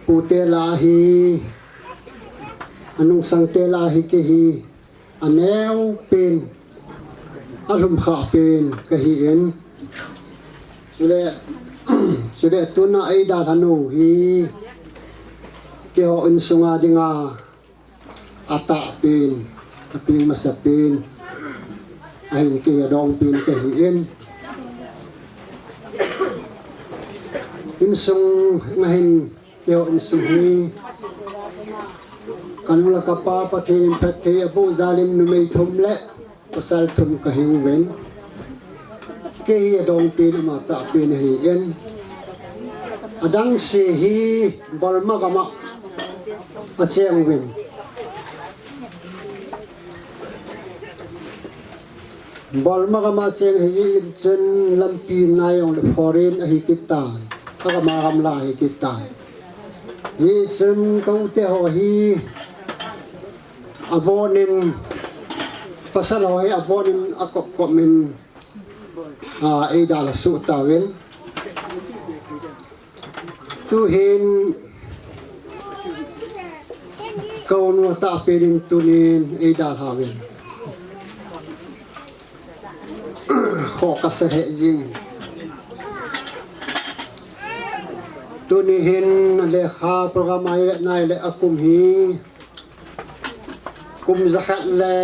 pute lah a hi, anungsang te lah a hi kei hi aneo pen, alhumkhah pen kahin. Chule, chule tuna eidalhah u hi keiho insunga dinga Atahpen, apeng masapen, ahin kei adongpen kahin. Insung ngahin keiho insung hi, kanu le kapa Pathen in phatthei aboh jal in numei thum le pasal thum kahiuvin. Kei hi adongpen, ama tahpen ahin. Adang se hi Burma gam a acheng uvin. Burma gam a cheng ahin, chun lampi nai jong le foreign ahi kit tai. Agam a gamla ahi kit tai. Hichun ka u teho hi abonin, pasal ho hi abonin akop kop in, a, eidalha soh tauvin. Tuhin ka u nu atahpen in tunin eidalha uvin. Kho kasa lheh jing. Tuni hin lekha program ahi nai le akum hi kum jakhat le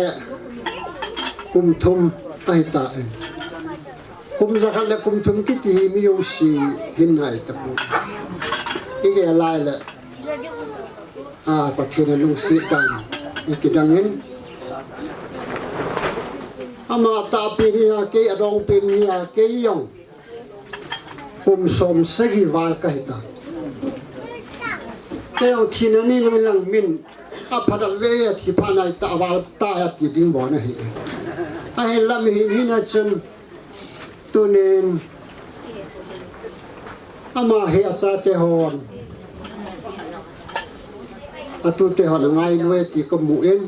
kum thum ahi tai. Kum jakhat le kum thum kiti hi mi jouse hin nai tapoi. Igel lai le, a, Pathen in alungset dan in kidang in. Ama tahpen hi a, kei adongpen hi a, kei jong kum som sagi val kahi tai. Kei jong thina ni nang lang min aphat a ve a, thi phat nai tah val tai ati ding bon ahi. Ahinla mihem hina chun tunin ama hi achate hon, atute hon angailou e ti kamu in.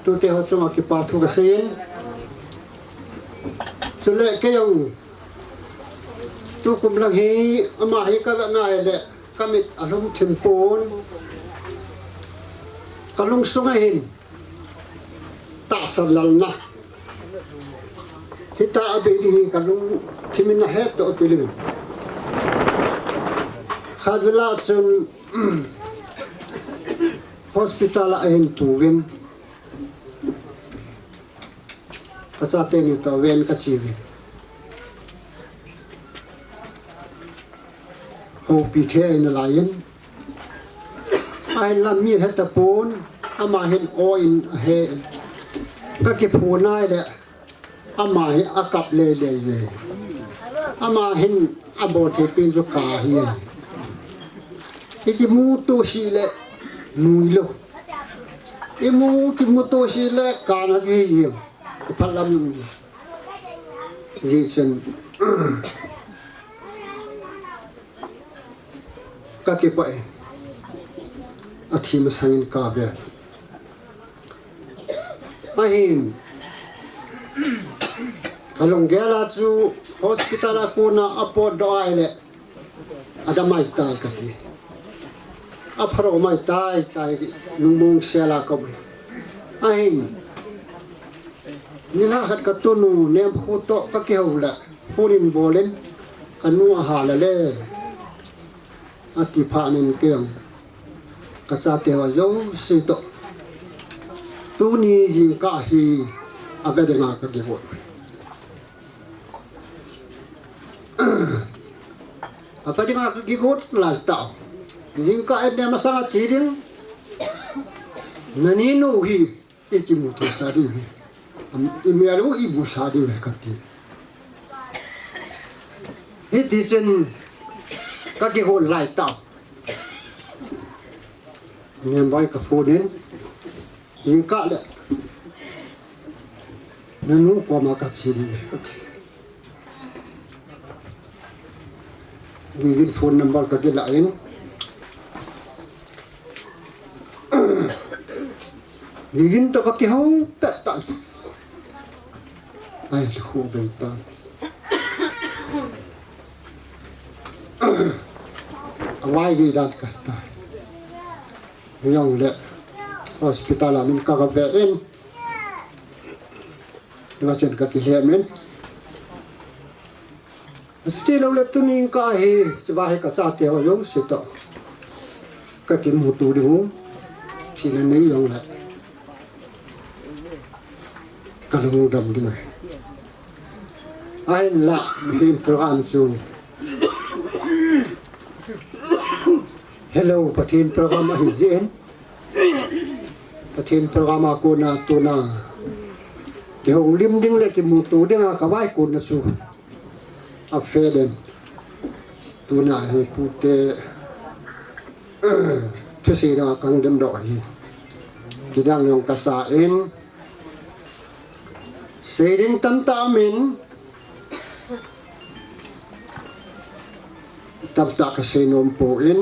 Tute ho chunga kipa thu kasei in. Chule kei jong tukum lang hi ama hi kavet nai le kamit alhum thim pon. Kalungsunga hin tahsan lalna hita abei ding hi kalungthim in ahet toh kilin. Khatvei lah chun hospital a ahin pu uvin. Kachate ni toh ven kache uvin. Houpi thei nalai in. Ahinla mi ahe tapon, ama hin o in ahe. Kakiphon nai le, ama hi akap lele uve. Ama hin abol thei pen chu ka ahi. Ikimuto sih le nuilou. Imu kimuto sih le ka na ve jeng. Kiphalam jeh chun kakipah e. Athi masangin kave. Ahin, kalunggel a chu hospital a kona apotdoh a ahile, adamai tai kati. Aphalou mai tai, tai, lungmong sela kaum. Ahin, nilhah khat katunu Nemkhu toh kakihou le, phone in bol in, kanu ahal le, ati phat in kei jong kachate ho jouse toh tuni jingkah hi ave dinga kakigot. Ave dinga kakigot laitah. Jingkah in ne masanga che ding. Nani nu hi ikimuto sah diu ahi. Am, imel u imu sah diu ahi kati. Hiti chun kakihou laitah. Nembai kaphone in, jingkah le nanu koma kache diu ahi kati. Gigin phone number kakilah in. Gigin toh kakihou pet tan. Ai, khu bei tan. Avai gei dan kahi tai. Hijongle hospital a min kagavet in. Hiva chun kakilhem in. Chuti lou le tuni kah hi, chuva hi kachate ho jouse toh kakimuto diu. Thina nei jong le ka lungdam ding ahi. Ahinla, hin program chu hello, Pathen program ahi jeh in. Pathen program a kona tuna kihong lim ding le kimuto ding a ka vai kona chu a fe den. Tuna hi pute thusei ding a kang dem doh hi. Kidang jong kasa in. Sei ding tamtah um in, tamtah ka sei nom poi,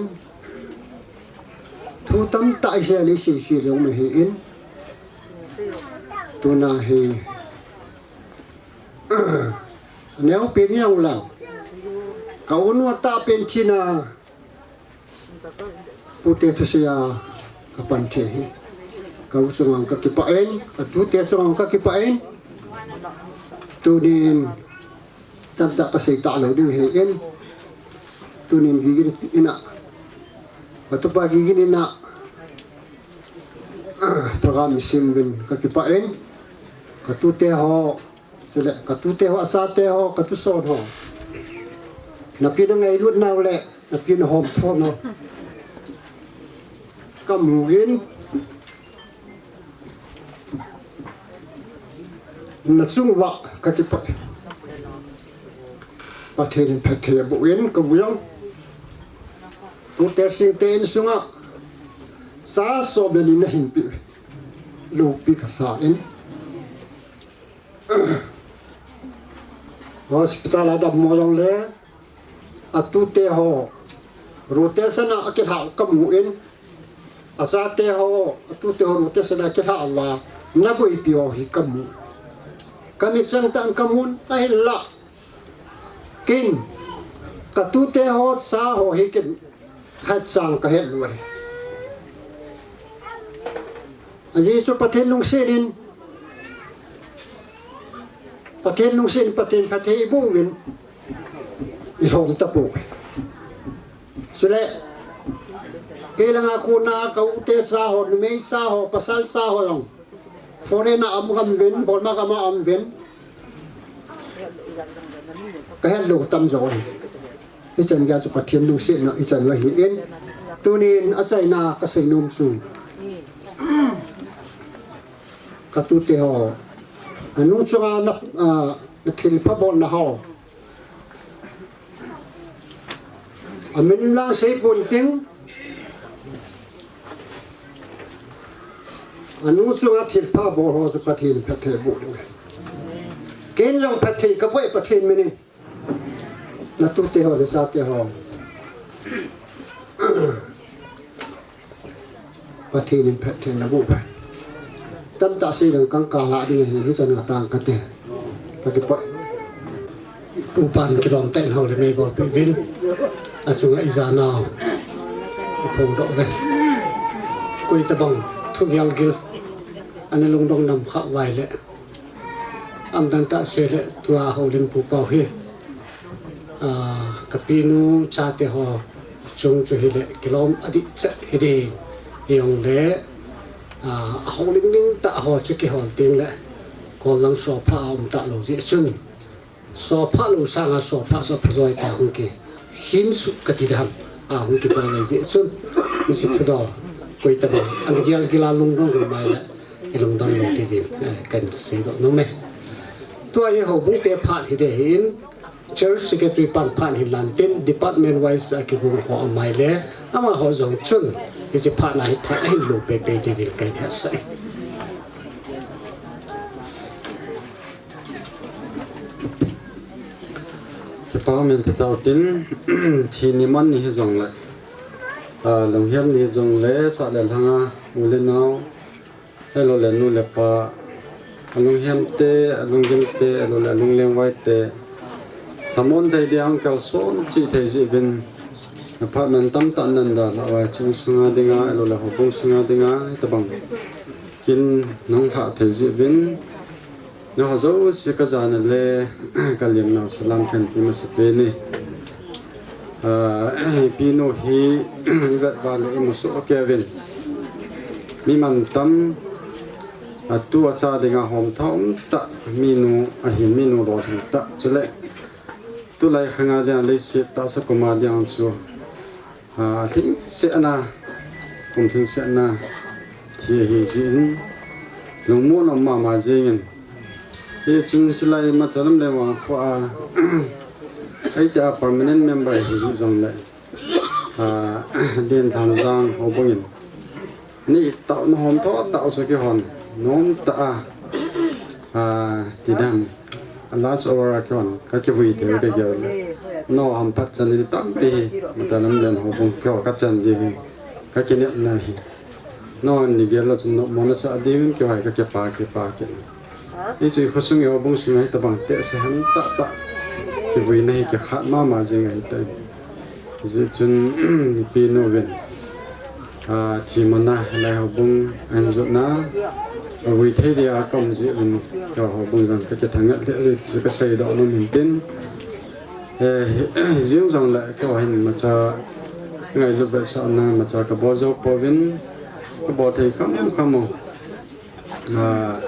thu tamtah i sei le sei khel jong ahi in, tuna hi neo pen jong lang ka un u a tah pen thina pute thusei a ka pan thei hi. Ka u chunga ka kipah in, ka tute chunga ka kipah in. Tunin tamtah ka sei talou ding ahi in. Tunin Gigin in a, ka tupa Gigin in a, program i sem uvin ka kipah in. Ka tute ho, chule ka tute ho, a chate ho, ka tuson ho, na pi na ngailut nau le na pi na hom thon ho ka mu in, na chung uva ka kipah. Pathen in phatthei aboh in ka u jong. Tute Singte insunga sa som le ni na hinpeh, loupi ka sa in. Hospital a dammo jong le, a tute ho rotation a kilhah u ka mu in, a chate ho, a tute ho rotation a kilhah uva na boipi ho hi ka mu. Ka mit chang tah in ka mun, ahinla ken ka tute ho cha ho hi ken khat chang ka het lou ahi. Ajeh chu Pathen lungset in, Pathen lungset in, Pathen phatthei i boh uvin i lhom tapoi. Chule kei langa kona ka u te cha ho, numei cha ho, pasal cha ho jong foreign a um gam uvin, Burma gam a um uvin, ka het lou tamjo ahi. Hichan gei chu Pathen lungsetna hichan ahi in. Tunin achaina ka seinom chu, ka tute ho, na nung chunga na, ah, na thilpha bolna ho, amin lang sei pon ting, a nung chunga thilpha bol ho chu Pathen phatthei boh ding. Ken jong phatthei ka boh e Pathen minin. Na tute ho, na chate ho, Pathen in phatthei na boh pai. Tamtah sei leng kang kala ding ahi, hichan nga tang kate. Ka kipah. Upan kilom tah in hou le mei bolpeh uvin, achunga i janau i phongdoh uve. Koi tabang thu gelgel ana lungdong nam kha uva ahile, aumdan tah sei le tua Houlim pu pau hi, ah, ka pinu chate ho chung chu hile kilom adih chet hi ding. Hijongle, ah, a houlim ding tah ho chu kihol teng le, kol lang sopha a um talou jeh chun, sopha lou sanga sopha, sopha joi ta hung kihin suh kati dam a hung kibol lei jeh chun, hiche thudol koi tabang ana gelgel a lungdong lou mai le, i lungdong lou ti ding, eh, kan seidoh nom e. Tua hi houbung te phat hi ding ahin, Church Secretary pan phat hi lan tin, department wise a kigong ho amai le, amaho jong chun hiche phat na hi phat ahin lou peipei ti ding kan hetsah e. Kipa min te tau tin, thi ni man ni hijongle, ah, lunghem ni jongle, sah le lhanga u le nao, ahilou le nu le pa, alunghem te, alunggim te, ahilou le alunglengvai te, lhamon thei dia hung kalson cheh thei jeh uvin, na phat man tamtah nan dalhah uva, chung sunga dinga, ahilou le houbung sunga dinga, hitabang kin nahung lhah thei jeh uvin, nangho jouse ka jana le ka lemnau salam kahin pe masapen e. Ah, pinu hi i vet uva le i musoh kei uvin. Mi mantam, atu acha dinga hom thom tah, minu ahin, minu lolhing tah. Chule, tulai khanga dinga leiset tahsa kum a dinga chu, a, lhingsetna, kum lhingsetna thi ahi jeh in, lungmon um mama jingin. Hichun hilai Matalam le Vangkho a, eiti a permanent member hi hijongle, a, Dinthanjang houbung in neitaona hom tho tah u chu kihon nom tah a, a, tidam, a last hour a kihon, kakivui thei u kagel le. Nao hamphat chan in tampi hi, Matalam le houbung kihon kachan diu hi, kakinepna hi. Nao ni gel le chun nopmo nasah diuvin kihoi kakipa, kipa kit. Hichu i khosung i houbung sunga hitabang tehse ham tah tah kivuina hi kikhat mama jing ahitai. Hijeh chun, ipi nu uvin, a, thimona hilai houbung ahin jotna, avui thei dia kaum jeh uvin, ka houbung jong kakithangat lheh uve ti chu kaseidoh nom in tin. Eh, hi, hi jing jongle keiho hin imacha ngailut vetsahna imacha kabol jou pouvin, kabol thei kham kham u. A,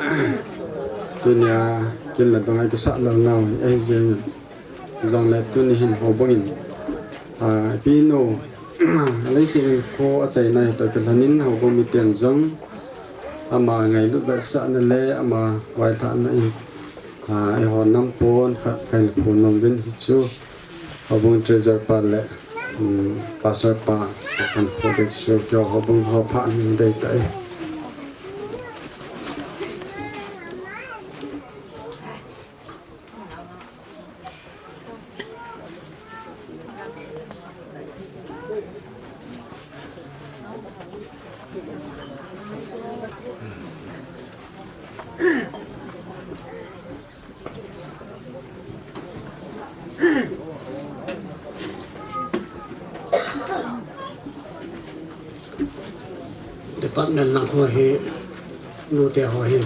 tunia kin le dong a kisah lou nau hi ahi jeng in. Jongle tuni hin houbung in, a, ipi nu, a, leiset in kho achaina hi toh kilhon in houbung miten jong ama ngailut vetsahna le ama vailhahna in, a, eiho nam pon khat kahin phon nom uvin hichu. Houbung treasurer pa le, um, pastor pa, kan phodet chu keiho houbung ho pha ni dei tai. Department lang ho hi, nute ho hin,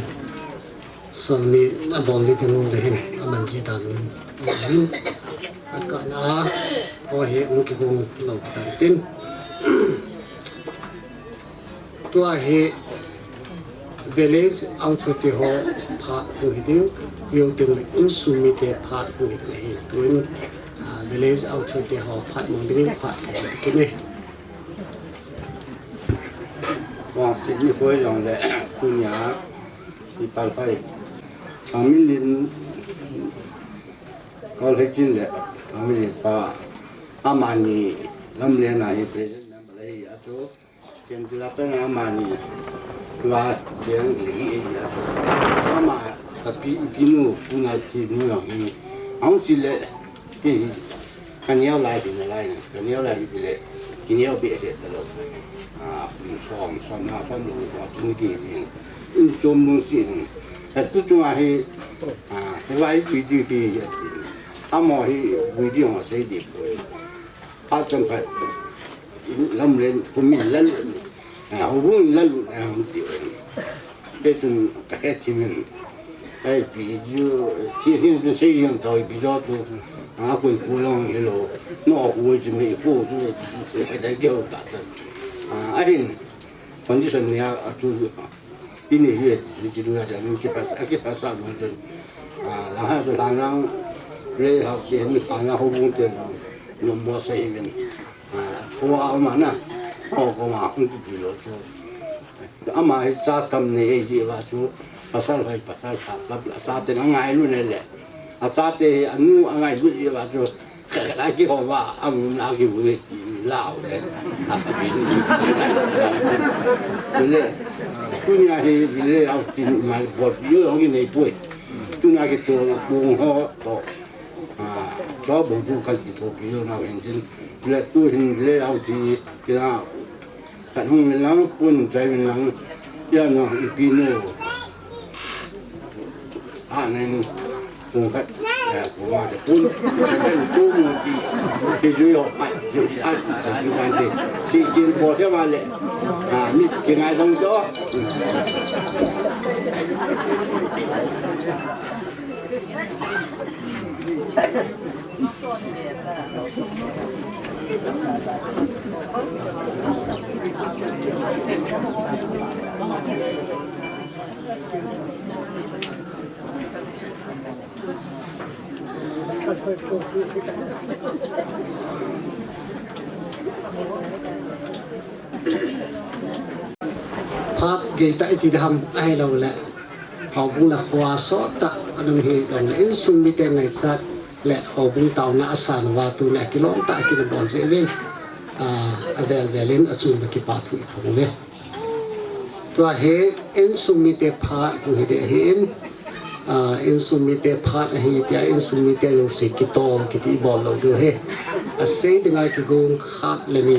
salni abol ni tinu le hin, aman ji dan in, hin, akana, ho hi, hung kigong lou tan tin. Tua hi village authority ho phat hung hi ding, yo ting le insung mite phat hung hi ding ahi. Tuin, ah, village authority ho phat mang ding phat hung hi ding e. Tua hi ni hoi jong le, tunia, i pal pai. Family Kol Hechin le, family pa, amani lamlen a hi present member ahi a chu, ken tila pen amani, tua ken le hi ahi a chu. Ama, tapi, pinu, puna chi nu hi, ang si le, ke hi, Ka neo lai hi nalai, ka neo lai hi le, ki neo be se ta lou. A, som, som na, som lou, som kin ki ni. In som lou si ni. Ka tu tu a hi, a, ka vai ki di ki ya. Amo hi, ki di mo se di ko. Pa chang pa, lamlen, ko min la lu. A, ho bu la lu, a, di. Te chun ka he chi min. Ai pi ju, chi hin tu sei hin tau pi jo tu. A koi ku long he lo. No ku chi mi ku tu. Ai dai ge ta ta. A, a hin. Condition ni a, a tu. Ini ye, ni ki du ya ja, ni ki pa, a ki pa sa mo tu. A, la ha tu la nang. Re ha ke ni pa na ho bu te. No mo sei min. A, ko a ma na. Ko ko ma, ku pi lo tu. Ama hi cha tam nei ahi jeh uva chu, pasal hoi pasal cha tam, a chate na ngailu nei le. A chate hi anu angailu jeh uva chu, a kihou va, amu na kivui ti lau le. A kivui. Le, tunia hi, le, au tin mai bol, yo, yo, nei poi. Tunia kitoh, bung ho, to. A, cho bung tu kan kitoh, yo, na, en tin. Le, tu hin, le, au ti, ti na, Kan hung min lang, pun chai min lang, ya no, ipi no. A, nai nu, pun khat, ya, pun ma te pun, kan tu mu ti, ti ju yo, ai, ju, ai, ai, ju kan te, si kin po te ma le, a, mi, ki ngai dong jo. Phat gei tah iti ding ham ahilou le, houbung le kho sot tah anung hi dong le, insung mite ngaichat le houbung taona asan uva tuni a kilom tah a kinabol jeh uvin, ah, avel vel in achung uva kipa thu iphong uve. Tua hi insung mite phat kong hi ding ahin, ah, insung mite phat ahi tia insung mite jouse kitol kiti ibol lou diu ahi. Asei dinga kigong khat le ni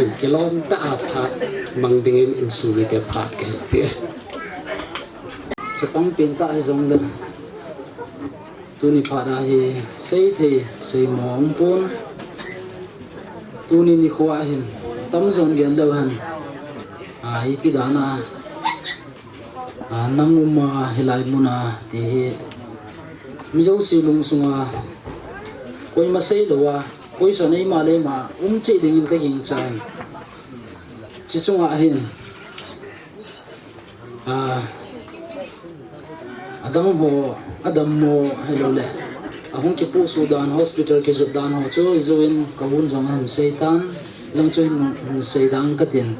in kilom tah a phat mang dingin insung mite phat kahin pe. Chapang pen tah hijong le. Tuni phat a hi seithei, seimo umpon. Tuni nikho a hin, tamjon gen leu hen. A, iti dan a, a, nang um a hilai mun a ti hi. Mi jouse lungsunga, koima seilou a, koisa neima leima, um cheh dingin kagingchan. Chi chunga hin. A, adang ho, adammo, hilou le. Ahung kipusuh dan, hospital kijot dan ho chu, ijou in kahon jong ahin seitan, lang chu hin, hin seidang katin.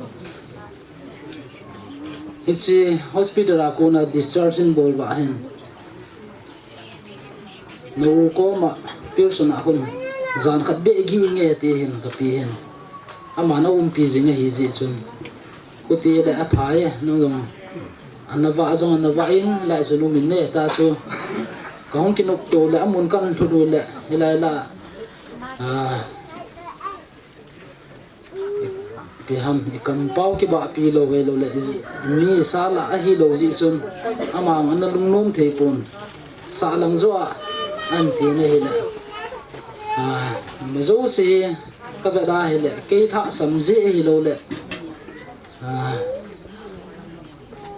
Hiche hospital a kona discharge in bol uva hin. Nou koma, Pearson a hung, jan khat beh gih inge ti hin kapi hin. Aman aumpi jing ahi jeh chun. Kuti le aphai, nang jong. Ana vah jong ana vah in, lai chun um in ne, ta chu. Kahung kinopto le, amun kahin lhut u le, hilai la. A, Ipi ham, ikampau kibahpi lou hilou le, mi sa la ahilou jeh chun, ama ana lungnom thei pon, sa lang joh a, ahin ti na hile. A, mi jouse hi, kavet a hile, kei lhasam jeh hilou le. A,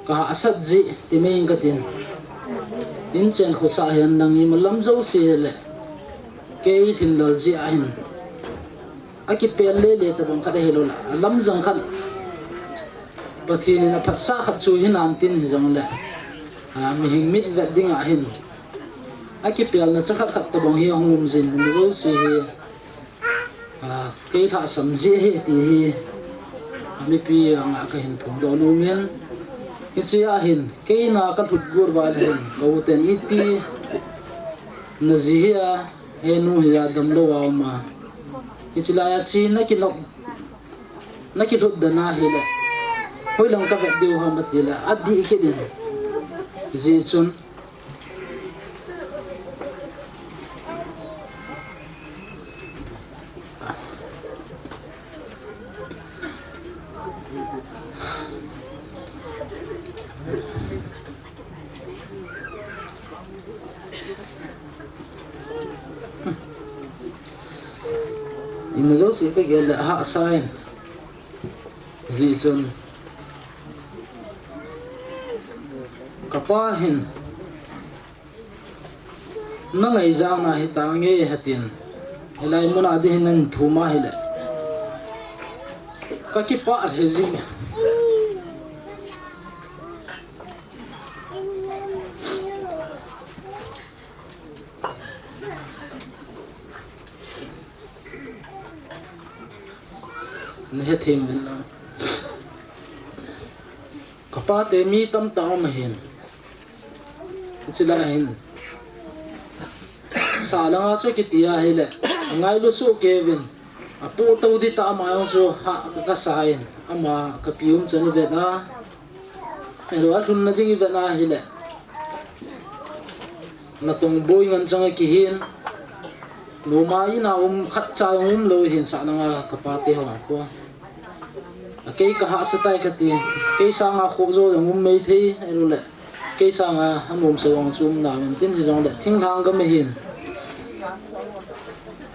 Kahahsat jeh, ti mai ing katin. Inchen khosa hin nang imalam jouse le. Kei lhinlel jeh ahin. Akipel lele tabang khat ahilou le. Alam jang khat. Pathen in aphatsah khat chu hinan tin hijong le. A, mihing mitvet ding ahin. Akipelna chakhat khat tabang hi ahung um jin. Mi jouse hi. A, kei lhasam jeh ahi ti hi, a, mipi anga kahin phongdoh nom in. Hiche a hin, kei na kalhut got uva le hin, ka u ten iti, na ji hi a, he nu hi a damlou a um a. Hiche lai a chi na kinop, na kilhut dan a hile, hoilang kavet diu ham ati le, adih kit in. Hijeh chun, Ima jouse kagel le hahsa in. Hijeh chun. Kapa hin. Na ngaijang na hitange hatin. Hilai muna ding hin nahin thum a hile. Kakipah lheh jing. Na hethem uvin lang. Kapa te mi tamtah um ahin. Hiche lai hin. Sa langa chu kiti a hile. Ngailu soh kei uvin. Apoh tou ding tah ama jong chu ha ka, kasa in. Ama kapi umchan ivet a. Ahilou, alhunna ding ivet a hile. Natong boi ngen chang a kihin. Noma in a um khat cha jong umlou hin sa langa kapa te ho a ko. A kei kahahsa tai kati. Kei sanga khoh jo jong um mei thei, ahilou le. Kei sanga anom sa jong chu um nauvin tin hijong le. Thinglhang gam ahin.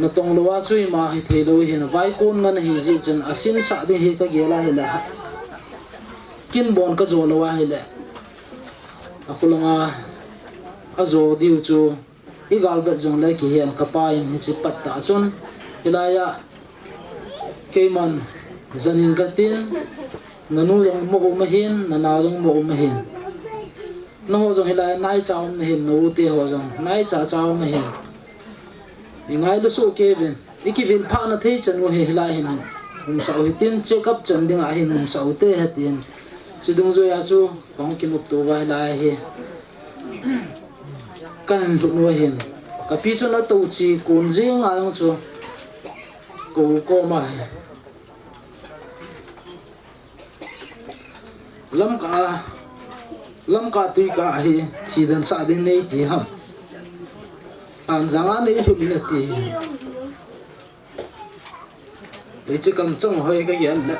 Natong lou a chu ima hithei lou hin. Vaikon ngen ahi jeh chun. Asinsah ding hi kagel a hile. Kin bon kajo lou a hile. Akholanga ajo diu chu igalvet jongle kihen kapa in hiche pat tah chun hilai a Keiman, janin katin, nanu jong mo um ahin, nanao jong mo um ahin. Naho jong hilai naicha um nahin, na u te ho jong naicha cha um ahin. I ngailu soh kei uvin, i kivil phah na thei chan u hi hilai hin umsah u hitin, check up chan ding a hin umsah u te hitin. Chidung joya chu kahung kinop to uva hilai hi. Kahin lhun u ahin. Kapi chu na to chi kun jing a jong chu. Ko koma hi. Lamka, Lamka tuika hi, thidan sah ding nei ti ham. Anjang a nei lhun na ti. Ei chi kam chang hoi ka gen le.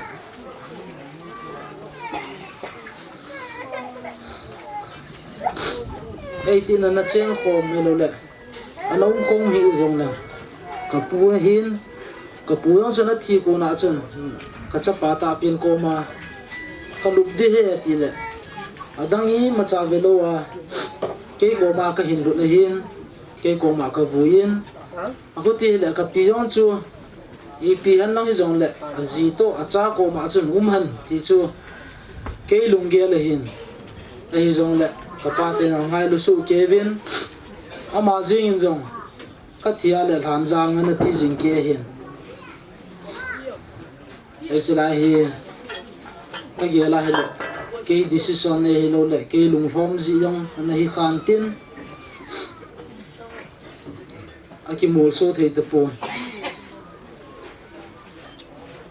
Ei ti na na cheng khom me lo le. Ana um khom hi u jong le. Ka pu hin, ka pu jong chu na thi kona chun, ka chapa ta pin koma, ka lup di he ti le. Adang imacha ve lo a, kei koma ka hin lut na hin, kei koma ka vui in. A khuti le ka pi jong chu, ipi han nang hi jong le, aji to, acha koma chun um han ti chu, kei lunggel ahin. Ahi jong le, ka pa te na ngailu soh kei uvin, ama jing in jong, ka thia le lhan jang ana ti jing kei ahin. Ei chi lai hi, ka gel a hi le, kei decision ei hi lo le, kei lunglhom ji jong ana hi khan tin, a kimol so thei ta pon.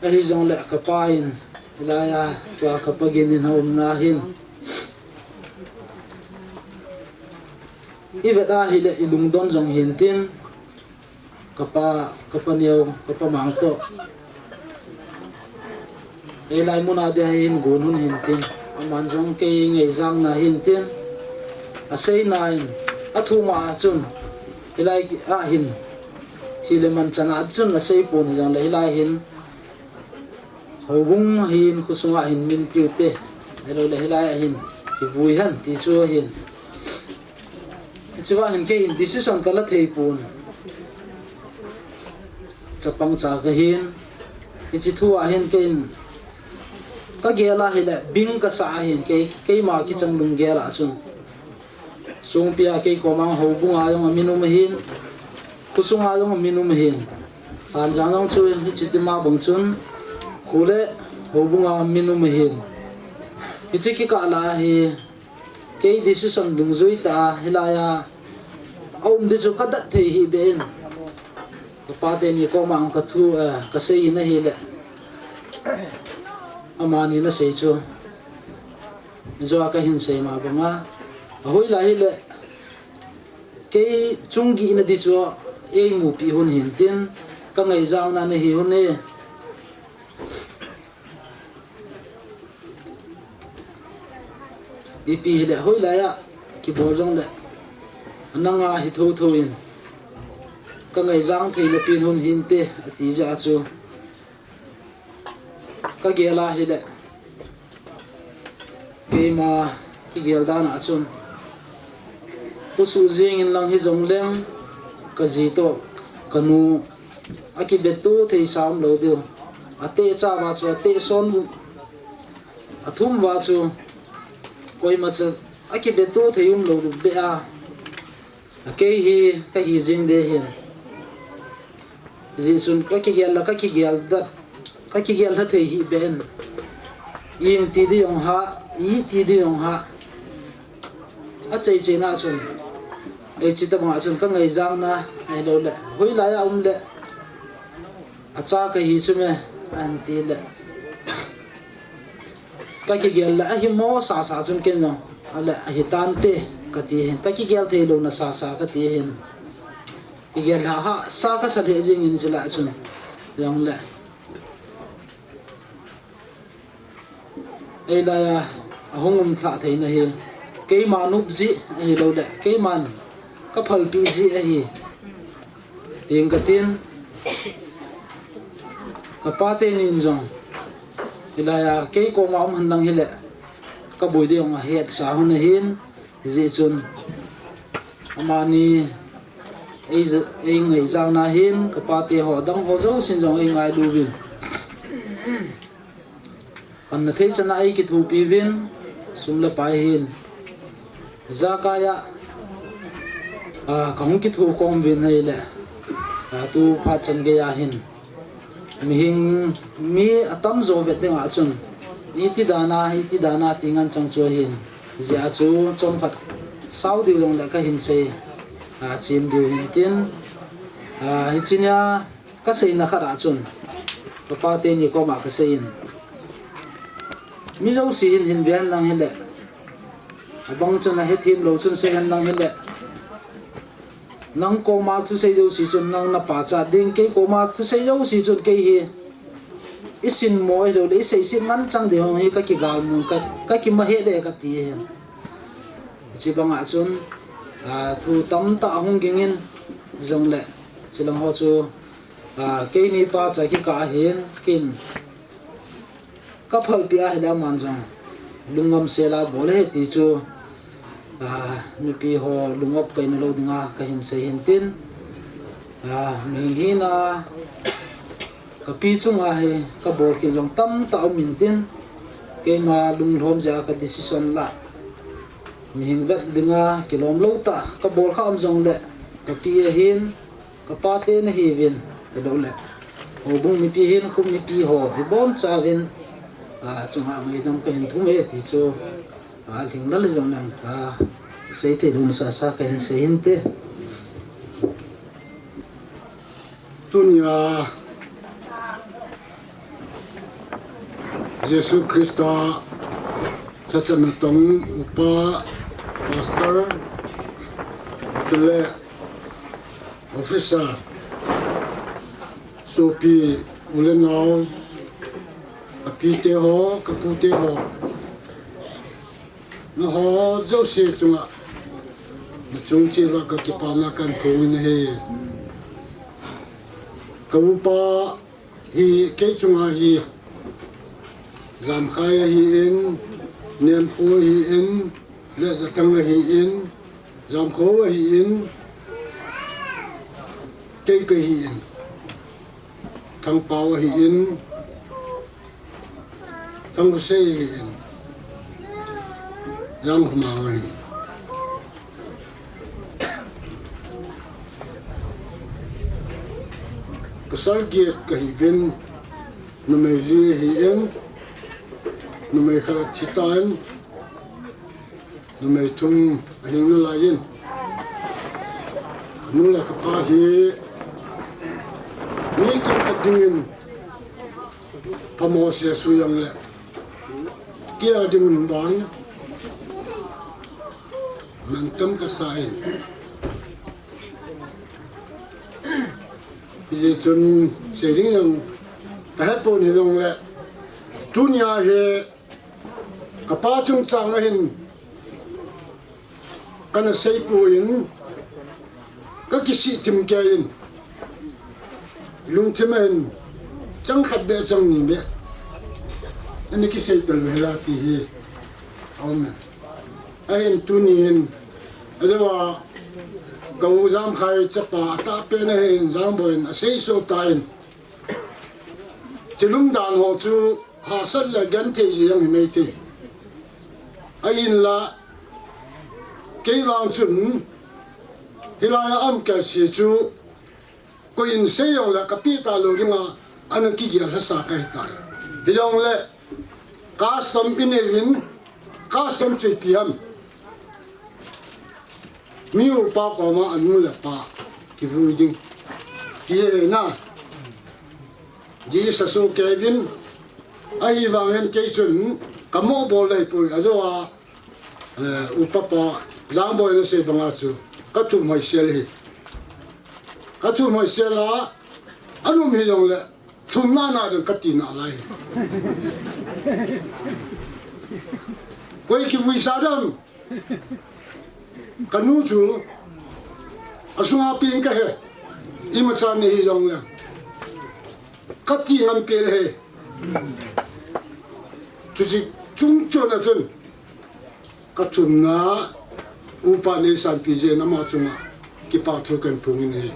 Ahi jong le ka pa in, hilai a, tua ka pa gin in ha um na hin. I vet a hi le, i lungdon jong hin tin, ka pa, ka pa neo, ka pa mang to. Ei lai mun a dia hin gun hun hin tin. Aman jong kei ngeijang na hin tin. Asei na in. Athum a chun. Hilai a hin. Thi le man chan a chun asei pon jong le hilai hin. Houbung hin khosung a hin min piu te. Ei lo le hilai a hin. Kivui han ti chu ahin. Hichua hin kei in decision ka la thei pon. Chapang cha ka hin. Hichi thu a hin kei in. Ka gel a hi le bing ka sa a hin kei, keima kichang lunggel a chun. Songpi a kei koma houbung a jong a min um ahin. Khosung a jong a min um ahin. Anjang jong chu hichi tima bang chun. Khu le houbung a min um ahin. Hichi kikah la hi. Kei decision dungjui ta hilai a, a um di chu ka dat thei hi be in. Ka pa te ni koma ka thu, eh, ka sei in ahi le. Amani na sei chu. Joa ka hin sei ma banga. A hoi la hi le. Kei chung gi na di chu ei mu pi hun hin tin. Ka ngai jang na na hi hun e. Ipi hi le hoi lai a, kibol jong le. Nanga hi tho tho in. Ka ngai jang thei na pin hun hin te, ati ja chu. Ka gel a hi le. Keima, kigel dan a chun. Kusu jing in lang hi jong leng, ka ji to, ka nu. A kibetu thei sam lo diu. A te cha va chu, a te son. A thum va chu. Koima cha. A kibetu thei um lo diu be a. A kei hi, ka hi jing de hin. Ji sun ka kigel la, ka kigel da. Ka kigel da thei hi be in. Ing ti di jong ha, i ti di jong ha. A chei chei na chun. Ei chi ta bang a chun ka ngai jang na, ei lo le. Hoi lai a um le. A cha ka hi chu me, an ti le. Ka kigel le, a hi mo sa sa chun ken jong. A le, a hi tan te, ka ti hin. Ka kigel thei lo na sa sa, ka ti hin. Kigel ha ha, sa ka sa le jing in chi la chun. Jong le. Ei lai a, a hung um thla thei na hi. Keima nup ji, ahi lo le. Keiman, ka phalpi ji, ahi. Ting ka tin. Ka pa te nin jong. Hi lai a, kei koma um han lang hi le. Ka boi de ong a het sa hun a hin. Ji chun. Amani. Ei, ei ngai jang na hin, ka pa te ho, dang ho jo sin jong ei ngai lu vin. Panna thei chana ei kithopi uvin, sum le pai hin. Ijakai a, a, kahung kithokhom uvin ahile, a, tu phat chan gei a hin. Mihing mi atamjo vet ding a chun. Iti dan a, iti dan a ti ngen chang chu ahin. Hijeh a chu chomkhat sao diu jongle kahin sei. A, chim diu hin tin. A, hiche nia, Ka seina khat a chun, ka pate ni koma ka seiyin. Mi jouse hin hin ve hen lang hile. Abang chun ahethem lou chun sei hen lang hile. Nang koma thusei jouse chun nang na pachat ding, kei koma thusei jouse chun kei hi. I sinmo ahilou le, i seiset ngen chang ding hi ka kigalmu, ka, ka kimahet le ka ti ahi. Hiche banga chun, a, thu tamtah ahung ging in jongle, chilang ho chu, A, keini pachat kikah ahin, kin ka phalpi ahile aman jong lungngam sel a bol e ti chu, a, mipi ho lung-op kahi lou dinga kahin sei hin tin, a, mihing hina ka pi chunga hi ka bolkhel jong tamtah um in tin, keima lunglhom jeh a ka decision la. Mihing vet dinga kilom lou tah ka bol kha um jongle ka pi ahin, Ka pate nahiuvin, hilou le. Houbung mipi hin, khum mipi ho, hi bonchauvin, a, chunga ngaidam kahin thum e ti chu, a, lhinglel jong nang ka sei thei lou masa sa kahin sei hinte. Tunia Jesu Christa thachan natong upa, pastor, chule officer, sopi, u le nao, ka pite ho, ka pute ho, nangho jouse chunga, nachung cheh uva ka kipana kahin phong in ahi. Ka upa hi kei chunga hi, Jamkhai ahin, Nempu ahin, Lejatang ahin, Jamkhou ahin, kei kahin, Thangpao ahin, Thangkhosei ahin, Jangkhomang ahin. Pasal get kahiuvin, numei li ahin, numei khat athi tan, numei thum ahing nalaiyin. Kanu le kapa hi mi kimkhat dingin phamo sese jongle, kei a dingin vang mantam kasa in. Hijeh chun sei ding jong kahet pon hijongle, tunia hi kapa chungchang a hin kana seipoi, ka kisih thim kei in, lungthim a hin chang khat beh chang ni beh ana kisei talou hela ti hi aum e. Ahin tunin, ajeh a, ka u Jamkhai chapa atahpen ahin Jangboi in aseiso tan, chilum dan ho chu hahsat le genthei jeng hi maithei. Ahinla, kei vang chun, hilai a um kei se chu, koi in sei jongle kapeh talou dinga, ana kigel lhasa kahitai. Hijongle, custom inei uvin, custom chu ipi ham. Mi upa koma anu le apa kivui ding. Ti ahi na. Ji saso kei uvin, ahivangin kei chun kamo bol dei poi, ajeh a, eh, upa pa, Jangboi in asei banga chu, kathum hoisel hi. Kathum hoisel a, anum hijongle, thumna na ding kati nalai. Koi kivui sa dam. Kanu chu, asunga pen kahe. Imacha nahi jongle, kati ngam pen ahi. Chuche chungchon a chun, kathumna upa neisanpi jeh in ama chunga kipathu kahin phong in ahi.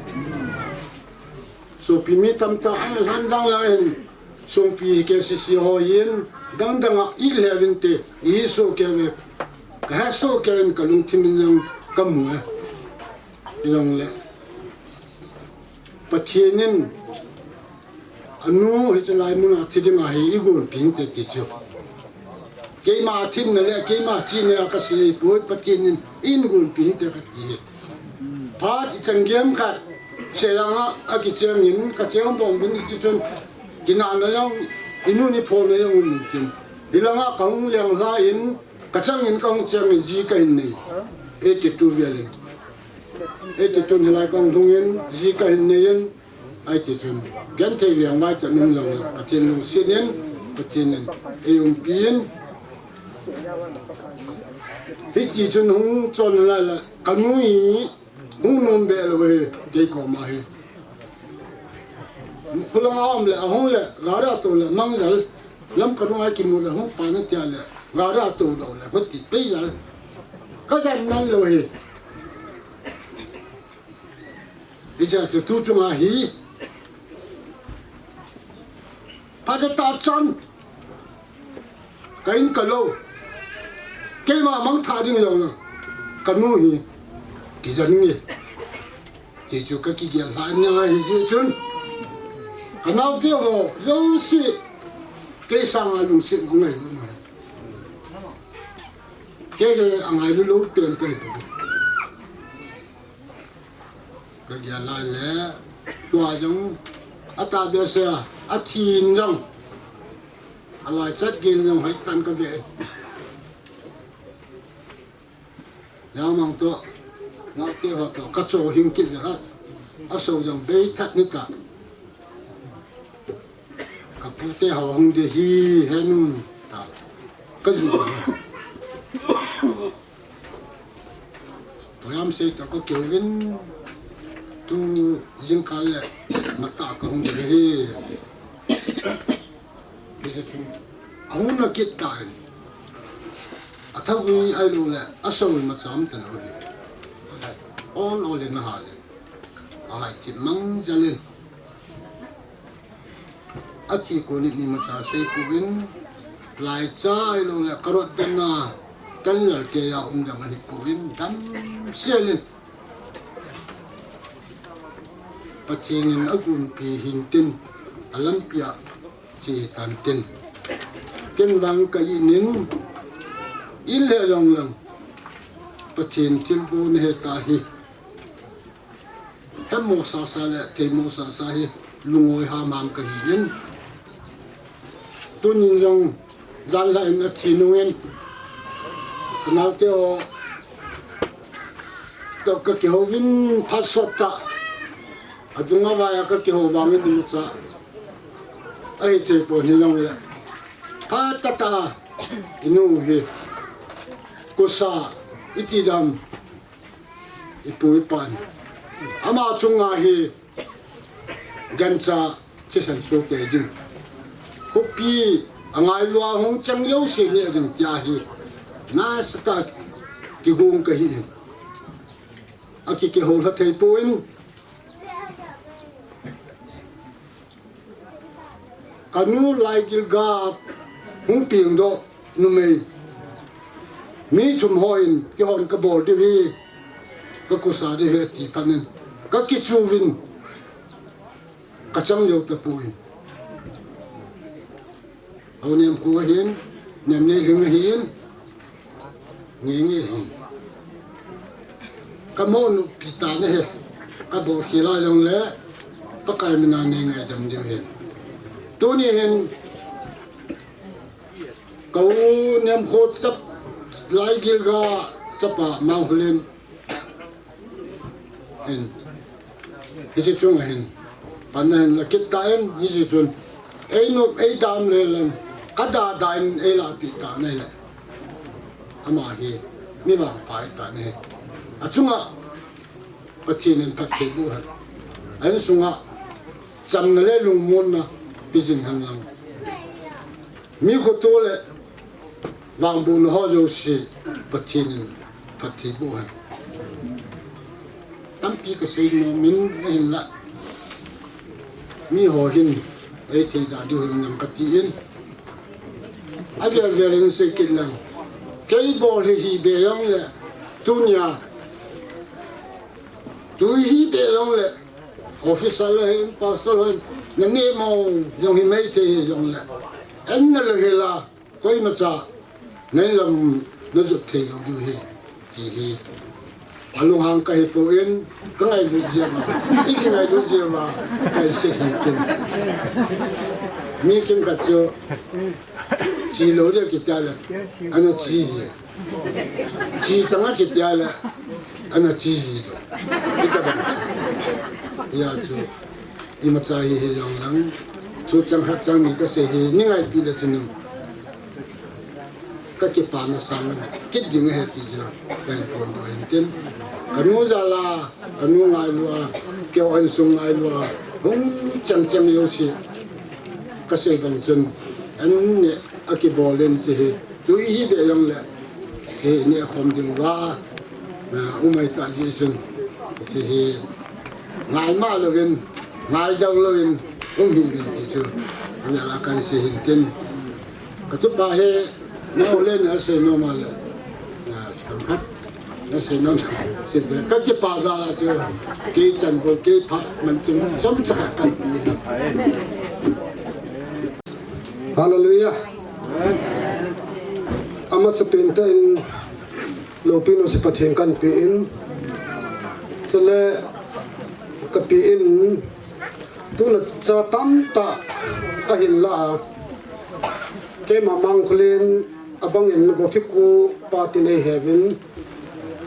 Sopi mi tamtah ana lhan lang lang in, Songpi hi K C C ho in, dang dang a i le vin te, i so ke ve, ka he so ke in ka lungthim in jong ka mu e. Jong le. Pathen in, anu hi chalai mun a thi ding a hi i gonpi inte ti chu. Keima thimna le, keima china a ka sei poi, Pathen in in gonpi inte ka ti. Phat i chan giam khat, Sejang a, a kicheng in, ka cheng bom bin ti chun, kinahna jong, i nu ni pho na jong um tin. Hilanga ka hung leng hla in, ka chang in ka hung cheng in, ji ka hin nei. Eighty-two vel in. Eighty-two hilai ka hung lhung in, ji ka hin nei in, Ahi ti chun, genthei veng vai ta nung jong le, Pathen lungset in, Pathen in, ei umpi in. Hiti chun hung chon lai la, ka nu hi, hung nom be lou hi, kei koma hi. Khulang a um le, ahung le, gari a tou le, Mangjal, Lamka rung a kimu le, hung pan a tia le, gari a tou lou le, hung ti pei jal. Ka jan man lou hi. Hiche chu tu chunga hi. Phat a ta chan. Ka in ka lou. Keima mangthah ding jong le. Ka nu hi. Kijan nge. Ti chu ka kigel lha nia hi ji chun. Ka naote ho. Jouse. Kei sanga lungset ngailu na. Kei le angailu lou pen kei. Ka gel lai le, tua jong, a ta behseh a, a thin jong, a laichat gel jong, hoi tan ka ve. Lamang to, naote ho to, ka cho hing kit le a, a so jong, bei that ni ta. Ka pute ho hung de hi, he nun, ta. Ka ju. Toyam sei to ka keu vin tu jingkah le mata ka hung de hi. Kei se tu a hung na kit ta in. A thawi ai lo le a so ma cham ta lo hi. Ol ol in a ha le. A hai ti mang ja le. A thi ko ni ni ma cha sei ko in, lai cha i lo le karot dan na, kan lal ke ya um dang a hi ko in, dam sia le. Pathen in a gunpi hin tin, a lampi a che tan tin. Ken vang ka i nin, in le jong lang, Pathen thil bu ne he ta hi. Hemo sasa le theimo sasa hi lungoi ham ham ka hi in. Tunin jong jan la in a thi nung in. Ka naote ho to ka kihou vin phat sot ta. A dung a vai a ka kihou vang in mu cha. Ahi thei pon hi jong le. Phat ta ta i nu hi. Kusa i ti dam. I pu i pan. Ama chunga hi gancha thisan so te ding. Khopi a ngailu a hung chang jouse ne ding tia hi. Nasatah kigong ka hi. A ki kihou lha thei pon. Ka nu lai gilga hung piang doh numei. Mi thum ho in kihon ka bol diu hi, ka kusa diu hi ti phat in. Ka kichu vin ka chang jou ta poi. Au nem ku hin, nem nei ling hin. Nge nge hin. Ka mo nu pi ta na he. Ka bo khi la jong le. Pakai mina ne ngai dam diu hin. Tuni hin. Ka u nem kho chap lai gilga chapa mang hulen. Hin. Hiche chunga hin. Pan na hin la kit ta in, hiche chun. Ei nop, ei dam le lam. Ka da da in, ei la pi ta na le. Ama hi. Mi vangpha ta na hi. A chunga. Pathen in phatthei boh hen. A insunga. Chamna le lungmonna. Pi jing hen lang. Mi khoto le. Vangbohna ho jouse Pathen in phatthei boh hen. Tampi ka sei nom in ahin la. Mi ho hin Hei thei da diu hin nang kati in. Avel vel in sei kit lang. Kei bol hi hi be jong le. Tunia. Tui hi be jong le. Officer le hin, pastor le hin. Na ne mo jong hi mei thei hi jong le. En na le hi la. Koimacha, neilam najot thei lou diu ahi, ti hi. Alunghang kahi poi, kangailut jeh uva, ikingailut jeh uva, kahin sei hin tin. Mi kimkhat chu, che lou ding kiti le, ana che ji. Che tang a kiti le, ana che ji lou. Ita bang. Hijeh chun, imacha hi hi jong lang, chu chang khat chang ni kasei hi, ningaipi le chun. Kakipana sang kit ding ahi ti chu kahin phongdoh hin tin. Kanu jal a, kanu ngailua, keiho insung ngailua, hung chang chang jouse kasei bang chun, an neh a kibol in chu hi, tui hi be jong le, hi neh khom ding uva, a, um ahi ta jeh chun, chu hi, ngaima louvin, ngaidam louvin, um hih uvin ti chu, avel a kahin sei hin tin. Katupa hi, nao le nasei nom a le. Na, themkhat. Nasei nom a. Sei le. Kakipa jal a chu. Kei chan bol, kei phat man chun. Chomcha khat kahin pe. Hallelujah. Amasapen tah in loupina chu Pathen kahin pe in. Chule kapi in. Tuna cha tamtah ahin la a. Keima Mangkholen abang in Gofiko pa tin eiheuvin.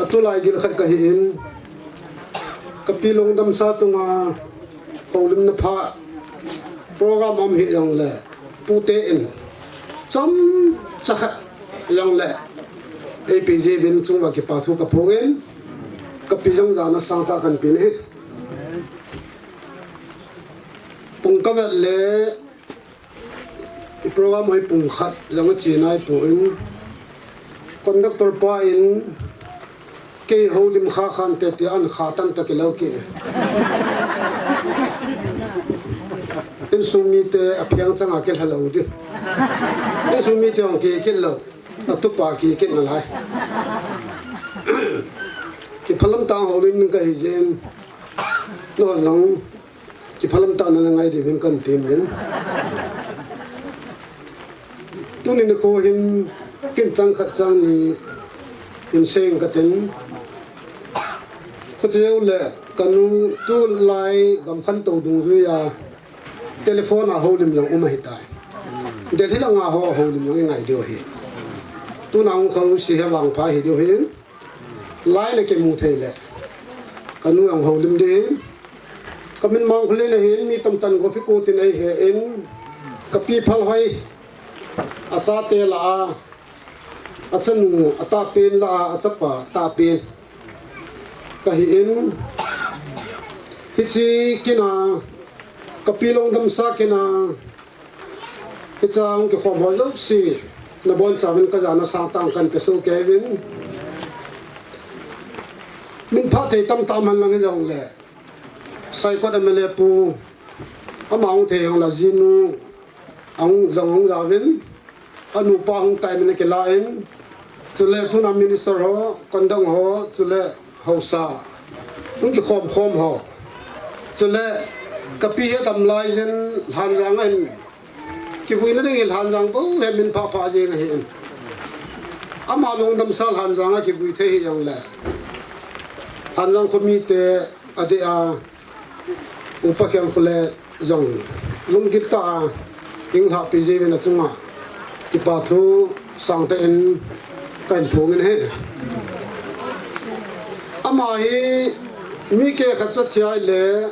Atulai gil khat kahi in. Kapi lungdamsa chunga houlimna pha program um hih jong le. Pute in. Chomcha khat jong le. Eipe jiuvin chunga kipa thu kaphong in. Kapi jong jana sangtah kahin pe in ahi. Pung kavet le, i program hi pung khat jong ache nai poi. Conductor pa in kei houlim kha khan te ti an kha tan ta kilou ki. Insung mite aphiang chang a kilha lou di. Insung mite ong ki kilou. Atupa ki kin nalai. Kiphalam tah houlim kahi jin. Nalai. Kiphalam tah na ngai diuvin kahin temin. Tuni nikho hin kin chang khat chang ni in seng katin. Khucheu le kanu tulai gam khantou dungjuia telephone a houlim jong um ahitai. Delhi langa ho houlim jong ingai diu ahi. Tuna hung khang si he vangpha hi diu ahi. Lai le kimu thei le. Kanu jong houlim ding. Kamin Mangkholen ahin, mi tamtah in Gofiko tin eihe in. Kapi Phalhoi. Achate lah a. Achanu, atahpen lah a, achapa, tahpen. Kahi in. Hiche kin a. Kapi lungdamsa kin a. Hiche a hung kikhom ho jouse, nabonchauvin kajana sangtah kahin pe soh kei uvin. Min phatthei tamtah um hen lang hijongle. Saikot M L A pu, ama hung thei hung la jinu, ahung jong hung jauvin, anupa hung tai min akilah in, chule tuna minister ho, kondong ho, chule haosa. Hung kikhom khom ho. Chule, kapi hi adamlai jin Lhanjang a hin. Kivuina ding hi Lhanjang bou hi min phah phah jeng ahi in. Ama lungdamsa Lhanjang a kivui thei hijongle. Lhanjang khomite adeh a. Upa Khenkhole jong lunggil tah a, hung lhahpi jeng in achunga kipa thu sangtah in kahin phong in ahi. Ama hi mi kehkhat chu athi ahile,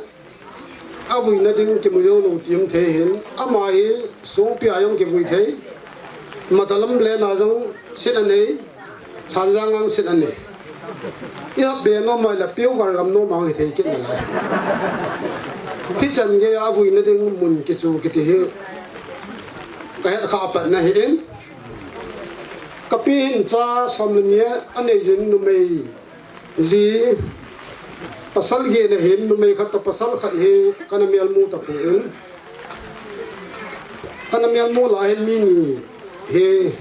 avuina ding kimu jou lou ti um thei hin, ama hi songpi a jong kivui thei, matalam len a jong sit anei, Lhanjang a sit anei. Ihap be nom a ahile, peugar gam nom a hung hithei kit nalai. Hichan gei a avuina ding mun kichu kiti hi. Kahet kha apatna ahi in. Kapi hin cha som le ni anei jin numei li. Pasal get ana hin numei khat toh pasal khat hi kana melmu tapon. Kana melmo lai hi mi ni hi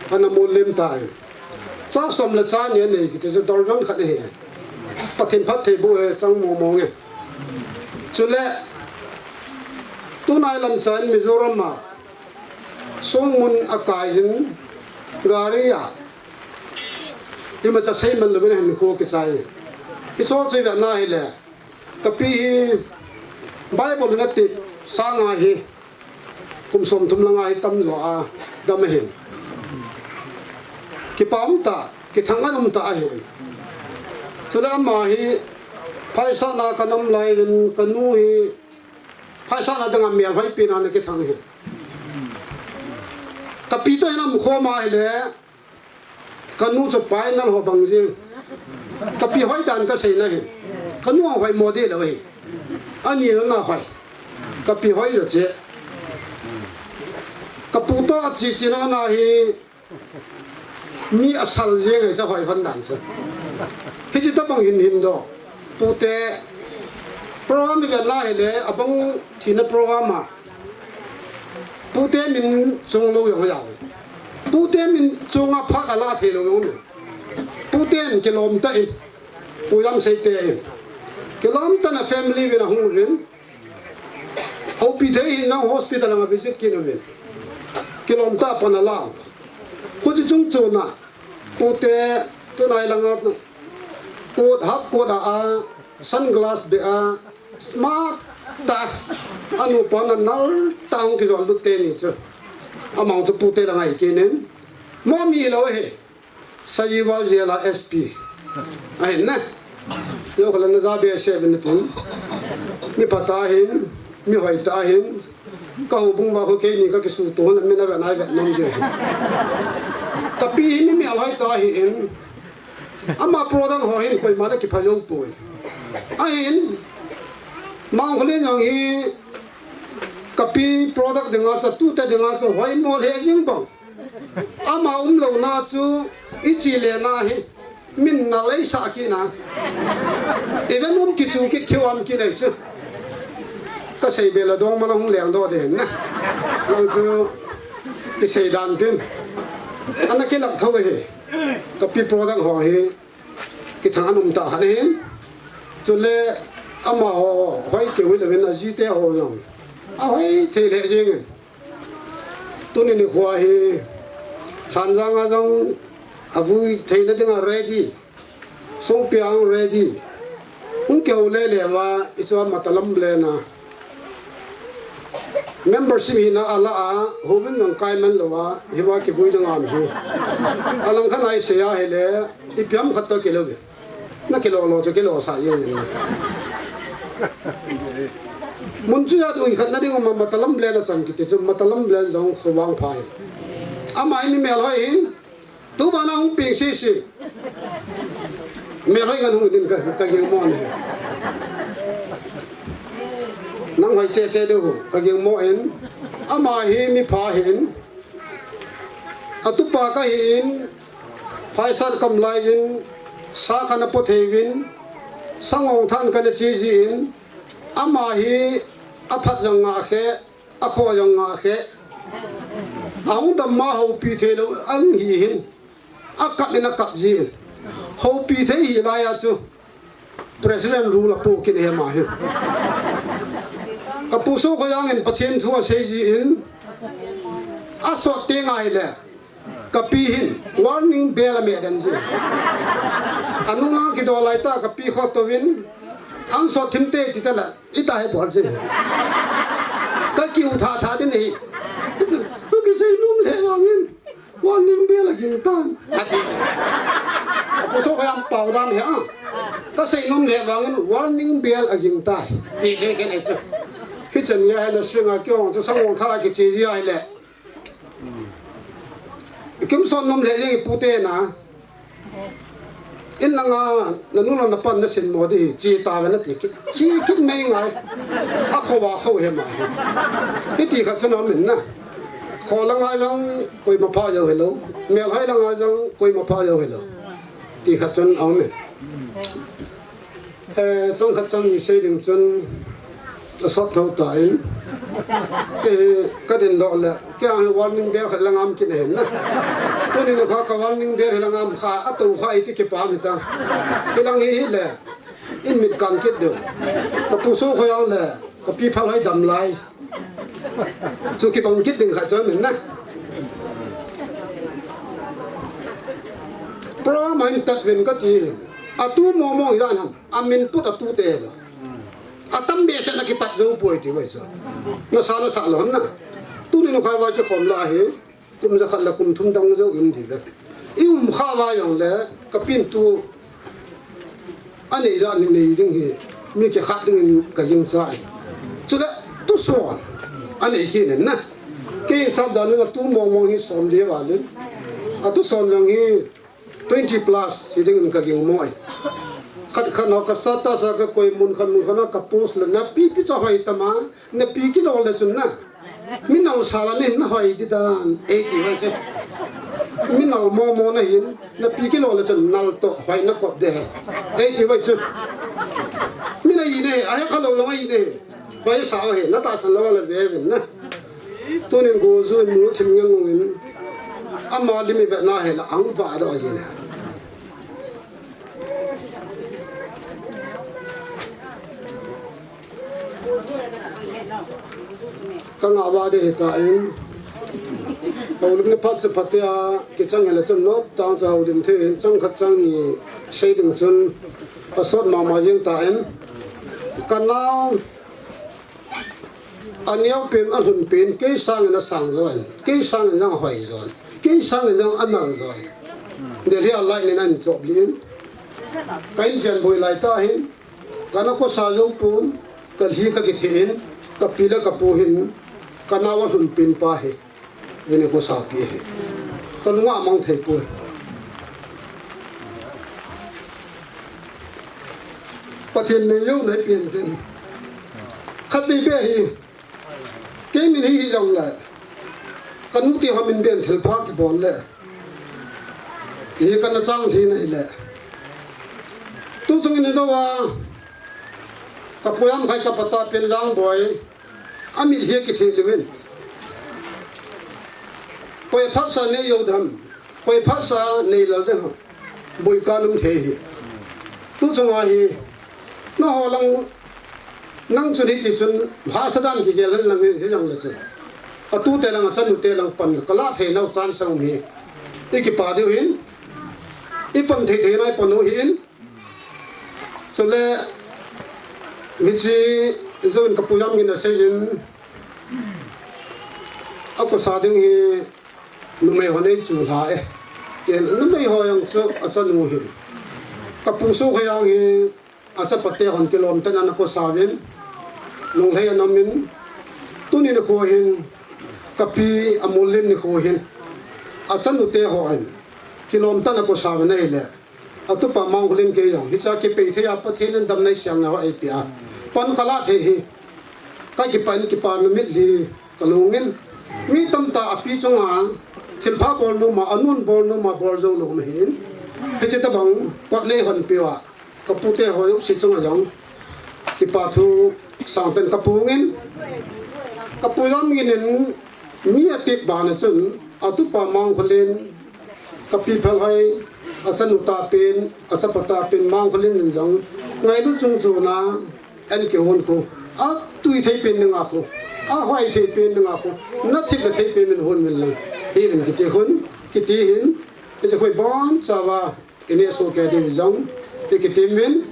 kana molem tai. Cha som le cha ni anei kiti chu dorjon khat ahi. Pathen phattheiboh hi chang mongmong e. Chule tunai lamchan Mizoram a songmun akai jin gari a imacha seiman louvin ahin kho kichai. Hicho chu ivetna hile, kapi hi Bible in atep sanga hi kum somthum langa hi tamjo a dam ahin. Kipa umtah, kithang an umtah ahin. Chule ama hi phaisatna kana um laijin kanu hi phaisatna dinga melhoipina ana kithang ahin. Kapi toh hin aum khom ahile, kanu chu pai nalho bang jing. Kapi hoidan kaseina ahi. Kanu ahoi mo deh lou ahi. Ani na hoi. Kapi hoi jo che. Kapu toh achichina na hi mi asal jing ahi, cha hoi hon dan chu. Hiche tobang hin hin doh. Pute program ivet na hile, abang thina program a pute min chunglou jong aum e. Pute min chunga phat ala theilou jong aum e. Puten kilom tah in, Pu Jamsei te in, kilom tah in a family uvin ahung uvin. Houpi thei hih nang hospital a visit kit uvin. Kilom tah pan ala. Huche chungchon a pute tunai langa coat, half coat a, a sunglass beh a, smart tah, anupa nanal tah hung kijol lut teni chu. Amang chu pute langa hi kinin. Mo mi lou ahi. Sayiwa jela S P ahin na. Yo kala na jabe se bin tin. Mi pha tah ahin, mi hoi tah ahin. Ka houbung uva ho keini kakisuto na mi na ve nai ve nom je. Kapi hi mi melhoi tah ahin. Ama product ho hin koima na kipha jou poi. Ahin, Mangkholin jong hi kapi product dinga chu, tute dinga chu hoimo lheh jing bang. Ama umlouna chu ichi le na hi min na leisah kit na. Even um kichu kit kiu am kinei chu. Kasei be la dong ma la hung leng doh ding na. Lang chu isei dan tin. Ana kilak tho hi. Kapi product ho hi kithang an um tah khat ahin. Chule amaho hoi keu hilouvin ajite ho jong ahoi thei lheh jengin. Tuni nikho hi Thanjang a jong avui theina dinga ready. Songpi a jong ready. Hung kihou lele uva, hichu a Matalam Bland a membership hina ala a, houbung jong kai man lou a, hiva kivui ding am hi. Alang khat a isei a hile, ipi ham khat toh kilou ve. Na kilo lo chu kilo sah jeng in. Mun chu jat ui khat na ding um a Matalam Bland a chan kiti chu Matalam Bland jong khovang pha hi. Ama hi mi melhoi hin. Tu bana hung peng sisi. Melhoi ngen hung din ka, ka gingmo ne. Nang hoi che che diu ka gingmo in. Ama hi mi pha hin. Atupa kahin, phaisat kam laiyin, sa kana po thei uvin, sangonthan kana che jin, ama hi aphat jong ngah khe, akhoh jong ngah khe. Ahung dam ma houpi thei lou ahi hin, akap in akap jin. Houpi thei hi laiya chu President rule apoh kit e ama hi. Ka pu Sokhojang in Pathen thu asei jin, asot teng ahile, ka pi hin warning bell ameh den jin. Anunga kidou lai tah ka pi kho touvin, angsot thim te ti tala, ita he bol jin. Ka kiu tha tha din hi. Ka kisei nom le vangin. Warning bell aging tan. Ati. Apu Sokhojang pao dan hi a. Kasei nom le vangin warning bell aging tai. Ti khe khe nei chu. Hichan ya hena singa kiong chu sangontha kiche ji ahile. Kimson nom le jeng ipu te na. In langa nanu langa pan nasin mo di chi ta ve nati kit. Chi kit mei ngai. Akhoh va khoh he ma. Hiti khat chu na min na. Kho langa jong koima pha jou hilou. Melhoi langa jong koima pha jou hilou. Ti khat chun aum e. Eh, chang khat chang ni sei ding chun asot tho ta in. Kei ka ding doh le, kei a hi warning bell khat la ngam kit na hin na. Tuni nikho ka warning bell hi la ngam kha, a to kha iti kipa mi ta. Kei lang hi hi le, in mit kan kit deu. Ka pu so kho yang le, ka pi phal hai dam lai. Chu kibang kit ding kha chon min na. Program in tat vin ka ti. A tu mo mo hi dan ham. A min put a tu te. A tam be se na kipat zo poi ti vai so. Na sa na sa lo na. Tuni nikho va ki khom la hi. Kum za khat la kum thum dang zo in di le. I um kha va jong le ka pin tu a nei za ni nei ding hi. Mi ki khat ding in ka jing cha. Chu le tu so. A nei ki ne na. Kei sa da na tu mong mong hi som di va le. A tu son jong hi twenty plus hi ding in ka ging moi. Khat khat na ka status a ka koi mun khat mun khat na ka post le na pi pi cha hoi ta ma, na pi ki lo le chun na. Mi nal sa la nin na hoi di dan, ei ti vai che. Mi nal mo mo na hin, na pi ki lo le chun nal to hoi na ko de. Ei ti vai che. Mi na i ne, a he ka lo lo i ne. Pai sa he, na ta san lo la ve vin na. Tunin go zu in mu thim ngang ngang in. Ama lim i ve na he la ang va do ji ne. Ka nga va de he ta in. Ka ulim ne phat se phat ya, ki chang he la chun no, tang sa ulim the, chang khat chang ni, sei ding chun, a sot ma ma jing ta in. Ka nau, A neo pen, a lhun pen, kei sangin a sang jon, kei sangin jong a hoi jon, kei sangin jong a nal jon. Delhi a lai nin an chop lin. Ka in jen boi lai ta hin, ka na ko sa jo pun, ka lhi ka kithi in, ka pi le ka pu hin, ka nau a lhun pen pa hi. Ene ko sa pi hi. Ka lunga mang thei poi. Pathen nei jo nei pen tin. Khat bei be hi. Kei min hi hi jong le. Ka nu ti ho min ben thil pha ki bol le. Hi ka na chang thi nei le. Tu chung in jo a. Ka poyam khai cha pata pen lang boi. A mit hi ki thei lewin. Koi phatsa nei jo dam. Koi phatsa nei lal de ho. Boi ka lum thei hi. Tu chunga hi. Na ho lang nang chun hi ti chun ha sa dan ki gel lang hi jang le chun. A tu te lang a chanu te lang pan ka la thei nau chan sang hi. I ki pa diu hin. I pan thei thei nai pan u hin. Chule, mi chi, zo in ka pu jam in a sei in, a ko sa ding hi, numei ho nei chu hla e. Ken, numei ho jong chu, a chanu hi. Ka pu su kha jang hi, a chapa te hon kilom tan a na ko sa vin, nung lei a na min, tu ni na ko hin, ka pi a mul lin ni ko hin, a chanu te ho hin, kilom tan a ko sa vin a hi le. A tupa Mangkholin kei jong. Hicha kipei thei a Pathen in damna eisiam nau eipeh a. Pan ka la thei hi. Ka kipa in kipa numit li ka lungin. Mi tamtah a pi chunga thilpha bol nom a, anun bol nom a, bol jou lou ma hin. Hiche tabang kot nei hon peh a. Ka pute ho jouse chunga jong. Kipa thu sang pen ka pu ngin. Ka pu jam ngin in mi a tip bana chun. A tupa Mangkholin. Ka pi Phalhai, a chanu ta pen, a chapa ta pen, Mangkholin in jong, ngailut chung chuna, an kihon khu, a tui thei pen ding a khu, a hoi thei pen ding a khu, na thip na thei pen min hon min lang. Hi min kiti hon, kiti hin, i se khoi bon chawa, i ne so ke ding jong, i kiti min,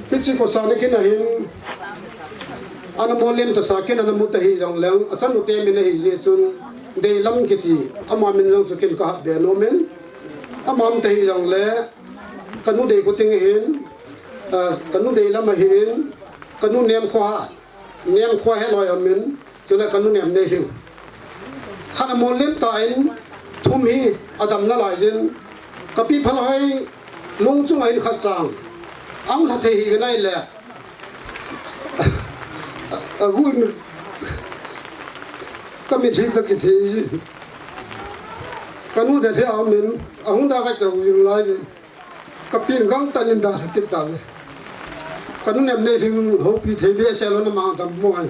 hichi ko sa na kin a hin, ana mo lem ta sa kin ana mu ta hi jong leng, a chanu te min a hi je chun, Deilam kiti, ama min jong chu kin ka hap be nom in, Ama um te hi jong le, ka nu dei kuting hin, ah, ka nu dei lam ahin, ka nu nem khua, nem khua he loi um in, chule ka nu nem nei hin. Khat a mol lem ta in, thum hi a dam na lai jin, ka pi Phalhai lung chung a in khat chang, ang lha thei hi ka nai le, A, a gun ka mit hi ka kithei ji. Ka nu de the a min, a hung da ka ka jing lai ve. Ka pin gang tan in da kit da ve. Ka nu nem nei hing ho pi thei ve se lo na mang tam mo ai.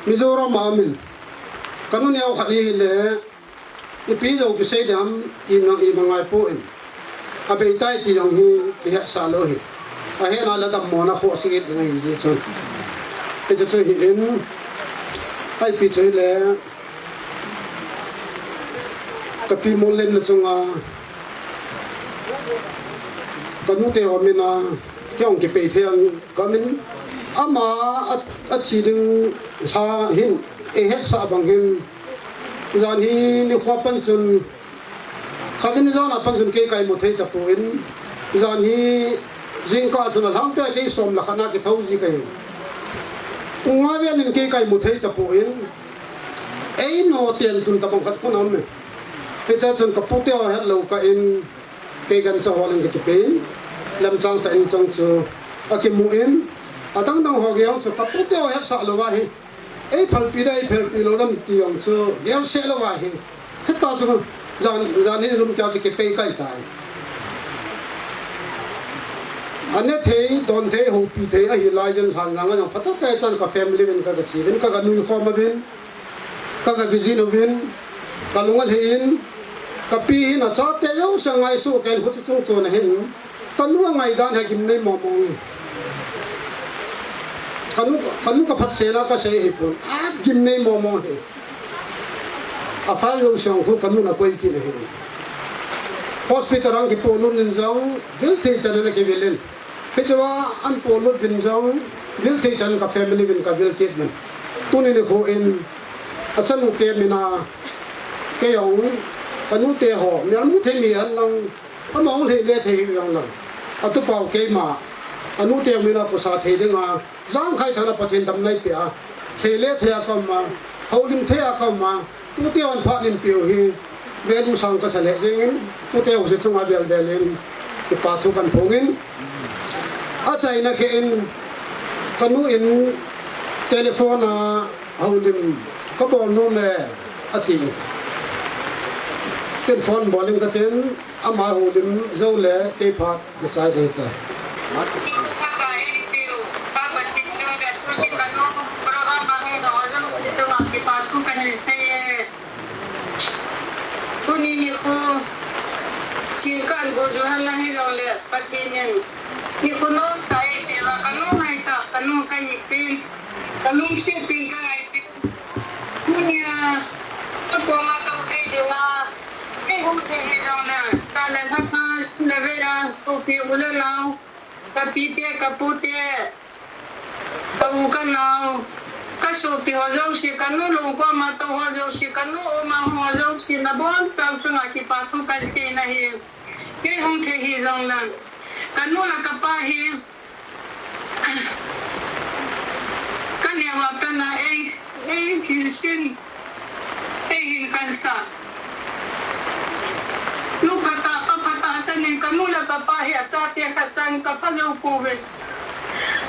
Mizoram a min. Kanu neo khat hi le, ipi jong kisei diam, ima, ima ngai poi. Abei tai ti jong hi, kihetsah lou hi. Ahet na le dammona khoh sih ding ahi jeh chun. Hichu chu hi in, ipi chu hi le, kapi Mollen na chunga, kanu te ho min a, kei jong kipei thei ang. Kamin ama a, athi ding lha hin, eihetsah bang hin, jan hi nikho a pat chun, khatvei jan a pat chun kei kaimu thei tapon, jan hi jingkah chun alhangpia kei som le khat na kithou ji kahi. Pung nga vel in kei kaimu thei tapon, eino ten tun tabang khat khun aum e. Hiche chun kapu te ho hetlou kah in, kei gancha ho lang kati pen, lamchang tah in chang chu akimu in, adang dang ho gei chu kapu te ho hetsah lou ahi. Ei phalpi dai, phalpi lou lam ti jong chu gel se lou ahi. Heta chu jan, jan in lum kya chu kipei kai tai. Ane thei, don thei, houpi thei ahi lai jin lhan lang jong phatah tah chan ka family vin ka, kachi vin ka, kanui khom uvin. Ka, ka visit uvin, kalung alhai in, kapi hin achate jouse ngaisuh kei in khuti chung chun ahin, kanu angai dan hi gimnei momo e. Kanu, kanu kaphatsah na kasei hipon, agimnei momo e. Afile jouse khu kanu in akoi kit ahi. Hospital a kipolut in jong, vil thei chan in akivil in. Hichea ahin polut uvin jong, vil thei chan ka family vin kavil kit uvin. Tuni nikho in, achanu te min a, kei jong, kanu te ho, mi anu thei mi ahin lang, ama hung lhai le thei hi jong lang. Atupa u keima, anu te min a khosa thei dinga, jangkhai thana Pathen damna eipeh a, lhai le thei a kaum a, houlim thei a kaum a, tute hon phat in peh u hi, value sang kasa lheh jeng in, tute ho jouse chunga vel vel in, kipa thu kahin phong in, achaina khen, kanu in telephone a houlim kabol nom e, ati. Ken phone bol in katin, ama houlim jou le kei phat Decide ahi tai. Tuni nikho, singkan bu juhan lang hilou le, Pathen in nikho nom tah eipeh uva, kanu ngai tah, kanu kahi pen, kalungset pen kangai pen. Tunia, akoma kathei dinga, kei hung thei hijong le, tah le lhakhat, le vei a, sopi u le nao, kapi te, kapu te, ka u ka nao, ka sopi ho jouse, ka nu lou koma tou ho jouse, ka nu u ma ho jouse, nabonchau chunga kipa thu kahin sei ahi. Kei hung thei hijong le, ka nu le ka pa hi, ka neo a pat a ei, ei hin sin, ei hin kansah. Nu phatah, pa phatah kanei, ka nu le ka pa hi achate khat chan kapha jou pouve.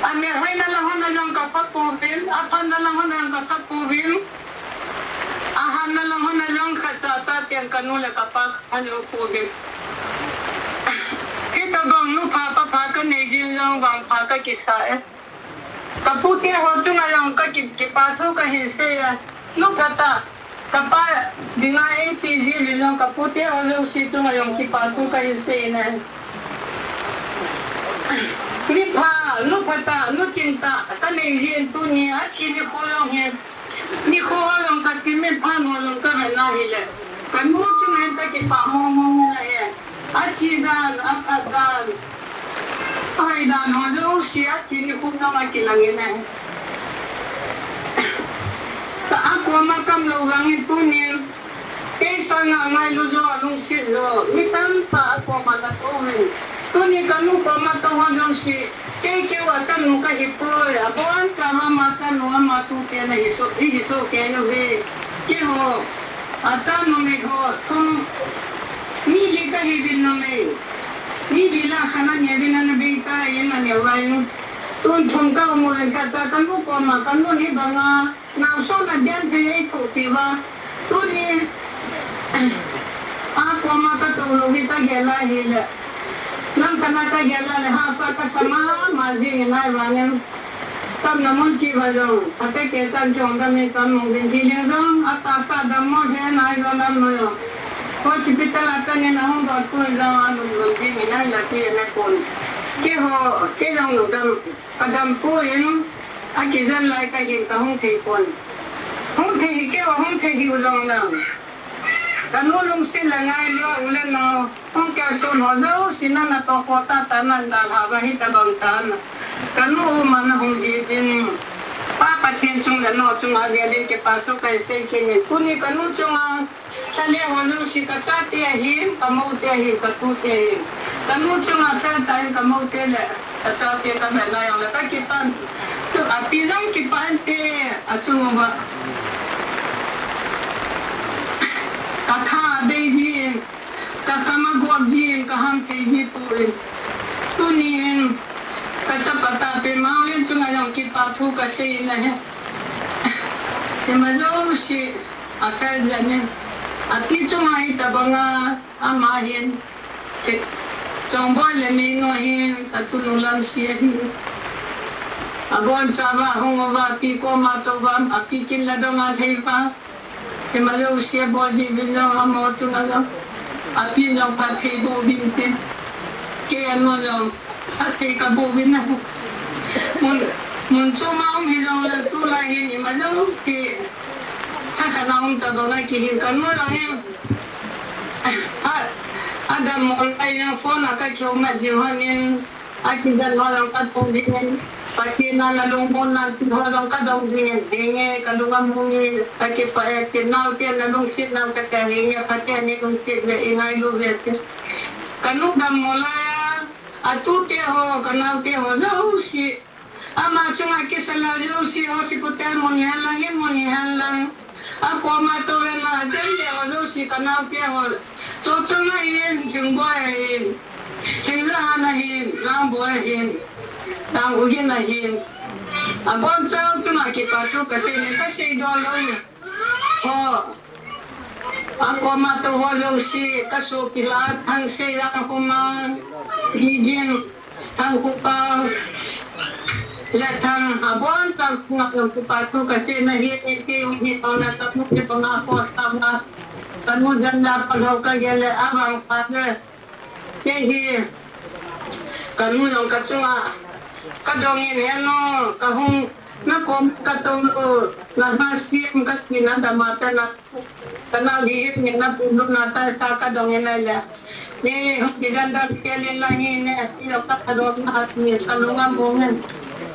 Amel hoina lang hon a jong kapha pouve, aphatna lang hon a jong kapha pouve. Ahatna lang hon a jong khat cha cha ten ka nu le ka pa kapha jou pouve. Hitobang nu pha pa pha kanei jin jong vangpha kakisa e. Ka pu te ho chunga jong ka ki, kipa thu kahin sei a. Nu phatah, ka pa dinga eipeh jeh uvin jong ka pu te ho jouse chunga jong kipa thu kahin sei e. Mipha, nu phatah, nu chingtah, kanei jeh in tuni athi nikho jong hi. Nikho ho jong kati, mipha nu jong kavet na hile. Ka nu chunga hin kakipah mong mong in ahi. Athi dan, aphat dan, ahoi dan ho jouse athi nikho jong akilang in ahi. Ka akoma kamlou vangin tunin, kei sanga ngailu jo alungset jo, mi tamtah akoma natou vin. Tuni ka nu koma tou ho jouse, kei keu a chanu kahi poi, abonchauva ama chanu ama tute nahi soh, ihi soh kei uve. Keiho, acha numei ho, thum, mi li kahi uvin numei. Mi li lah khat aneo uvin ana bei tai, ana neo uva in. Tun thum ka um uvin khat cha ka nu koma, ka nu hi banga, naosen a genthei eithopi uva. Tuni, akoma katou lou hi kagel a hile. Langkhat a kagel a le hahsa kasa mama jing in ahivangin. Tamna mun chi ba jong, ate ke chan chong dam e tam mong din chi ling jong, atahsa dam mo he nai jong dam mo jong. Hospital a tan in ahung dot pun jong, alung lung chi mi nai la ti ne pun. Keiho, kei jong lung dam, ka dam poi in, akijen lai ka hin ka hung thei pon. Hung thei hi keiho, hung thei hi u jong lang. Ka nu lungset le ngailua u le nao, hung kei sun ho jouse nana toh kho tata nan dalha uva hitabang tan. Ka nu u mana hung jin, Pa Pathen chung le nao chunga velin kipa thu kahin sei kit in. Tuni ka nu chunga, lha le ho jouse ka chate ahin, ka moute ahin, ka tute ahin. Ka nu chunga chate ahin, ka moute le ka chate ka mel lai jong le ka kipan. Api jong kipan te, achung uva. Ka tha abei jin, ka kam agop jin, ka ham thei ji poi. Tuni in, ka chapa Tapimaolian chunga jong kipa thu ka sei in ahi. Ima jouse, afel jan in. Api chunga hitabanga, ama hin. Chongboi le Neino hin, ka tunu Lamsi ahin. Abonchauva hung uva, api koma tou uva, api kin la dong a lhei uva. Ima jouse bol ji uvin jong, amaho chunga jong. Api jong phatthei boh uvin tin. Kei anom jong phatthei ka boh uvin ahi. Mun, mun chom a um hi jong le tulai hin ima jouse. Tha khat a um tabang a kihin ka nu jong hin. A, adam mo lai jong phone a ka kiu mat jing hon in. Akijen ho jong ka dong jing in, Pathen a na lungmon nan tin ho jong ka dong jing in, henge ka lung amu nge, ka kipah e, tin naote na lungset nan ka tia henge, Pathen in lungset ve, i ngailu ve tin. Ka nu dam mo lai a, atute ho, ka naote ho jouse. Ama chunga kisa la jouse, hospital mun hen lang, in mun hen lang. Akoma tou uva, aden le ho jouse ka naote ho. Chochang ahin, Thingboi ahin. Thingjahan ahin, Langboi ahin. Langugin ahin. Abonchau chunga kipa thu ka sei in, ka sei dol lou. Ho. Akoma tou ho jouse, ka sopi la, Thangsei, Langkhumang, Bigin. Thangkhupa le Thang, abonchau chunga kipa thu ka sei in ahi, kei u hi tona ka nu kipanga ko sama. Ka nu jan da pa lo ka gel le avang pa le. Kei hi ka nu jong ka chunga ka dong in, he nu, ka hung na kom ka tou lou, na ha sim ka tina dama ta na. Ka nao hi, ni na pu nu na ta, ta ka dong in ahile. Ni, ni dan dan ke le la ni ne, ti lo ka ka dong na ni ka lung amu nge.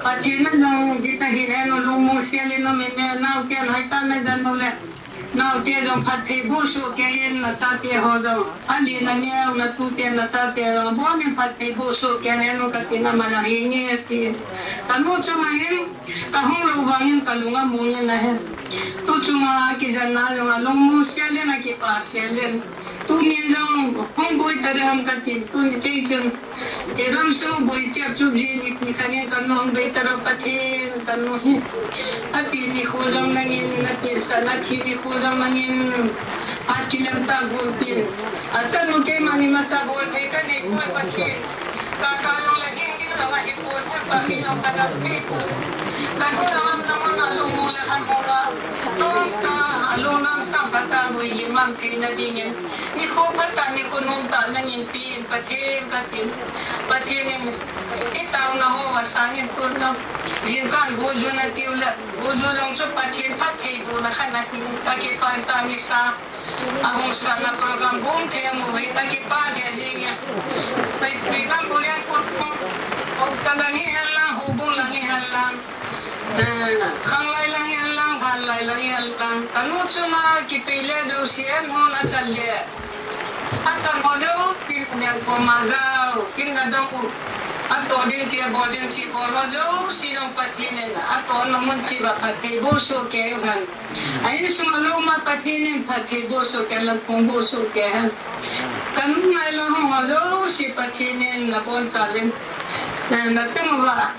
Pathen na jong di ta hi ne, nu lungmong sia le nu mi ne, nao ke na ta na jan nu le. Naote jong phatthei boh soh kei in na chate ho jong. Ali na neo na tute na chate jong. Bon in phatthei boh soh kei in nu ka tina ma na hi nge ti. Ka nu chunga hin, ka hung lou vangin ka lung amu nge na he. Tu chunga kijen na jong alung mu sia le na kipa sia le. Tuni jong hung boi ta de ham ka tin tuni kei chun. Iram sung boi chep chup jin ipi khanin ka nu hung bei ta lou Pathen ka nu hi. Api nikho jong nangin, api sa na thi nikho jong nangin. Akilem ta gulpin. Achanu keima ni macha bol thei ka nei poi Pathen. Ka ka jong la hing ding la ma hi poi, poi pa mi jong ka dam thei poi. Ka nu la ngam na mun a lung mu la han mo la. Tong ta alung nam sam pa ta boi hi mam thei na dingin. Nikho phatah, nikho nomtah nangin pen Pathen katin. Pathen in itaona ho asangin tun lou. Jingkah guju natiu le, guju jong chu Pathen phattheibohna khat ahi. Kakipah tah nisa. Ahung sahna program bung thei amu hi kakipah le jingin. Pai, pai bang bulian put put. Hou ta lang hi hen lang, houbung lang hi hen lang. Eh, khanglai lang hi hen lang, vanlai lang hi hen lang. Ka nu chunga kipei le jouse en hon achan le. Atam ho deuh, kin nel koma gao, kin na dong u. Atoh ding ti, abol ding ti, bol ho jouse jong Pathen in, atohna mun cheh uva phatthei boh soh kei hen. A insung alou ma Pathen in phatthei boh soh kei, lamphong boh soh kei hen. Ka nu ngai lang ho jouse Pathen in nabonchauvin. Eh, na teng uva.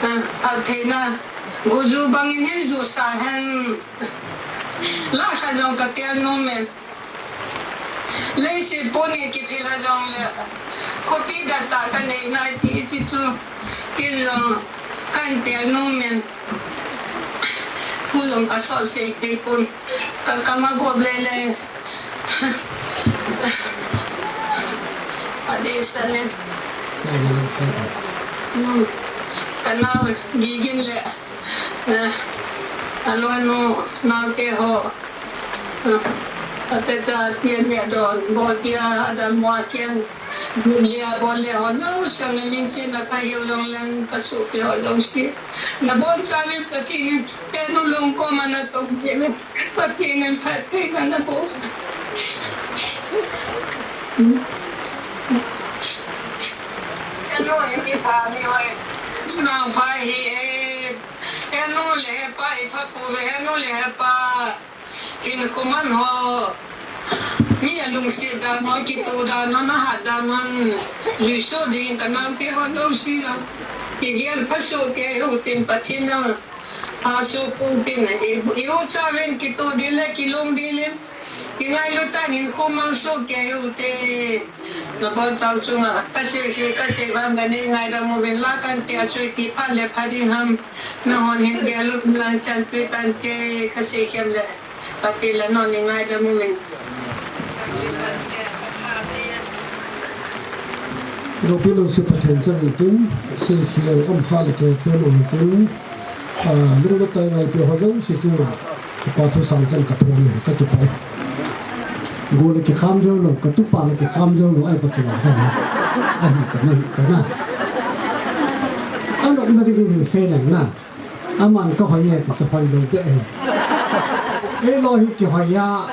Ah, phattheina, guju bangin hin ju sa hen. Lahkhat jong ka tel nom e. Leiset pon e kiphel a jong le. Khopi dat tah ka nei nai ti chi chu. Kin jong. Kan tia nu men. Thu jong ka sot sei thei pon. Ka, ka ma gop le le. Adi sa ne. Hmm. Ka nao gigin le. Eh, alo nu nao te ho. Ate cha tian ya don, bol pia adam wa kian, lia bol le ho jong, sang min chin a ka hiu jong leng, ka su pi ho jong si. Na bon cha min Pathen, te nu long ko mana to ke me, Pathen min phat ke mana bo. Enu ni pa mi hoi, chunang pa hi e, enu le pa i pa pu ve, enu le pa. Hinkho man ho, mi alungset dan ho, kitoh dan ho, nahat dan ho, juiso ding ka naote ho jouse jong. Kigel phasoh kei u tin Pathen in, phasoh pon tin, i, i ucha uvin kitoh ding le kilung ding le, kingailu tan hinkho mang soh kei u te. Na bonchau chunga, ka seiset, ka sei vang ka nei ngaidam uvin la kan tia chu ipi phat le pha ding ham. Nahon hin gel u lang chan pi tan te ka sei khem le. Pati la non ni ngaidam uvin. Lopi lungset Pathen chang in tin, sei sei um kha le ke te um tin. Ah, lunglut tah a ngaipi ho jouse chu, ka pa thu sang chan ka phone le, ka tupa. Go le kikham jou lou, ka tupa le kikham jou lou, ai pa kila ka na. Ai ka na, ka na. Ano na ding in sei leng na. Aman ka hoi e, ti chu hoi lou de e. Ei lo hi kihoi a.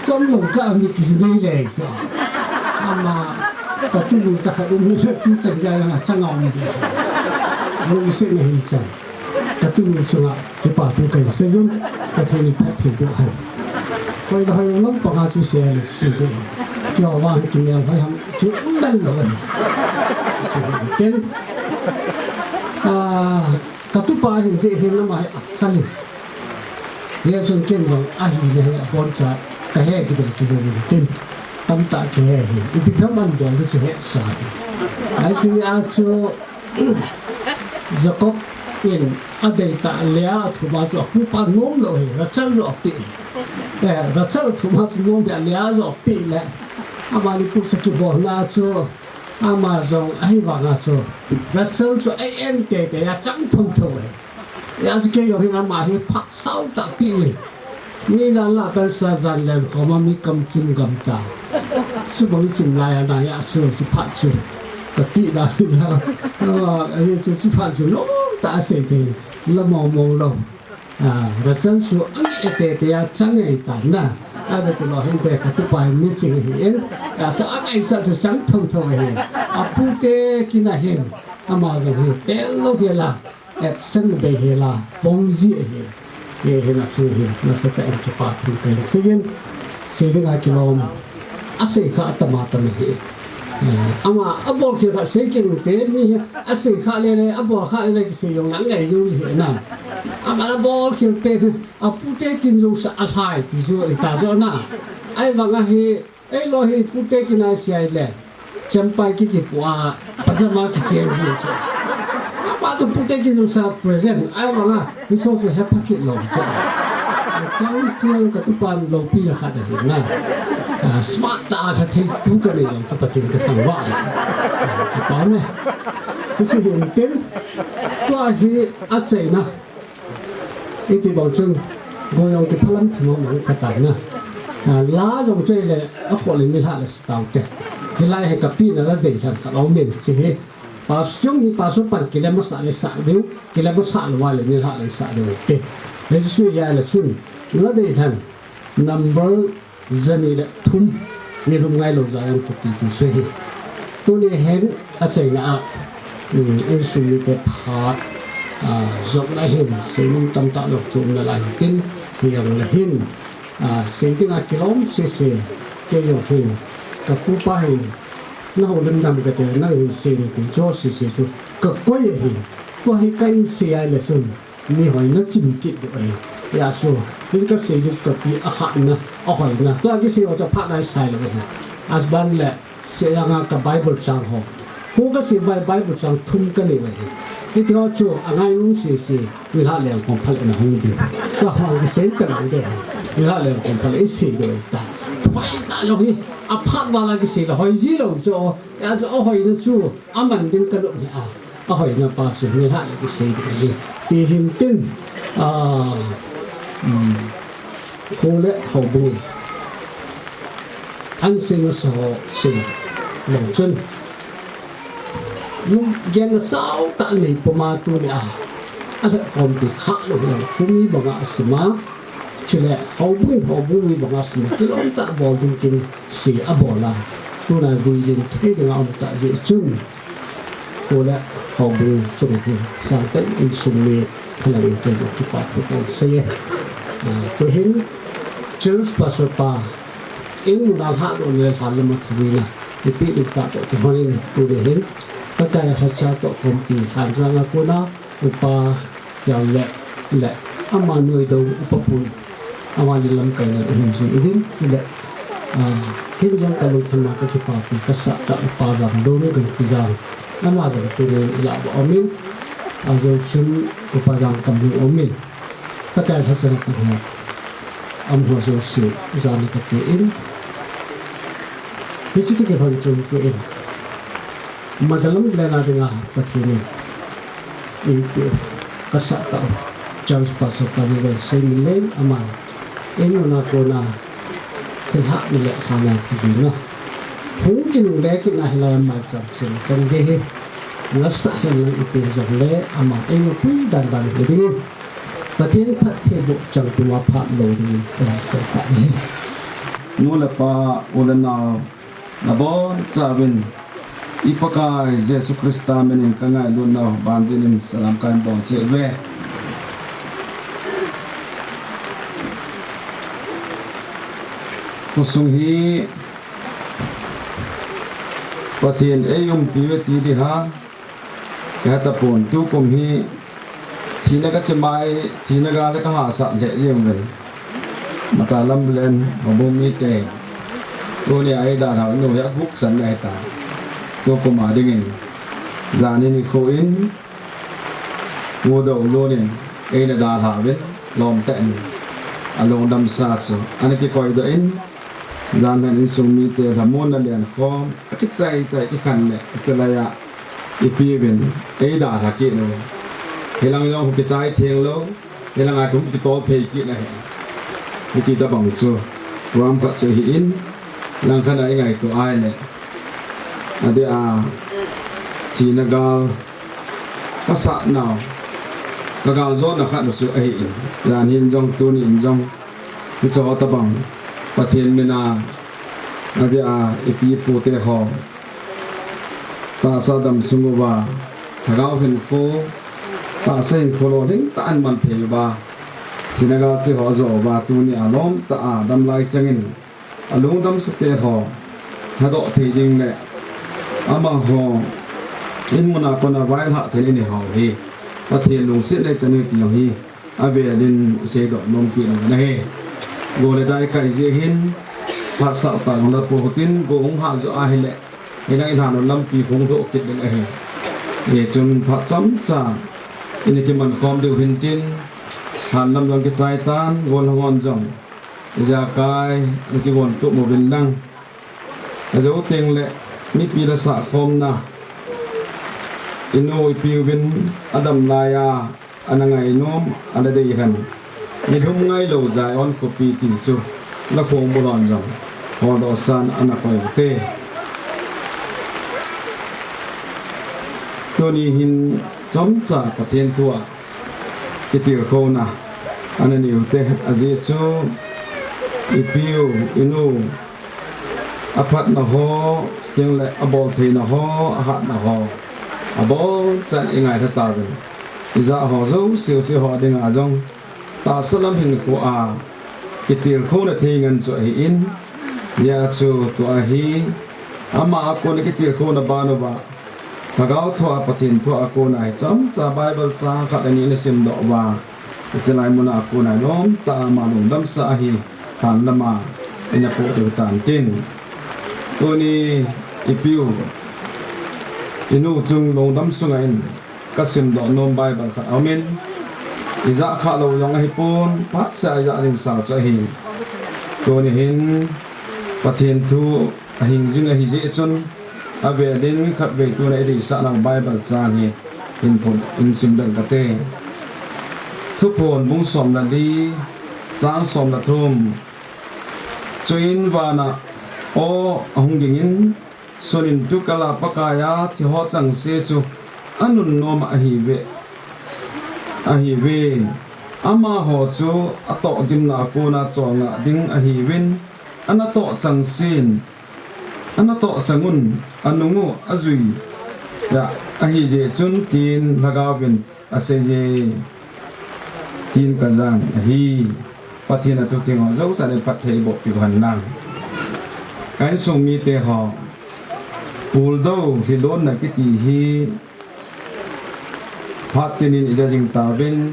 Chom lou ka mi kisi nei le sa. Ama ka tu lu sa ka um ni tu chan ja na chang a um de. Lungset na hin chan. Ka tu chunga kipa thu ka sei jun, Pathen in phatthei boh hen. Hoi le hoi lou panga chu sei le sei de. Kio va hi kimel hoi ham, ki um bel lou hen. Ken, ah, ka tupa hin sei hin ama hi a khali. Hijeh chun ken jong ahina hi aboncha ka he kidei kidei in tin. Tamtah ka he hi. Ipi phem an bol chu hesa hi. Ai ti a chu Jacob in adeitah Leah athum a chu apupa nom lou hi, Rachel jong ape. Eh, Rachel athum a chu nom hi, Leah jong ape le. Amani pu cha kibolna chu ama jong ahivanga chu Rachel chu a en teitei a chang thotho hi. Hijeh chun kei jong hin ama hi phat sao tah pi. Mi jan lah pen sa jan lem khom a mi kam chim gam ta. Chubang chim lai a na hijeh chun chu phat chu. Ka pi da hi na. Ah, ani chu chu phat chu lom tah a sei te. La mong mong lou. Ah, Rachel chu a ngai teitei a chang ngai ta na. A ve tu lou hin te ka tupa in mi ching hi in. Ah, so a ngai sa chu chang thotho hi. Apu te kin a hin. Ama jong hi pel lou hi la. Absent bei hi la, pong ji hi. Hi hi na chu hi, nasatah in kipa thu ka sei in, sei ding a kilom. Asei kha atama tama hi. Eh, ama abol kha sei kit u te ni hi, asei kha le le, abol kha le le kisei jong la ngai jong hi na. Ama abol kha pe hi, apu te kin jong sa alhai ti chu i ta jo na. Ahivanga hi, Ei lo hi pu te kin a sei le. Champai ki kipu a, pajama kicheng hi chu. Apa chu pu te kin jong sa present. Ahivanga, hi so chu hepa kit lou chu. Chang chang ka tupan lopi a khat ahi na. Ah, smart tah a kha thei tu ka nei jong chu Pathen ka thangvah. Kipa me. Chu chu hin tin. Tua hi achaina. Ipi bang chun, go jong kiphalam thim mong mong khat ahi na. Ah, la jong chu le, akhol in nilhah le sa tau te. Hilai hi ka pi na la deilhen khat aum in, chi hi. Pastor jong hi pastor pan kile masa le sa diu, kile masa lou va le nilhah le sa diu te. Hijeh chun ya le chun, la deilhen number jani le thum, ni lum ngai lou ja jong kiti ti chu hi. Tuni hin achaina a, um, insung mite phat, ah, jopna hin, seinom tamtah lou chu um nalai hin tin, hijong le hin, ah, sei ding a kilom sese, kei jong hin, ka pupa hin, na houlim dam kate, nang hin sei ni tin cho sese chu, ka koi ahi, tua hi ka in sei a le chun, Mi hoi na chim kit diu ahi. Hijeh chun, hiche ka sei ding chu ka pi a hatna, a hoina. Tua kisei ho chu phat nai sai lou ahi. Husband le, sei janga ka Bible chang ho. Kho kasei vai Bible chang thum kanei uve. Hiti ho chu angai nung sese, nilhah leng khom phat le nahung diu. Ka hung kisei talou de. Nilhah leng khom phat le isei diu ta. Thoi talou hi, aphat val a kisei le hoi ji lou chu. Hijeh a chu ahoina chu aman ding kanom hi a. Ahoina pa chu nilhah le kisei diu hi. Ti hin tin, ah, um, Kho le houbung in an sei masa ho sei lou chun, lunggen asao tah nei puma tunia alhep khompi khalou hihen, khomi banga asim a, chule houbung in houbung mi banga asim a, kilom tah bol ding kin sei abol a, tuna vui jing thei dinga um tah jeh chun, Kho le houbung chung hi sangtah in insung mi phalang in kei jong kipa thu kahin sei e. Ah, tuhin Charles Pastor pa in muna lhahdoh le lhan lama thuneina ipi ding tah toh kihon in tuni hin Pakai lhacha toh khompi Lhanjang a kona upa Hial le, le, ama nuidou upa pun, ama le lamkaina ahin jui uvin, chule, ah, ken jong kalungthim a kakipapi kasah tah upa Jamdon Gangpijang, ama jong tunin ilah uva aumin, ajou chun upa Jangkamlung aumin, Pakai lhacha toh ho, amaho jouse jana kati in, hiche toh kihon chun tuin, Madalam lena dinga Pathen in eipeh u, kasah tah u, Charles Pastor pa Reverend Seiminleng ama, eimuna kona thilhahna le lhahna thubina hung kinungle kitna hilai a maicham cheng cheng gei hi, lasah henlang ipi jongle ama eimapui dandan hi dingin, Pathen phattheiboh chang puma phat lou dingin kahin koupa ahi. Nu le pa, u le nao, nabonchauvin, i Pakai Jesu Christa minin kangailutnau banjin in salam kahin bol cheh uve. Khosung hi Pathen eiumpiuve ti ding ham, kahetapon, tukum hi thina kakimai, thina gal le kahahsat lheh jeng uvin. Mata lam len, houbung mite, tunia eidalhau nu hi agupchanna ahitai. Tukuma dingin, jan hi nikho in, Pu Doulun in eina dalhauvin, lomtah in, alungdamsa chu ana kikoidoh in, janhin insung mite lhamonna lenkhom, akichai chai kikhen le, hiche laiya ipiuvin eidalha kit u. Hilang jong kichai thenglou, hilanga kum kitolphei kit ahi. Hiti tobang chu, program khat chu ahin, langkhat a ingaito ahile, adeh a, thina gal, kasatnau, kagaljona khat u chu ahin, janhin jong tunin jong, hicheho tobang, Pathen mina, adeh a, ipi ipute ho, tahsa damsung uva, lhagao hinkho, tahsa hinkho lolhingtah in man thei uva, thina galte ho ajo uva, tunia lomtah a damlai chengin, alungdamsate ho lhadoh thei ding le, amaho in muna kona vailhah thei in inei ho hi, Pathen lungset nei chan u ti jong hi, avelin iseidoh nom kit u ahi. Go le dai kai jeh hin, phatsah tah hung la pou hitin, go hung hah joh ahile, hilai lhan u lampi hung doh kit ding ahi. Hichun phat chomcha ina kimankhom diu hintin, lhan lam jong kichai tan, gollhang hon jong ijakai ana kivon tup uvin lang. Ajou tengle mipi le sahkhomna, inu ipiuvin adam laiya ana ngainom, ana deilhen, nilhum ngailou Zion khopi ti chu, lakhong bul hon jong holdoh san ana koi ute. Tuni hin chomcha Pathen thua kitilkhouna ana nei ute, ajeh chu ipiu, inu, aphatna ho, chutengle aboltheina ho, ahatna ho, abonchan ingailha tauvin, ijat ho jouse u hiche ho dinga jong tahsa lam hinkho a kitilkhouna thei ngen chu ahin, hijeh chun tua hi ama a kona kitilkhouna ban uva, Lhagao thua, Pathen thua kona hi chomcha Bible chang khat ani nasimdoh uva, hiche lai muna kona lomtah a ama lungdamsa ahi, lhan lama ina poh diu tantin. Tuni ipiu, Inu chung lungdam sunga in kasimdoh nom Bible khat aumin, ijah khalou jong ahipon, phatseh a ijah jing sau chu ahi. Tuni hin Pathen thu ahing jing ahi jeh chun, avel in khatvei tuna ideisah nau Bible chang hi in phun in simdoh kate. Thuphon bung som le li, chang som le thum. Chuin vana aw ahung gingin, sun in tukal a Pakai a thiho chengse chu anunnom ahiuve, ahiuve. Amaho chu atohgimna a kona cholngah ding ahiuvin, anatoh chengsen, anatoh cheng un, anung u ajui ahi jeh chun, tin Lhagaovin aseiye, tin kajan ahi. Pathen a thu theng ho jouse in phatthei boh piu hen lang. Ka insung mite ho, puldou lhilonna kiti hi phat tin in ija jing tauvin,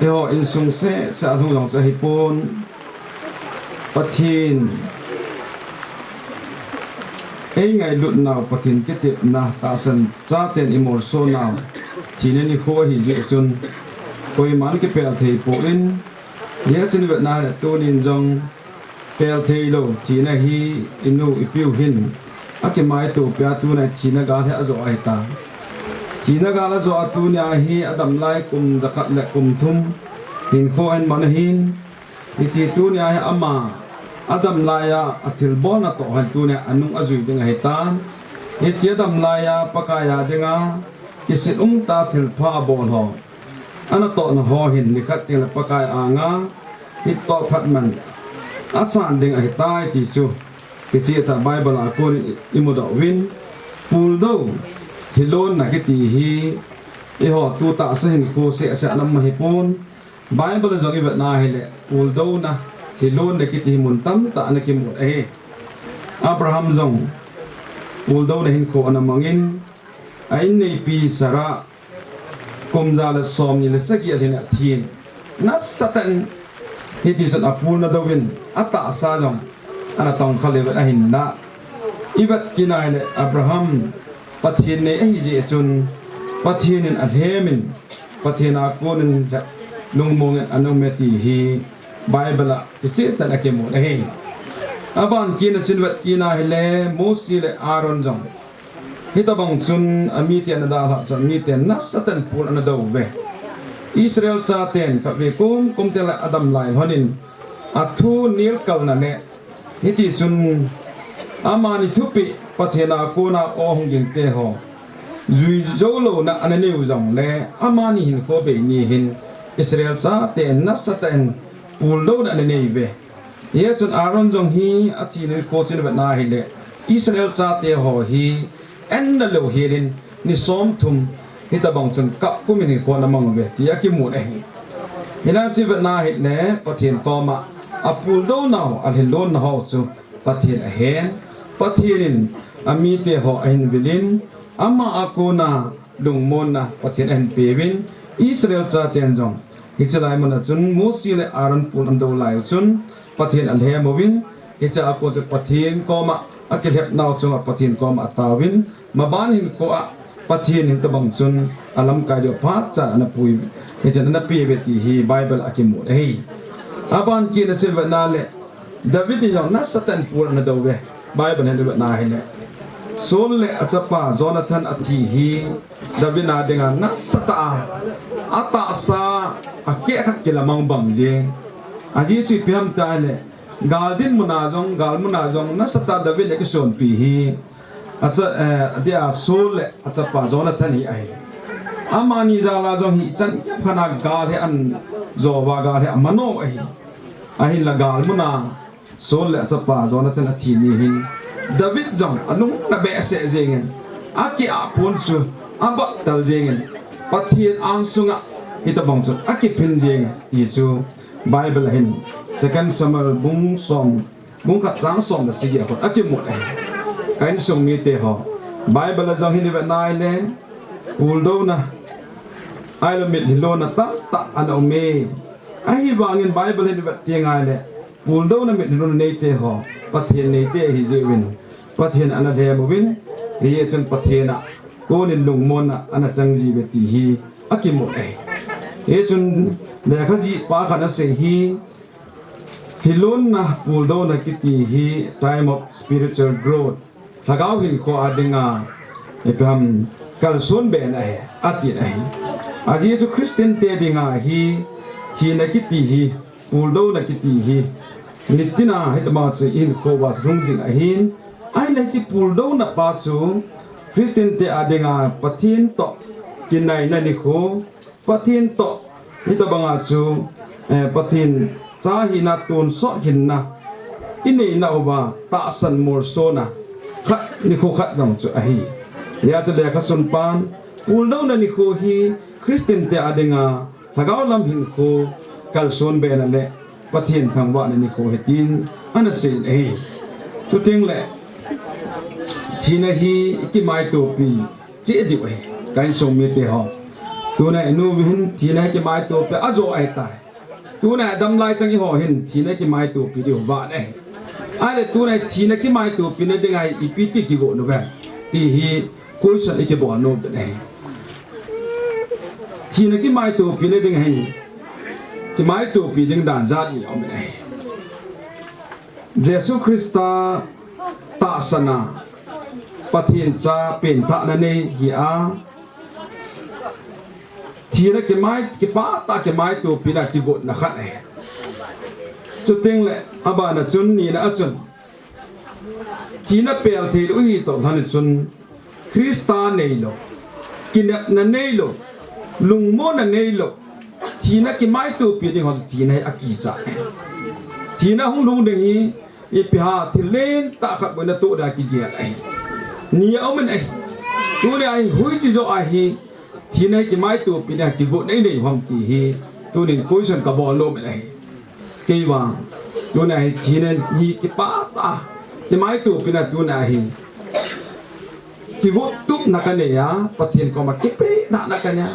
eiho insung seh seh a lhung jong chu ahipon, Pathen eingailut nau, Pathen kitepna, tahsan chaten imolso nau thina nikho ahi jeh chun, koiman kipel thei poi. Hijeh chun vetna le tunin jong pel thei lou thina hi inu ipiu hin akimaito pia, tuna thina gal hi ajo ahitai. Thina gal ajo a tunia hi adam lai kum jakhat le kum thum hinkho ahin man ahin, hiche tunia hi ama adam laiya athilbolna toh hin tunia anung ajui ding ahitan. Hiche adam laiya Pakai a dinga kisil umtah a thilpha abol ho anatohna ho hin nikhat teng le Pakai anga hitia phatman asan ding ahitai ti chu, hiche tah Bible a konin imudoh uvin, puldou lhilonna kiti hi eiho tu tahsa hinkho seh seh a nam ahipon, Bible a jong ivetna hile, puldouna, lhilonna kiti hi mun tamtah ana kimu ahi. Abraham jong puldouna hinkho ana mangin, a inneipi Sarah kum ja le som ni le sagi alhin a athin. Nasatah in, hitichun apulna douvin, atahsa jong ana tongkha leuve ahinla. Ivet kit nai le Abraham Pathen nei ahi jeh chun, Pathen in alhemin, Pathen a konin lungmongin ana ume ti hi Bible a kicheh tah in akimu ahi. Aban kit na chun vet kit nai le Mose le Aaron jong hitabang chun amite ana dalhah chun amite nasatah in pul ana dou uve. Israel chaten khatvei kum kum teng le adam lai lhonin athu nilkalna le hitichun amani thupeh Pathen a kona aw hung ging te ho jui jou louna ana neiu jongle amani hinkho bei ni hin Israel chaten nasatah in puldouna ana nei uve. Hijeh chun Aaron jong hi athi nikho chun vetna hile Israel chate ho hi anna lou helin ni somthum hitabang chun kap kumin hinkho ana mang uve ti akimu ahi. Hinla chu vetna hile Pathen koma apuldounau alhilonna ho chu Pathen ahen, Pathen in amite ho ahin vilin, ama a kona lungmonna Pathen ahin peuvin, Israel chaten jong hiche lai muna chun Mose le Aaron pul ana dou lai u chun Pathen alhem uvin, hiche a kon chu Pathen koma akilhepnau chunga Pathen koma ataovin, maban hinkho a Pathen hitabang chun alamkai diu phat chan ana pui, hichun ana peuve ti hi Bible a kimu ahi. Aban kit na chun vetna le David in jong nasatah in pul ana dou uve. Bible hin ivetna hile Saul le achapa Jonathan athi hi David a dinga nasatah a, atahsa akeh khat kilamang bang jeng. Ajeh chu ipi ham itile gal dinmuna jong, gal muna jong nasatah David in akisonpi hi acha, eh, adia Saul le achapa Jonathan hi ahi. Amani jal a jong hichan geiya phatna gal hi ana jo uva gal hi amano ahi. Ahinla gal muna Saul le achapa Jonathan athi ni hin David jong alung ana behseh jengin, akeh a pon chu abattel jengin, Pathen angsunga hitabang chu akiphin jeng ti chu Bible a hin Second Samuel bung som, bung khat chang som le sagi a kon akimu ahi. Ka insung mite ho, Bible a jong hin ivetna hile puldouna ahilou mitlhilonna tamtah ana ume. Ahivangin Bible hin ivet teng ahile puldouna mitlhilonna neite ho Pathen neite ahi jeh uvin, Pathen ana lhem uvin, Hichun Pathen a konin lungmonna ana chang jiuve ti hi akimu ahi. Hichun lekha jihpa khat in asei hi, thilhunna, puldouna kiti hi time of spiritual growth, lhagao hinkho a dinga, ipi ham, kalson bena ahi, atin ahi. Ajeh chu Christian te dinga hi, thina kiti hi, puldouna kiti hi, nitina hitobang chu ihinkho uva chu lungjing ahin, ahinla hiche puldouna pa chu Christian te a dinga Pathen toh kinaina nikho, Pathen toh hitobanga chu, eh, Pathen cha hina tonsot hinna inei nauva tahsan molsona khat, nikho khat jong chu ahi. Hijeh chun lekhasunpan, puldouna nikho hi Christian te a dinga lhagao lam hinkho kalson bena le Pathen thangvahna nikho ahi tin ana seiyin ahi. Chuteng le thina hi kimaitopi cheh diu ahi, ka insung mite ho. Tuna inu hin thina hi kimaitopi ajo ahitai. Tuna damlai chang eiho hin thina hi kimaitopi diu vang ahi. Ahile tuna thina kimaitopina dinga ipi ti kigot uvem ti hi question ikibol nom u ahi. Thina kimaitopina dinga hi, kimaitopi ding dan jat ni aum ahi. Jesu Christa tahsan a Pathen cha pengthahna nei hi a, thina kimai, kipah tah a kimaitopina kigotna khat ahi. Chuteng le abana chun, nina a chun, thina pel thei lou ahi toh lhon in chun, Christa neilou, kinepna neilou, lungmonna neilou, thina kimaitopi ding ho chu thina hi akicha ahi. Thina hung lhung ding hi, ipi ham, thil lentah khat bou natoh dia kigel ahi. Ni aum in ahi. Tuni a hi, hoiche joh a hi, thina hi kimaitopi dia kigotna inei u ham ti hi, tunin question kabol nom in ahi. Kei vang, tuna hi thina hi kipah tah a kimaitopina tuna hi kigot tupna kanei a, Pathen koma kipehnatna kanei a.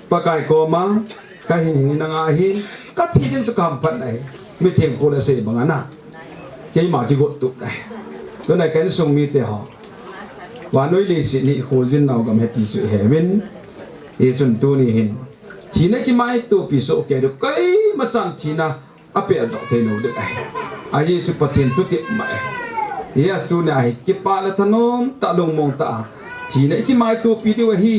Pakai koma, kahin hing nanga hi, kathi ding chu kahamphatna ahi. Mithengpu le sei banga na, keima kigot tupna ahi. Tuna ka insung mite ho, vannoi leiset hi ikhojin nau gam ahi ti chu iheuvin. Hichun tuni hin thina kimaitopi soh kei diu, keima chan thina apeldoh thei lou ding ahi. Ajeh chu Pathen thutep mah ahi. Yes, tuna hi kipah le thanom tah, lungmong tah a thina ikimaitopi diu ahi.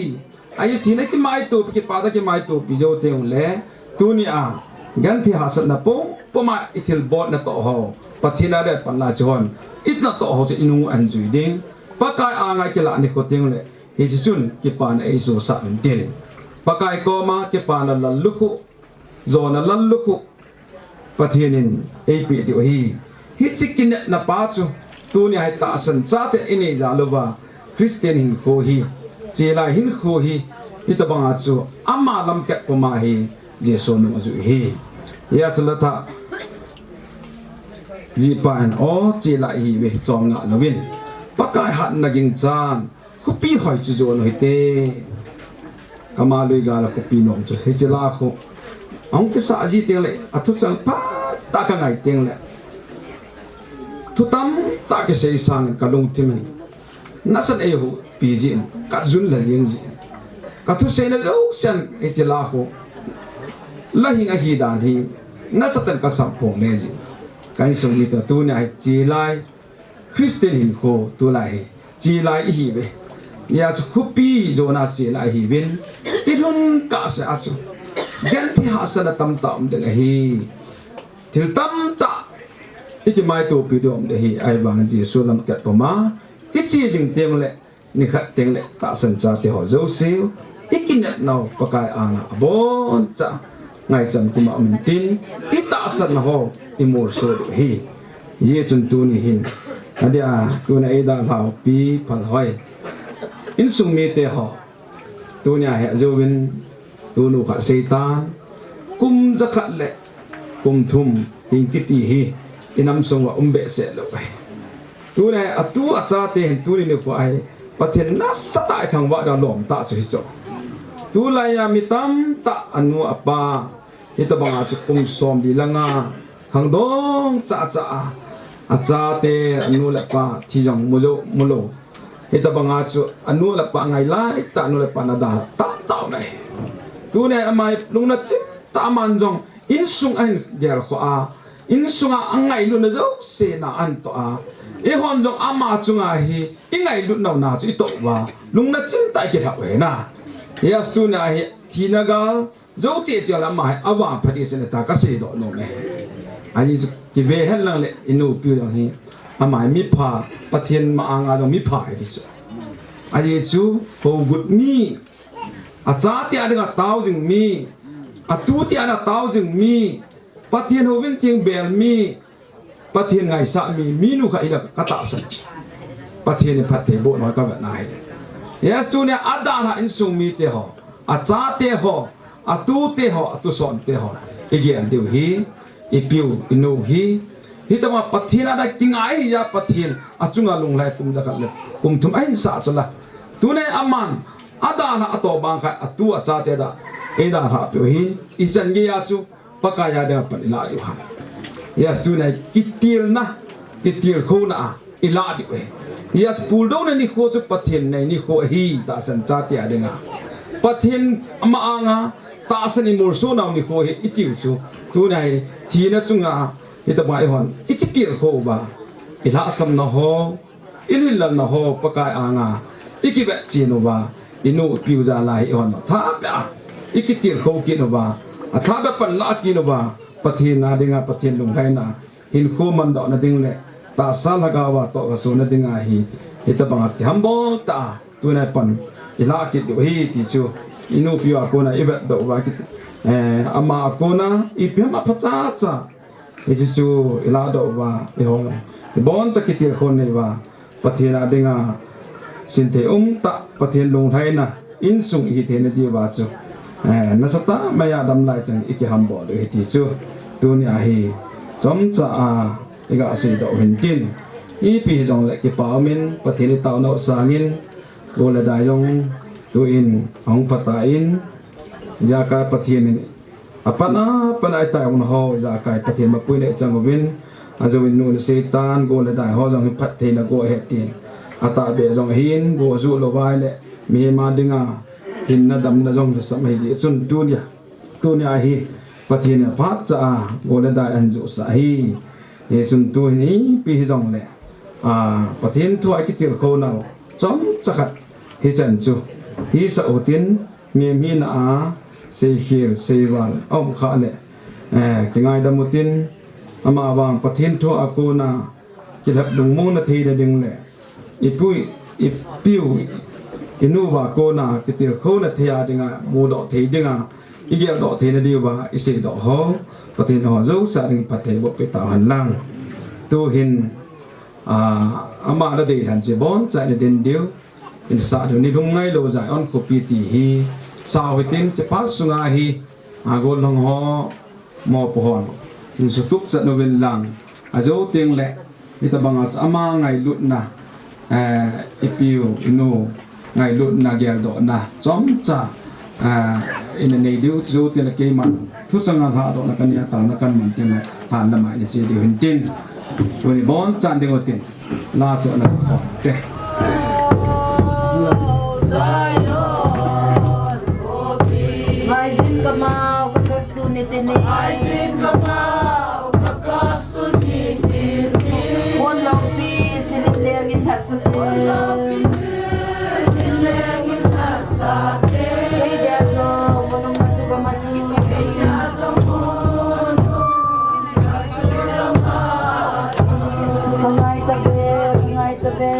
Ajeh thina kimaitopi, kipah tah a kimaitopi jou teng le, tuni a genthei hahsatna pum pum a ithilbolna toh ho, Pathen a dei pan la chu hon, itna toh ho chu inung anjui ding. Pakai anga kilah nikho teng le, hiche chun kipana eisosah intin, Pakai koma kipana lallukhuh, jona lallukhuh Pathen in eipeh diu ahi. Hiche kinepna pa chu, tuni a hi tahsan chate inei jal uva, Christian hinkho hi, chelai hinkho hi, hitobanga chu ama lamkat puma hi Jesu nung ajui ahi. Hijeh chun la tha, jihpa in, o, chelai ihiuve, chom ngah louvin, Pakai hatna ginchan, khopi hoi chu jon u hite. Kama lui gal a khopi nom chu, hiche la khu, ahung kisah ji teng le, athuchang phatah a kangai teng le, thu tamtah kisei sangin kalungthim in nasan eihoupi jin, kajun lha jeng jin, kathuseina jousen hiche la khu, la hing ahi dan hi nasatah in kasam phong le jin. Ka insung mite, tuni a hi chelai Christian hinkho tulai hi chelai ihiuve. Hijeh chu khopi jona chelai ihiuvin, ilhun kahsea chu genthei hahsatna tamtah um ding ahi. Thil tamtah ikimaitopi diu um ding ahi, ahivangin Jesu lamkat puma iche jing teng le, nikhat teng le tahsan chate ho jouse u, ikinepnau Pakai anga aboncha ngaicham kima um intin, itahsanna ho imolso diu ahi. Hijeh chun tuni hin, adeh a, tuna eidalhaupi Phalhoi insung mite ho, tuni a hi ajouvin, tunu khat seitan, kum jakhat le kum thum hing kiti hi inam sunga um behseh lou ahi. Tuni a hi atu achate hin tuni nikho a hi Pathen nasatah a ithangvah dia lom tah chu hichu. Tulai a mi tamtah anu apa hitobanga chu kum somli le nga khangdong chacha a Achate, anu le apa thi jong mu jou, mu lou. Hitabanga chu anu le apa ngai lai tah, anu le apa na dalha tamtah um e. Tunia ama hi lungna chim tah, aman jong insung ahin gelkhoh a, insunga angailutna jouse na ahin toh a, eihon jong ama chunga hi ingailutna u na chu itoh uva, lungna chim tah ikilhah u ahi na. Yes, tunia hi thina gal jou cheh cheh le ama hi avangphat ahi, seitan kasei doh nom e. Ajeh chu kive hen lang le inupi jong hi ama hi mipha, Pathen ma anga jong mipha ahi ti chu. Ajeh chu hougut mi, achate a dinga tao jing mi, atute a dinga tao jing mi, Pathen houin theng bel mi, Pathen ngaisah mi, minu khat hina katahsan chu. Pathen in phatthei boh nau kavetna ahi. Yes, tunia adalhah insung mite ho, achate ho, atute ho, atusonte ho igel diu hi, ipiu, inu hi, hitobanga Pathen a dinga kingai hi a, Pathen achunga lunglhai kum jakhat le kum thum ahin sah chu la. Tunia aman adalhah, atobang khat atu achate a dinga eidalhah peh u hi, ichan geiya chu Pakai a dinga pan ilah diu ham? Yes, tunia kitilna, kitilkhouna a ilah diu ahi. Yes, puldouna nikho chu Pathen nei nikho ahi, tahsan chate a dinga. Pathen ma anga tahsan imolso nau nikho ahi itiu chu, tunia hi thina chunga hitobang eihon ikitilkhou uva, ilhahsamna ho, ilhinlelna ho Pakai anga ikivetchen uva, inu ipiu jal a hi eihon thapeh a ikitilkhou kit uva, athapeh pan lah kit uva, Pathen a dinga Pathen lunglhaina hinkho mandohna ding le tahsa lhagao a tohkhasona dinga hi, hitobanga kihambol tah a tunia pan ilah kit diu ahi ti chu, inupiu a kona ivetdoh uva, eh, ama a kona ipi ham aphacha cha hiche chu ilah doh uva, eiho iboncha kitilkhouna nei uva, Pathen a dinga sinthei umtah, Pathen lunglhaina insung ihi theina diuva chu, eh, nasatah maiya damlai chang ikihambol diu ahi ti chu tunia hi chomcha a iga seidoh u hintin. Ipi hijongle kipa umin Pathen itaona u sangin, go le dai jong tuin ahung phatai, ijakai Pathen in apan apan a itai uvin ho, ijakai Pathen mapui nei chang uvin, ajouvin nu le seitan, go le dai ho jong hi phattheina go ahi tin, atahbeh jong ahin, go ajuh lou uva ahile mihem a dinga hinna damna jong lhasam ahi jeh chun tunia, tunia hi Pathen in aphatcha a go le dai ahin juhsah ahi. Hichun tuhin ipi hijongle, a, Pathen thu a ikitilkhouna u chomcha khat hichan chu hisah utin, mihem hina a seikhel seival aum khah le, eh, kingaidam utin, amavang Pathen thu a kona kilhep lungmonna theina ding le, ipu, ipiu, inu uva kona kitilkhouna thei a dinga, mudoh thei dinga, igeldoh theina diuva iseidoh ho, Pathen in ho jouse a ding phatthei boh peh tauhen lang. Tuhin, a, ama la deilhen chu iboncha ina den diu, ina sah diu, nilhum ngailou jeh a onkhopi ti hi sao hitin, hiche phat sunga hi, a, gollhang ho, mopo hon, hin sutup chan uvin lang, ajou tengle, hitobanga chu ama ngailutna, eh, ipiu, inu ngailutna, geldohna chomcha, eh, ina nei diu, chujou tengle keiman thuchanga lhadohna kanei a, taona kaman tengle lhan lama ina che diu hintin. Tuni bonchan ding utin, la chu ana sa hon te. Ngaijin kamau, kakap sun ni teni. Ngaijin kamau, kakap sun ni teni. Pon longpi, silim lengin lhasa te. Pon longpi, silim lengin lhasa te. Kei dia jong, manung machu kamachu. Kei dia jong, manung Ka ngai ta ve, ka ngai ta ve.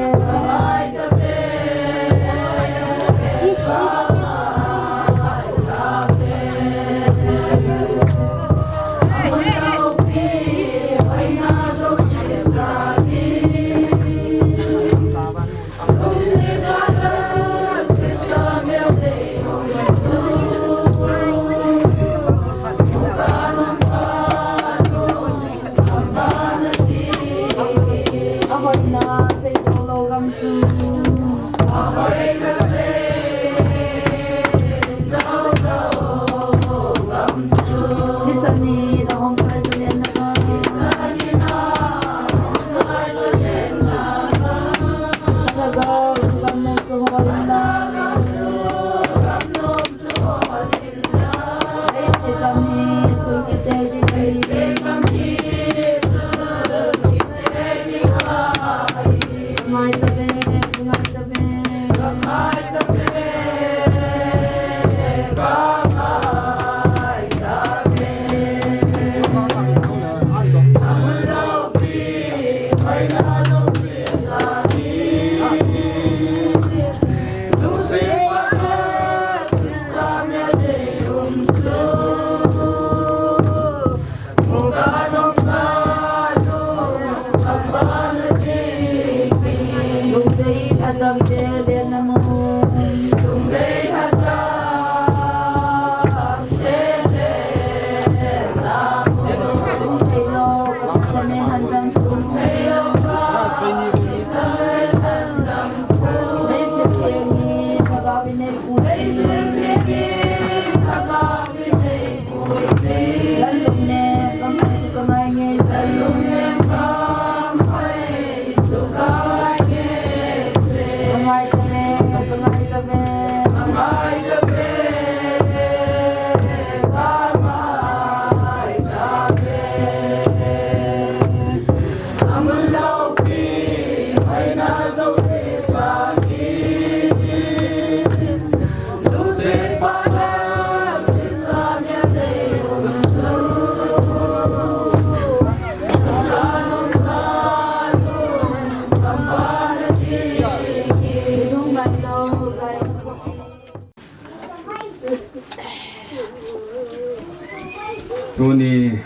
Tuni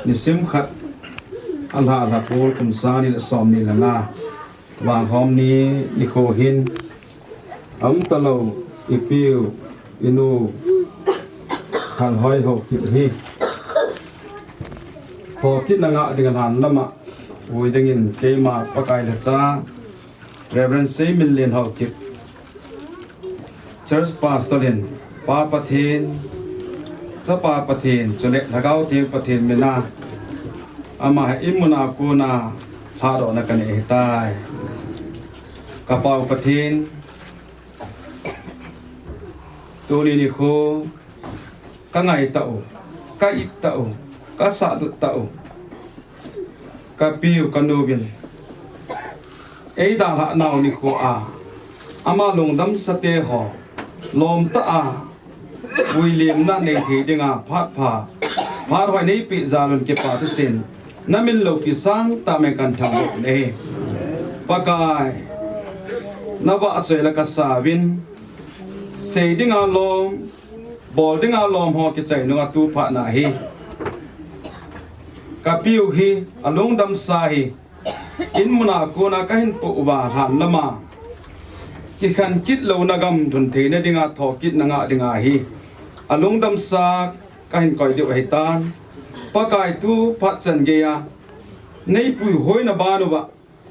nisim khat, alha alha pol kum sang ni le som ni le nga, Vanghom ni nikho hin, aum talou ipiu inu Khalhoi Haokip hi thokitna ngah dinga lhan lama pui dingin keima Pakai lhacha Reverend Seiminlen Haokip, Church Pastor in Pa Pathen, Chapa Pathen, chule Lhagao Theng Pathen mina ama hi in muna kona lhadohna kanei ahitai. Ka Pa u Pathen, tuni nikho kangai tau, ka it tau, ka sahlut tau, ka piu ka nu vin eidalhah nau nikho a, ama lungdamsate ho lomtah a vuilimna nei thei dinga phat pha, phat hoi neipeh jalun kipa thusim namin loupi sangtah in kan thangvah u ahi. Pakai, navahchoi la kasa uvin, sei dinga lom, bol dinga lom ho kichai nunga tu phat na hi, ka piu hi, alungdamsa hi, in muna kona kahin poh uva lhan lama kikhen kit louna gam lhun theina dinga thokitna ngah dinga hi alungdamsa kahin koi diu ahitan. Pakai, tu phat chan geiya neipui hoina ban uva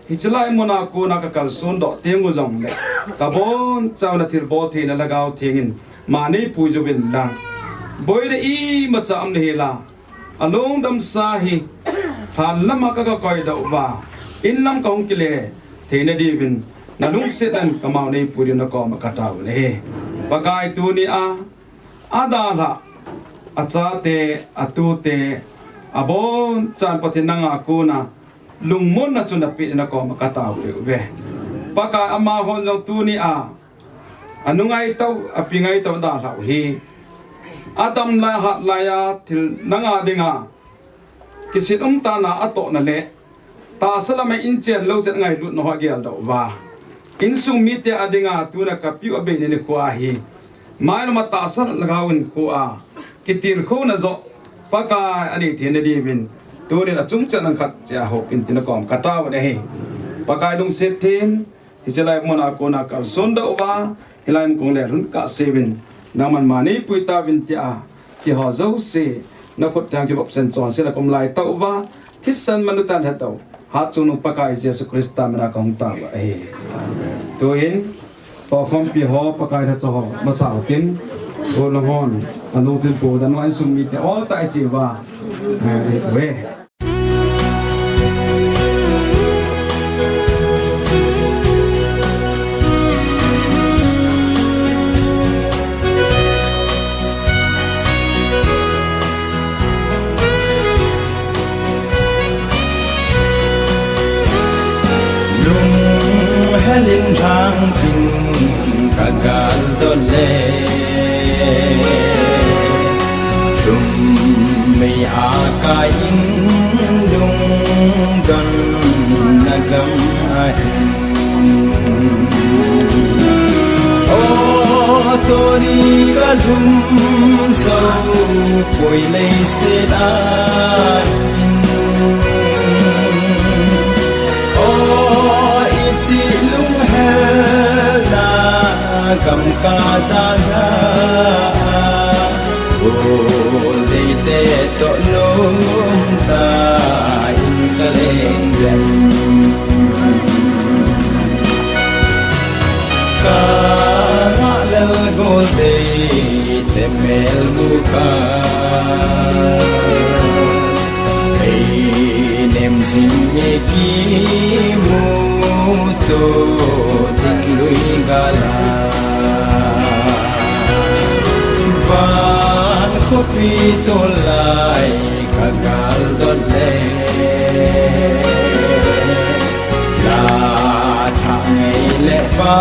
hiche lai muna kona ka kalson doh teng u jongle, ka bonchauna thilbol theina Lhagao Theng in ma neipui jiuvin lang, boina imacha um nahi la, alungdamsa hi lhan lama ka, ka koi doh uva, in lam kahung kile theina diuvin nalungsetnan kamau neipui diu nakoma katao u ahi. Pakai, tunia adalhah achate, atute, abonchan Pathen nanga kona lungmonna chu napeh in nakoma katao u ahi. Pakai, amahon jong tunia anungai tau, apingai tau dalhah u hi, adamna hatlaiya thil nanga dinga kisit umtahna atohna le tahsa lama inchen lou chet ngailutna ho ageldoh uva, insung mite adinga tuna ka piu abeina nikho ahi, mailama tahsa Lhagao in kho a kitilkhouna joh Pakai anei theina diuvin tunin achung chan lang khat chea hopin tin nakoma katao u ahi. Pakai, lungset them, hiche lai muna kona kalson doh uva, hilai mun kong le lhun kahseuvin, nangman ma neipui tauvin tia kihou jouse nakhut theng kivopsen chonse la kaum lai tauva, thisan manu tan hetau, hatchungnung Pakai Jesu Christa mina kahung tao u ahi. Tuin, tokhompi ho, Pakai lhacha ho masa utin, golhang hon alungchin pu dan uva insung mite oltah iche uva, eh, ve. Lunghel in lhangin ka galdoh le, lhum mei a kai in lungdonna gam ahin. O, tuni ka lhum jou poi leiset a hin. O, iti lunghel na gam ka dalha a, bol deite toh lungtah in Sing ni kimu to ding lui gala. Van khopi to lai ka gal dot le. La tha ngei le pa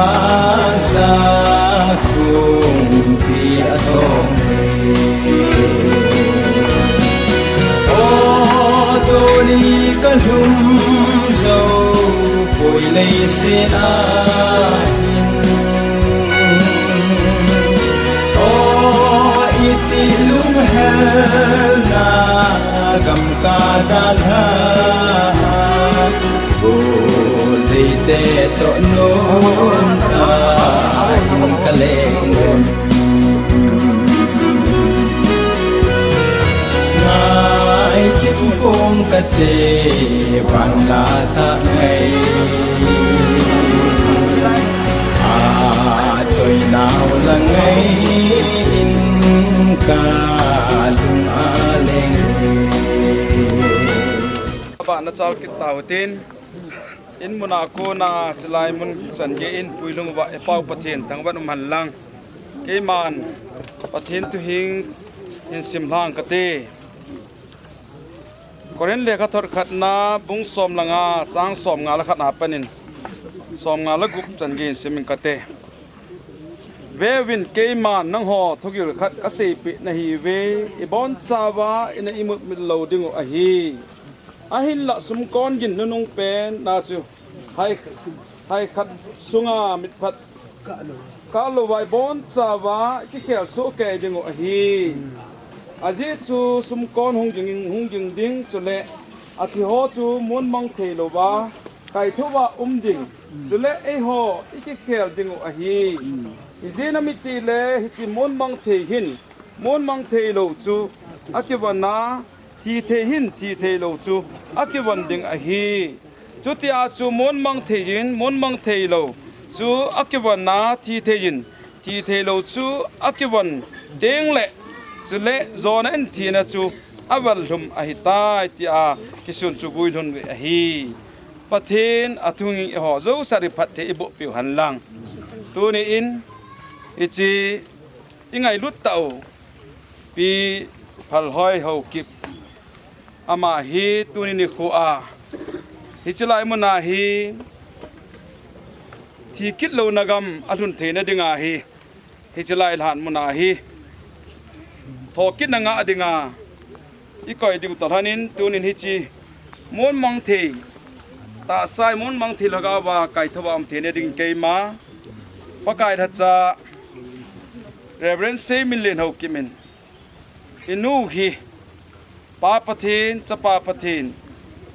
sa kung pi a thong le. O tuni ka lhum zo poi lei se a hin. O iti lung hel na gam ka dalha. Gol dei te to nun ta hin ka leng. Ngai chim pong ka te van la ta ngai. A choi nau la ngai in ka lung a leng. Ba na chal kit tau tin. In mun a kona chilai mun chan gei in puilhung uva i Pau Pathen thangvah in um hen lang. Keiman Pathen thu hing in sim lhang kate. Korin lekhathot khatna bung som le nga chang som nga le khat a pat in som nga le gup chan gei in sim ing kate. Veuvin, keiman nangho thugil khat ka seipeh nahiuve, i bonchauva i na imut mit lou diu ahi. Ahinlah sumkon gin nunung pen na chu hai, hai khat sunga mitphat kah louva i bonchauva i kikhel soh kei diu ahi. Ajeh chu sumkon hung ging, hung ging ding, chule athi ho chu monmang thei louva kaithouva um ding, chule eiho i kikhel diu ahi. Ijeh inem itile hiche monmang thei hin, monmang thei lou chu akivon a, thi thei hin thi thei lou chu akivon ding ahi. Chutia chu monmang thei hin monmang thei lou chu akivon a, thi thei hin thi thei lou chu akivon ding le, chule jona in thina chu aval lhum ahitai tia kisun chu vui lhun uve ahi. Pathen a thu hing eiho jouse a phatthei eiboh piu hen lang. Tuni in hiche i ngailut tau Pi Phalhoi Haokip. Ama hi tuni nikho a hiche lai mun a hi thi kit louna gam a lhun theina dinga hi, hiche lai lhan mun a hi thokitna ngah dinga i koi diu toh lhon in, tunin hiche monmang thei, tahsa i monmang thei lhagao va kaithouva um theina ding keima Pakai lhacha Reverend Seiminlen Haokip in i nu hi Pa Pathen, Chapa Pathen,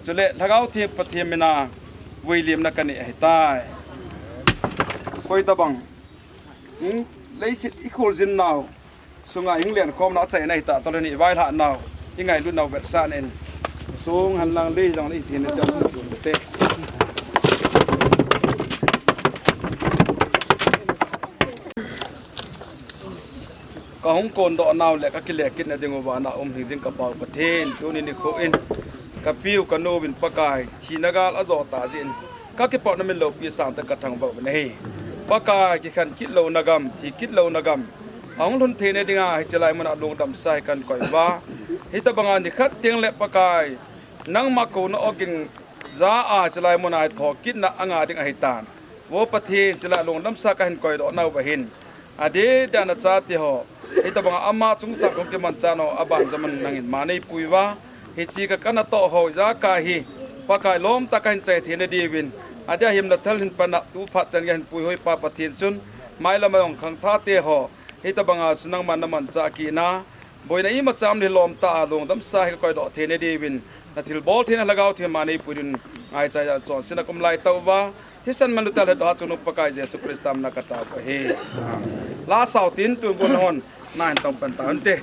chule Lhagao Theng Pathen mina vuilimna ka nei ahitai. Koi tabang, hmm, leiset i kholjin nau sunga hung lenkhomna achaina hita toh lhon in i vailhah nau, i ngailut nau vetsahna in song hen lang, lei jong le i thina chang sa pun te. Ka hung kondoh nau le ka kile kitna ding uva na um hing jing ka Pau Pathen, tuni nikho in ka piu ka nu uvin Pakai, thina gal ajo ta jeh in ka kipah na min loupi sangtah ka thangvah uvin ahi. Pakai, kikhen kit louna gam, thi kit louna gam ahung lhun theina dinga hiche lai mun a lungdamsa hi kan koi uva. Hitabanga nikhat teng le Pakai, nangma kouna ogin ja a hiche lai mun a hi thokitna anga ding ahitan. Vo Pathen, hiche lai lungdamsa ka hin koidoh nauva hin, adeh dan a chate ho, hitabanga ama chungchang kong kimanchah nau aban jom in nangin man neipui uva, hiche ka kana toh ho ijakai hi Pakai lomtah a ka hin chai theina diuvin, adeh a himna thal hin pan a tu phat chan gei a hin puihoi Pa Pathen chun, mailam a jong khangthah te ho, hitabanga chu nangman na manchah kit na, boina imacha um le lomtah a lungdamsa hi ka koidoh theina diuvin, na thilbol theina Lhagao Theng in man neipui din, ngaicha a chonsetna ka um lai tauva, thisan manlu tah le dohah chungnung Pakai Jesu Christa mina ka tao u ahi. La sao tin tun bon hon, na hin tong pan tau hinte.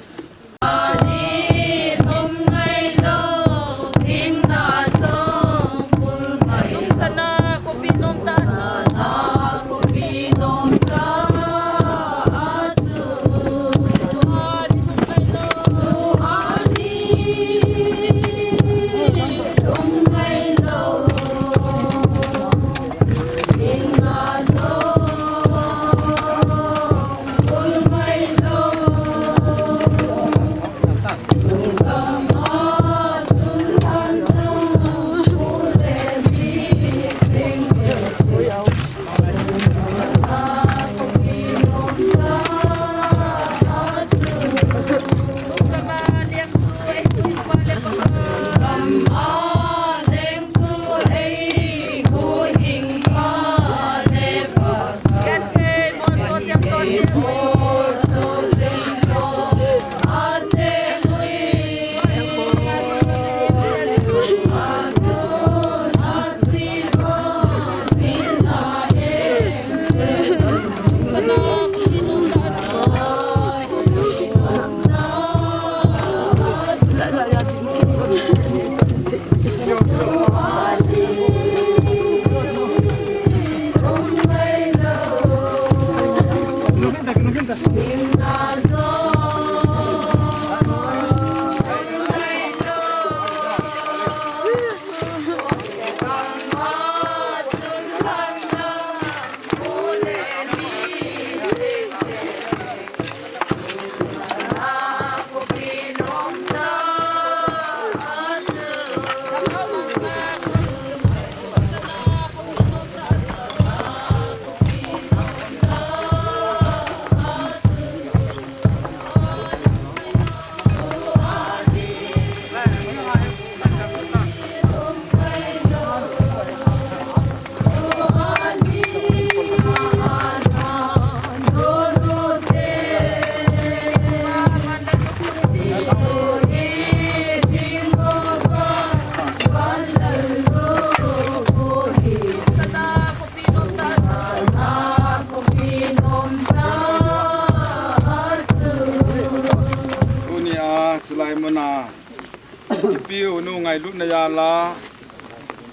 Piu nu ngailutna jal a,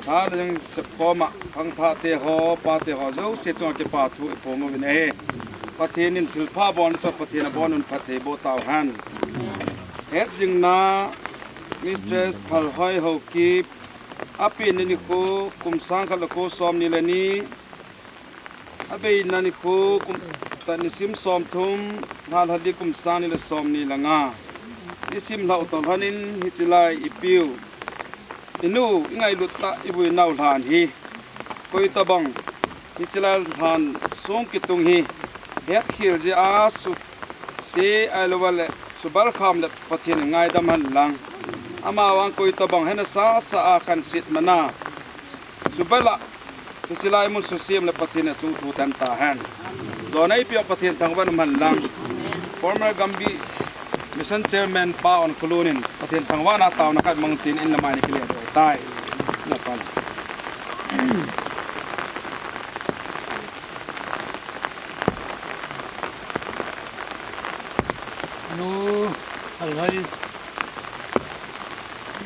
tha le jang sepkhom a, khangthah te ho, pa te ho, jouse chunga kipa thu iphong uvin ahi. Pathen in thilpha abol chu Pathen in abon un phatthei boh tauhen. Hetjingna, Mistress Thalhoi Haokip, apen nikho, kum sang khat le ko som ni le ni, abeina nikho, kum, ta nisim som thum, lha lha li kum sang ni le som ni le nga. Nisim lhah u tolhon in hiche lai ipiu, inu, ingailut tah, ivui nau lhan hi. Koi tabang, hiche lai lhan sung kitung hi. Hetkhel jeh a su, se, ahilouleh, subal kham le Pathen in ngaidam hen lang. Amavang koi tabang hena sasa a khanset mana. Subal a, hiche lai mun suhsem le Pathen in achung thu tah tahen. Jona ipi a Pathen thangvah in um hen lang. Former Gambih Mission Chairman Pa Onkholun in Pathen thangvahna taona khat mang tin in le mai ni kile doh tai. Na pa. Nu, Thalhoi.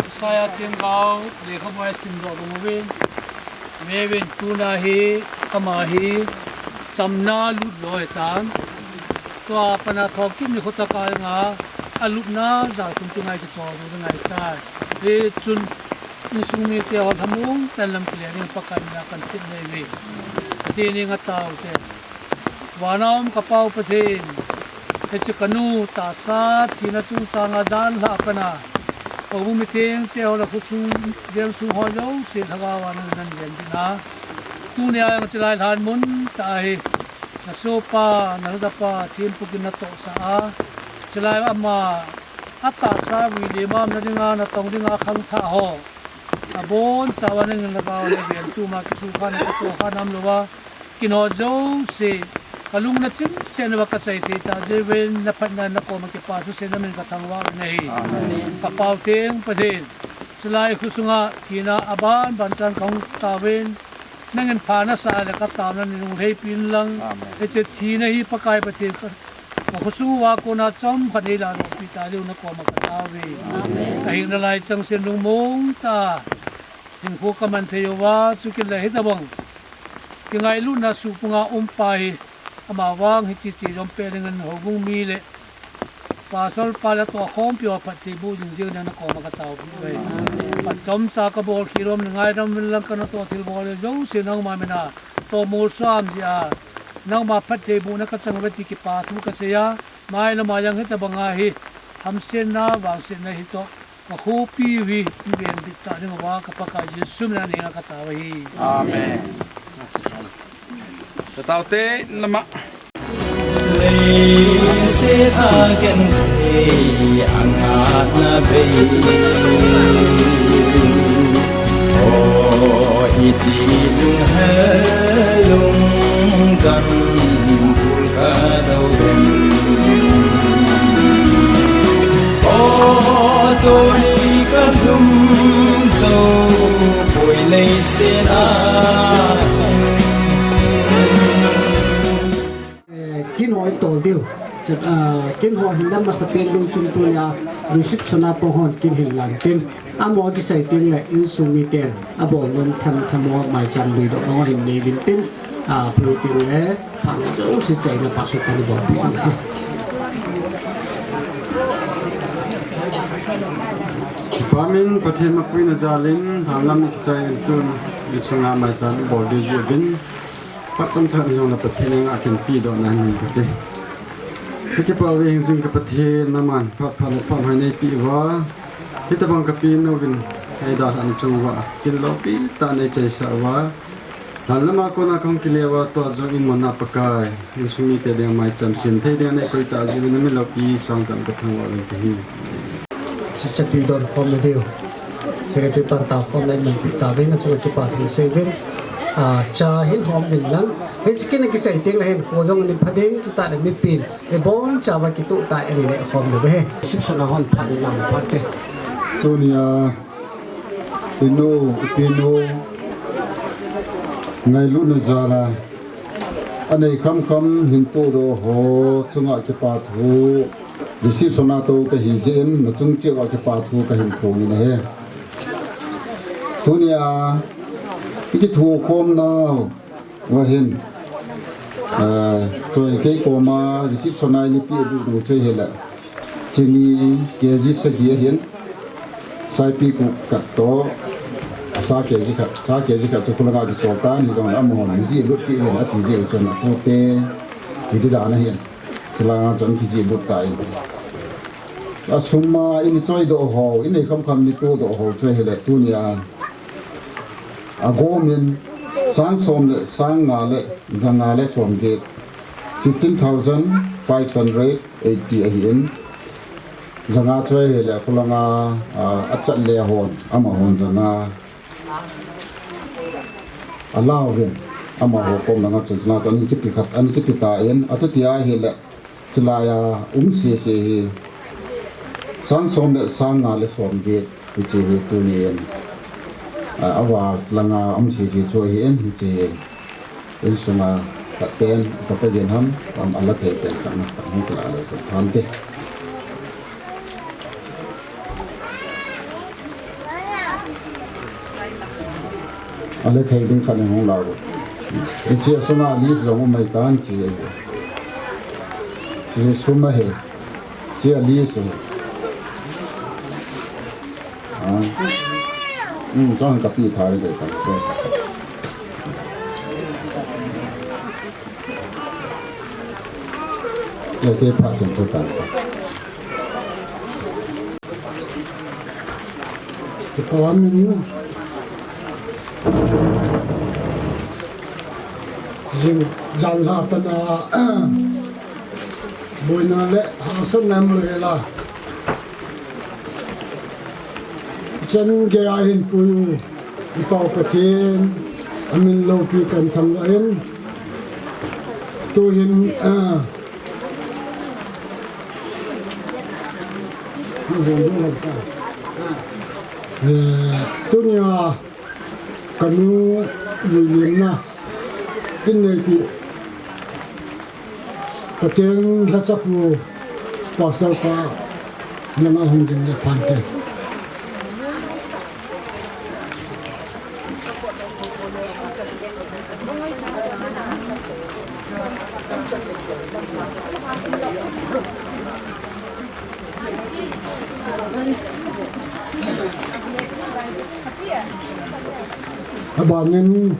Isaiah themgao, lekhabu a isim doh bang uvin. Vevin tuna hi, ama hi, chamna lut loi tan. Tua pat a Haokip nikho tah a nga, alupna jal khun chu ngai kichol u ngai tai. Hichun, insung mite ho lhamon tah in lam kile ding Pakai mina kahin thum nei uve. Pathen henga tao te. Vana um ka Pa u Pathen, hiche ka nu tahsa thina chungchang a jan lhah a pat a, houbung mithengte ho le khosung veng sung ho jouse lhagao a nangin naven ding a. Tuni a jong hiche lai lhan mun tah hi, na sohpa, na lhajapa thempu kin natohsah a, hiche lai ama, atahsa vui le mam na dinga, natong dinga khangthah ho. Abon chauva nangin lhagao a naven, tuma kisukha na kitoh kha nam louva. Kin ho jouse, kalung na chimset uva kachai thei tah jeh uvin na phatna na koma kipa thusei namin ka thangvah u ahi. Amen. Ka Pa u Pathen, hiche lai khosunga thina aban ban chan kahung tauvin, nangin pha nasah le ka taona nei lhung lheipi in lang. Amen. Hiche thina hi Pakai Pathen ka, ka khosung uva kona chomkhat nei lalopi ta diu na koma ka tao uve. Amen. Ahina lai chang sen lungmong tah hinkho ka man thei uva, chukit le hitabang kingailutna suhpunga um pa hi, amavang hiche che jong peh dingin houbung mi le pastor pa le tohkhompi ho phattheiboh jing jing ding na koma ka taopeh uve. Phat chomcha ka bolkhel u ahin, ngaidam uvin lang ka natoh thilbol le jouse nangma mina toh molso a um jeh a, nangma phattheibohna ka chang uve ti kipa thu ka sei a, mailam a jong hitabanga hi hamsetna, vangsetna hi toh ka khopi u hi, venbit tah ding uva ka Pakai Jesu mina nei a ka tao ahi. Amen. Ka tao te, nama. Leiset a genthei a ngatna bei. O, iti lunghel lungdon. Eh, kin ho i tol diu. Chun, ah, kin ho hin lam masapen ding chun tunia reception a pa hon kin hin lan tin. Amaho kichai teng le insung miten abol nom tham tham ho maicham lui doh ho hin nei uvin tin, ah, phu tin le pha jouse chaina pa su pan bol pi. Kipa min Pathen mapuina jal in, thanglam kichai in tun, insunga maicham bol ding jeh uvin, phat chomcha ni jong le Pathen henga kin pedoh na hin kati. Ka kipah uve hingjing ka Pathen, naman phat pha le phat hoi nei peh uva. Hitabang ka pi nu vin, hei dalhah na chung uva, kin loupi tah nei chaisah uva. Lhan lama kona kahung kile uva, tua jong in mona Pakai, insung mite dinga maicham sem thei dinga nei koi tah jeh uvin na min loupi sangtah in ka thangvah uvin kahi. Sister pi don khom na diu. Secretary pan tao khom na in man pi ta vin, na chu kipa thu sei vin. Ah, cha hin hom vin lang. Hiche kin kichai teng le hin, ko jong ni pha ding, chutah le mipin. Ibon chauva kitoh tai, ani le khom le ve. Sip sona hon phat ni lam phat te. Tunia, inu, ipinu, ngailutna jal a, anei kham kham hin tohdoh ho chunga kipa thu, receive sona tou kahi jeh in, nachung cheh uva kipa thu kahin phong in ahi. Tunia, ikithukhomnau ahin, eh, choi kei koma reception a eipeh diu chu ahile, chini K G sagi ahin, saipi ku khat toh, sa K G khat, sa K G khat chu khulanga kisol tan, hijongle amahon jih lut peh uvin ati jeh chun atute, hiti dan ahin, chulanga chun kijih lut tan. Asum a eina choidoh ho, eina khamkham eina todoh ho chu ahile tunia, agomin sang som le sang nga le ja nga le som get, fifteen thousand five hundred eighty ahin. Ja nga chu ahile khulanga, ah, achat le hon, amahon ja nga alauvin, amaho kom langa chun chuna chu ana kipe khat, ana kipe tan, atuti ahile, chulai a um sese hi, sang som le sang nga le som get, hiche hi tunin, ah, aval langa um sese chu ahin, hiche hi insunga khat pen, kapa gin ham, um, ala thei pen khat na, khat hung kila le chun phante. Ala thei ding khat hung lau. Hiche sunga list jong um mai tan hiche. Hiche sum ahi. Hiche list ahi. Ah. Hmm, chang kapi thai de ta. Ete phat chen chu tan. Kipa min. Jing jan la tan a, boina le hahsatna um lou hela. Chan gei a hin pui u, i Pau Pathen, amin loupi kan thangvah in. Tuhin, ah, eh, tunia, kanu vuilimna, tin nei ti, Pathen lhachapu Pastor pa langa hung ding le phante. Abanin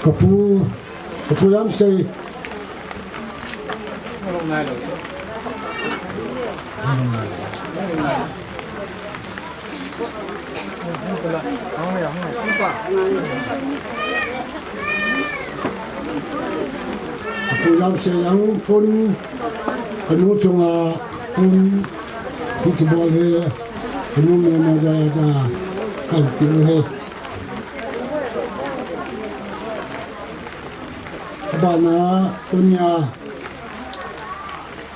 Kapu, Kapu Jamsei. Kapu Jamsei jong pun kanu chunga pun kibol he, kanu memo jaya ja kan tiu he. Abana tunia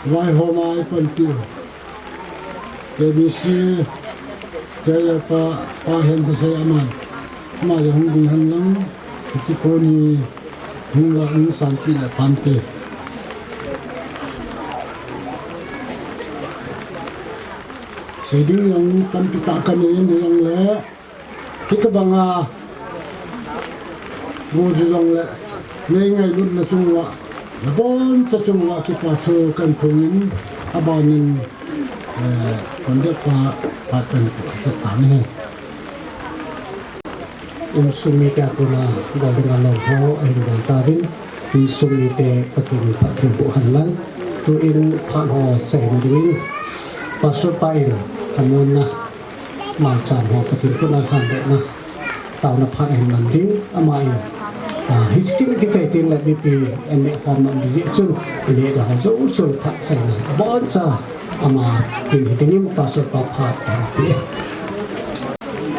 vaihoma ipanpi K B C, K L F pa, pa hen kisei aman. Ama jong hung ding hen lang, kiti koni hung la hung sanpi le phante. Sei ding jong panpi ta kanei in jong le. Hiti banga, bu ji jong le, nei ngailutna chunga, naboncha chunga kipa thu kan phongin, abanin, eh, conductor pa, pa kan pu, ka ta ni. Insung mite a kona, bol dinga lou ho, ahin bol tauvin, insung mite Pathen in phatthei boh hen lang, tuin phat ho seiyin dingin, Pastor pa in, thamuanna, maicham ho Pathen khut a lhandohna, taona phat ahin man ding, ama in, ah, hiche kin kichai tengle mipi, an neh khom nom ding jeh chun, i neh da ho jouse phat chaina, aboncha, ama in hi dingin Pastor pa phat ahin pe.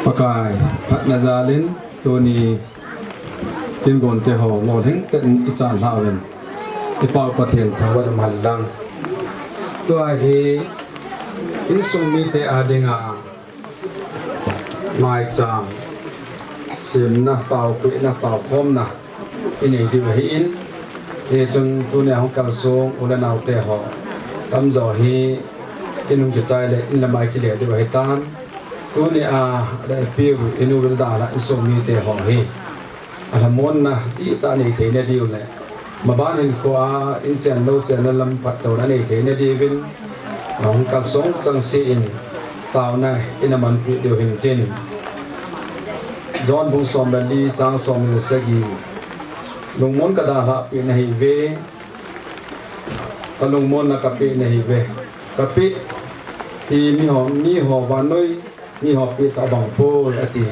Pakai, phatna jalin, tuni, kin gon te ho, lolhing tah in i chan lhauvin, i Pau Pathen thangvah in um hen lang. Tua hi, insung mite a dinga, maicham, semna, taopehna, taokhomna, i nei diu ahin, hichun tunia hung kalsong, u le nao te ho, tamjo hi, in hung kichai le, in le mai kile diu ahitan, Tuni a, ada piu inu vil da la insung mite ho hi. Alhamon na, ti ta nei thei na diu le. Maban hin ko a, in chen lo chen na lam pat to na nei thei na diu vin. Hung ka song chang si in, tao na, in a man pi diu hin tin. John bung som le li, chang som le sagi. Lungmon ka da la pi na hi ve. Ka lungmon na ka pe na hi ve. Ka pe hi mi ho, mi ho vanoi, mi ho pe ta bang po ati.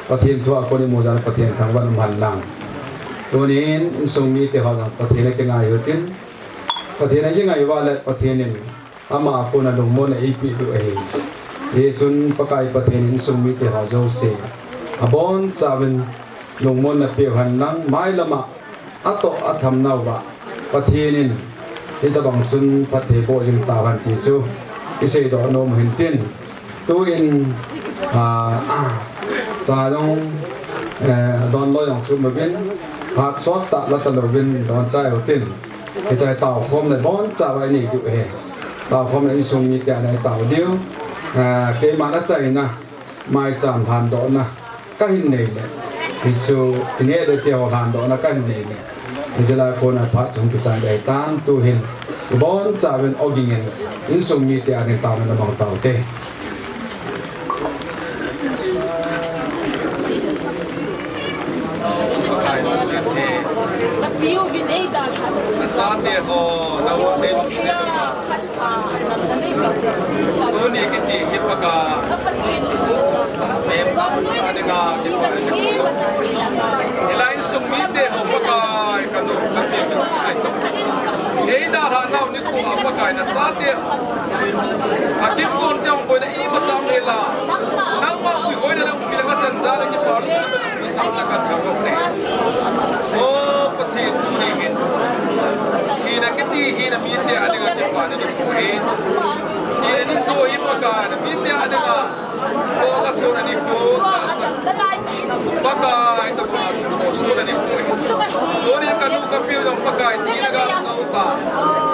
Pathen thu a kon i mu jan Pathen thangvah in um hen lang. Tunin insung mite ho lang Pathen a kingai u tin. Pathen a kingai uva le Pathen in ama a kon a lungmon a eipe diu ahi. Hichun Pakai Pathen in insung mite ho jouse. Abon chauvin lungmon na peh u hen lang mailam a atoh a tham nauva Pathen in hitabang chun phatthei boh jing tauhen ti chu i seidoh nom u hin tin. Tuin, ah, cha jong, eh, don lou jong chu mavin, hat sot tah la ta louvin don chai u tin. Hiche a taokhom le boncha uva i nei diu ahi. Taokhom le insung mite a nei tao diu. Ah, keima na chaina, maicham lhandohna. Ka hin nei le. Hichu, i neh le te ho lhandohna ka hin nei le. Hiche lai a kon a phat chung kichai dei tan tu hin. Boncha uvin oging in. Insung mite a hin taona na mang tau te. Chate ho, na wo te se ma. Tuni kiti hi Pakai. Mem pa ka dinga kipa. Hilai insung mite ho Pakai ka nu ka pi. Ei da la nau nikho a Pakai na chate. Akim kon te ong boina imacha um hela. Nangma puihoina na umpi na ka chan ja le kipa. Samna ka thangvah ne. O Pathen tuni hin. Thina kiti hi na mite a dinga kipana nikho ahi. Thina nikho hi Pakai na mite a dinga. Ko ka sona nikho tasa. Pakai tobang a chu ko sona nikho ahi. Tuni ka nu ka piu jong Pakai thina gam jou ta.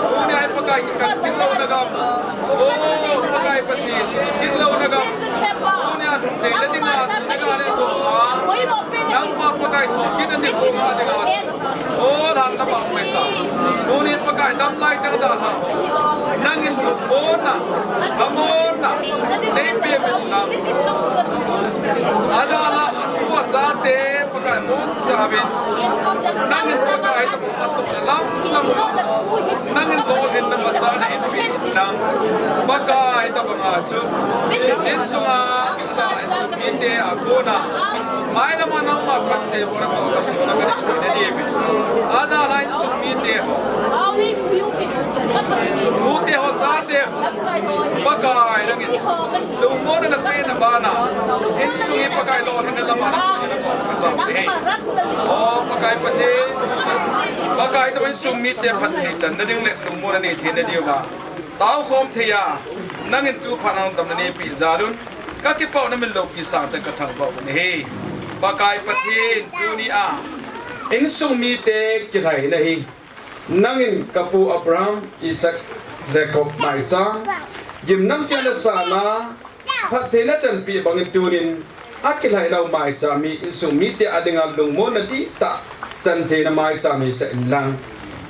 Tuni a hi Pakai kikan thil louna gam. O Pakai Pathen, thil louna gam. Tuni a lungthim le dinga, thina gam le jo a. Nangma Pakai thokit na nikho a dinga. O, lhan na bang mai ta. Tuni Pakai dam lai chang da la. Nangin lungmonna, lhamonna, nei pe uvin lang. Ada la, atua chate, Pakai mun sa uvin. Nangin Pakai ta Atoh le lam, lam. Nangin lolhinna machal in pe in lang. Pakai tabang a chu. Insung a, ada insung mite a kona. Mailam a nangma phattheibohna toh ka suna ka nei thei na diu vin. Ada la insung mite ho. Nute ho chate ho. Pakai nangin. Lungmonna na pe na bana. Insung hi Pakai lolhinna lam a na pe na ko sa ta. He. O Pakai Pathen, Pakai tobang insung mite phatthei channa ding le lungmonna nei theina diuva. Taokhom thei a, nangin tu phat nang damna neipe jal un. Ka kipah u na min loupi sangtah in ka thangvah u ahi. Pakai Pathen, tuni a. Insung mite kilhaina hi. Nangin ka pu Abraham, Isaac, Jacob maicham. Gimnampi le sana, phattheina chanpi bangin tunin, akilhai nau maicham hi insung mite a dinga lungmonna dihtah chan theina maicham hisah in lang.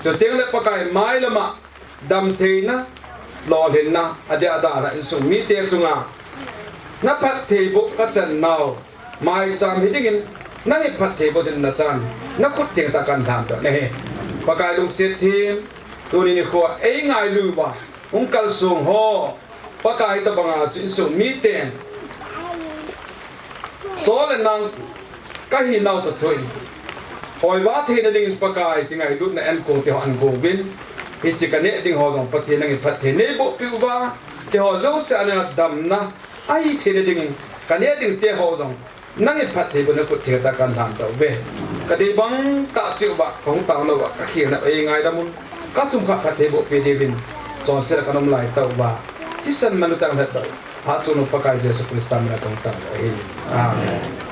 Chuteng le Pakai mailam a damtheina, lolhinna, adia dana insung mite chunga. Na phattheiboh ka chan nau. Maicham hi dingin, nangin phattheiboh ding na chan, na khut theng tah a kan lhan doh nahi. Pakai lungset them, tuni nikho a ei ngailu uva, hung kalsong ho, Pakai tabang a chu insung miten. Saul le nang, ka hinau toh thoh in. Hoiva theina dingin Pakai kingailutna an ko te ho an go uvin. Hiche ka neh ding ho jong Pathen nangin phatthei neiboh peh uva, te ho jouse a na damna, ahi theina dingin, ka neh ding te ho jong, nangin phattheiboh na khut theng tah a kan lhan doh uve. Ka dei bang tah cheh uva, ka hung tao nauva, ka khel na ei ngaidam un, ka thum khat phattheiboh pe diuvin, chonset a ka nom lai tauva, thisan manlu tah a lhat doh, hatchungnung Pakai Jesu Christa min a ka hung tao ahi. Amen.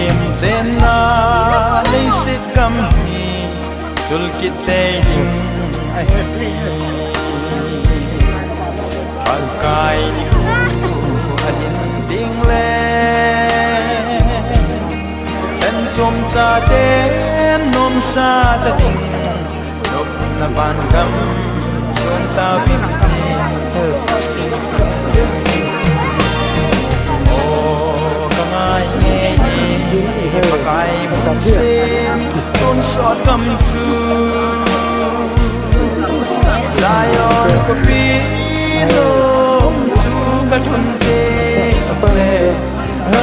Him chenna leiset gam hi chulkit tei ding ahi. Pakai nikho ahin ding le, lhen chom chaten nomsa ta ding, nopna van gam chon tauvin te. O ka ngai ngei e, Pakai mun sem tonsot gam chu, Zion khopi lom chu ka lhun teng le,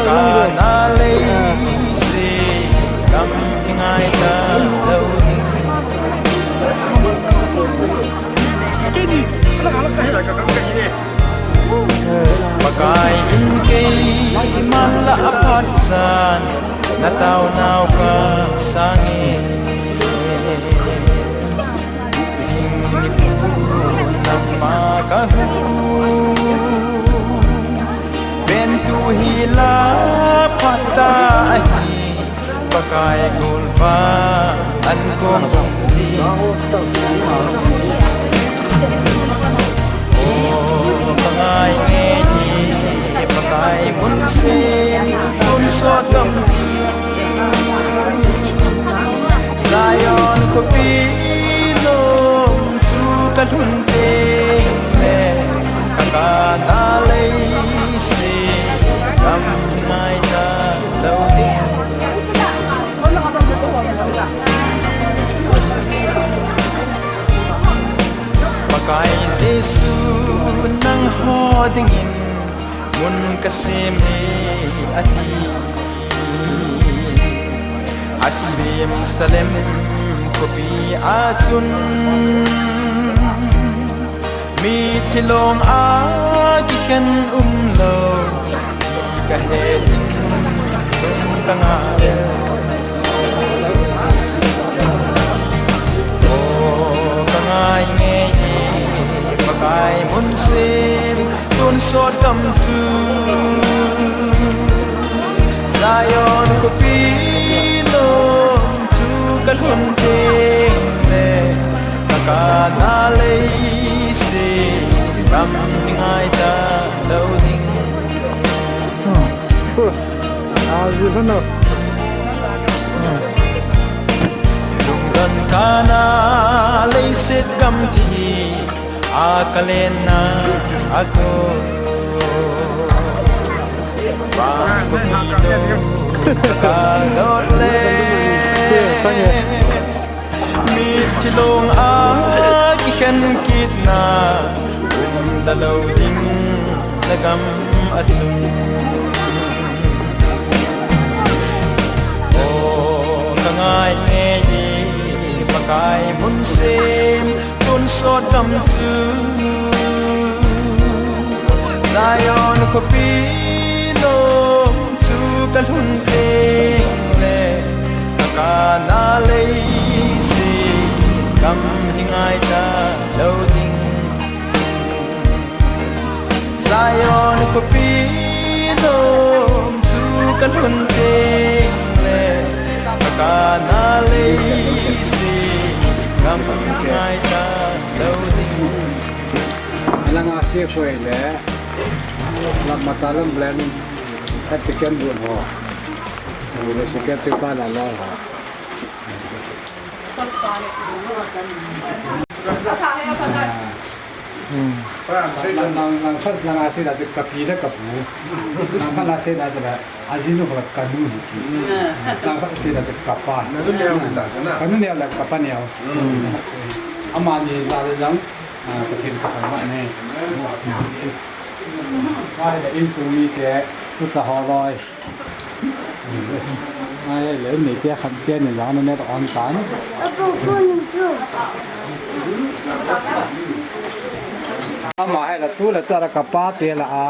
Kanaan leiset gam hi ngai talou ding. Pakai in keiman la aphat chan, na taonau ka sang e. Nangma ka hu, ventu hi la phat ta ahi, Pakai golvah an kong di. O ka ngai ngei e, Pakai mun sem tonsot gam chu, Zion khopi lom chu ka lhun teng le, ka Kanaan leiset gam hi ngai talou ding. Pakai Jesu nangho dingin mun ka sem e ati. A Jerusalem khopi a chun mitlhi long a kikhen umlou ka he in, lung ka ngah le. O ka ngai ngei e, Pakai mun sem tonsot gam chu, Zion khopi lom chu ka lhun teng le, ka Kanaan leiset gam hi ngai talou ding. Lungdon Kanaan leiset gam thi a ka lenna a ko, vang khopi lom ka dot le. Mitlhi long a kikhen kitna um talou ding na gam a chun. O ka ngai ngei e, Pakai mun sem tonsot gam chu, Zion khopi lom chu ka lhun teng le, ka Kanaan leiset gam hi ngai talou ding. Zion khopi lom chu ka lhun teng le, ka Kanaan leiset gam hi ngai talou ding. Alanga se khoi le, lam mata lam blend, at the can do ho. Ni le se ke tu pa la la ho. Nang, nang, nang khat langa se la te ka pi le ka pu. Nang khat la se la te la, a jinu la ka nu ni ki. Nang khat se la te ka pa. Ka nu neo la ka pa neo. Amani la le lang. Ah, Pathen ka thangvah e. Ahile insung mite, tucha ho loi. Ahile in neite khat te ni jong na net on tan. Ama hile tu le tu la ka pa te la a.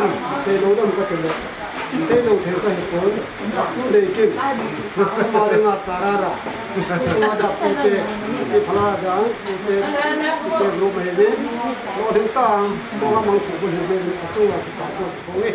Seilou dam ka ti le. Seilou thei ka hi pon. Dei kin. Ama dinga tarara. Ama da pute. Iphala da pute. Pute lo mai ve. Lo ding ta. Ko ha mang su ko hi ve. Achunga ta ko ko ve.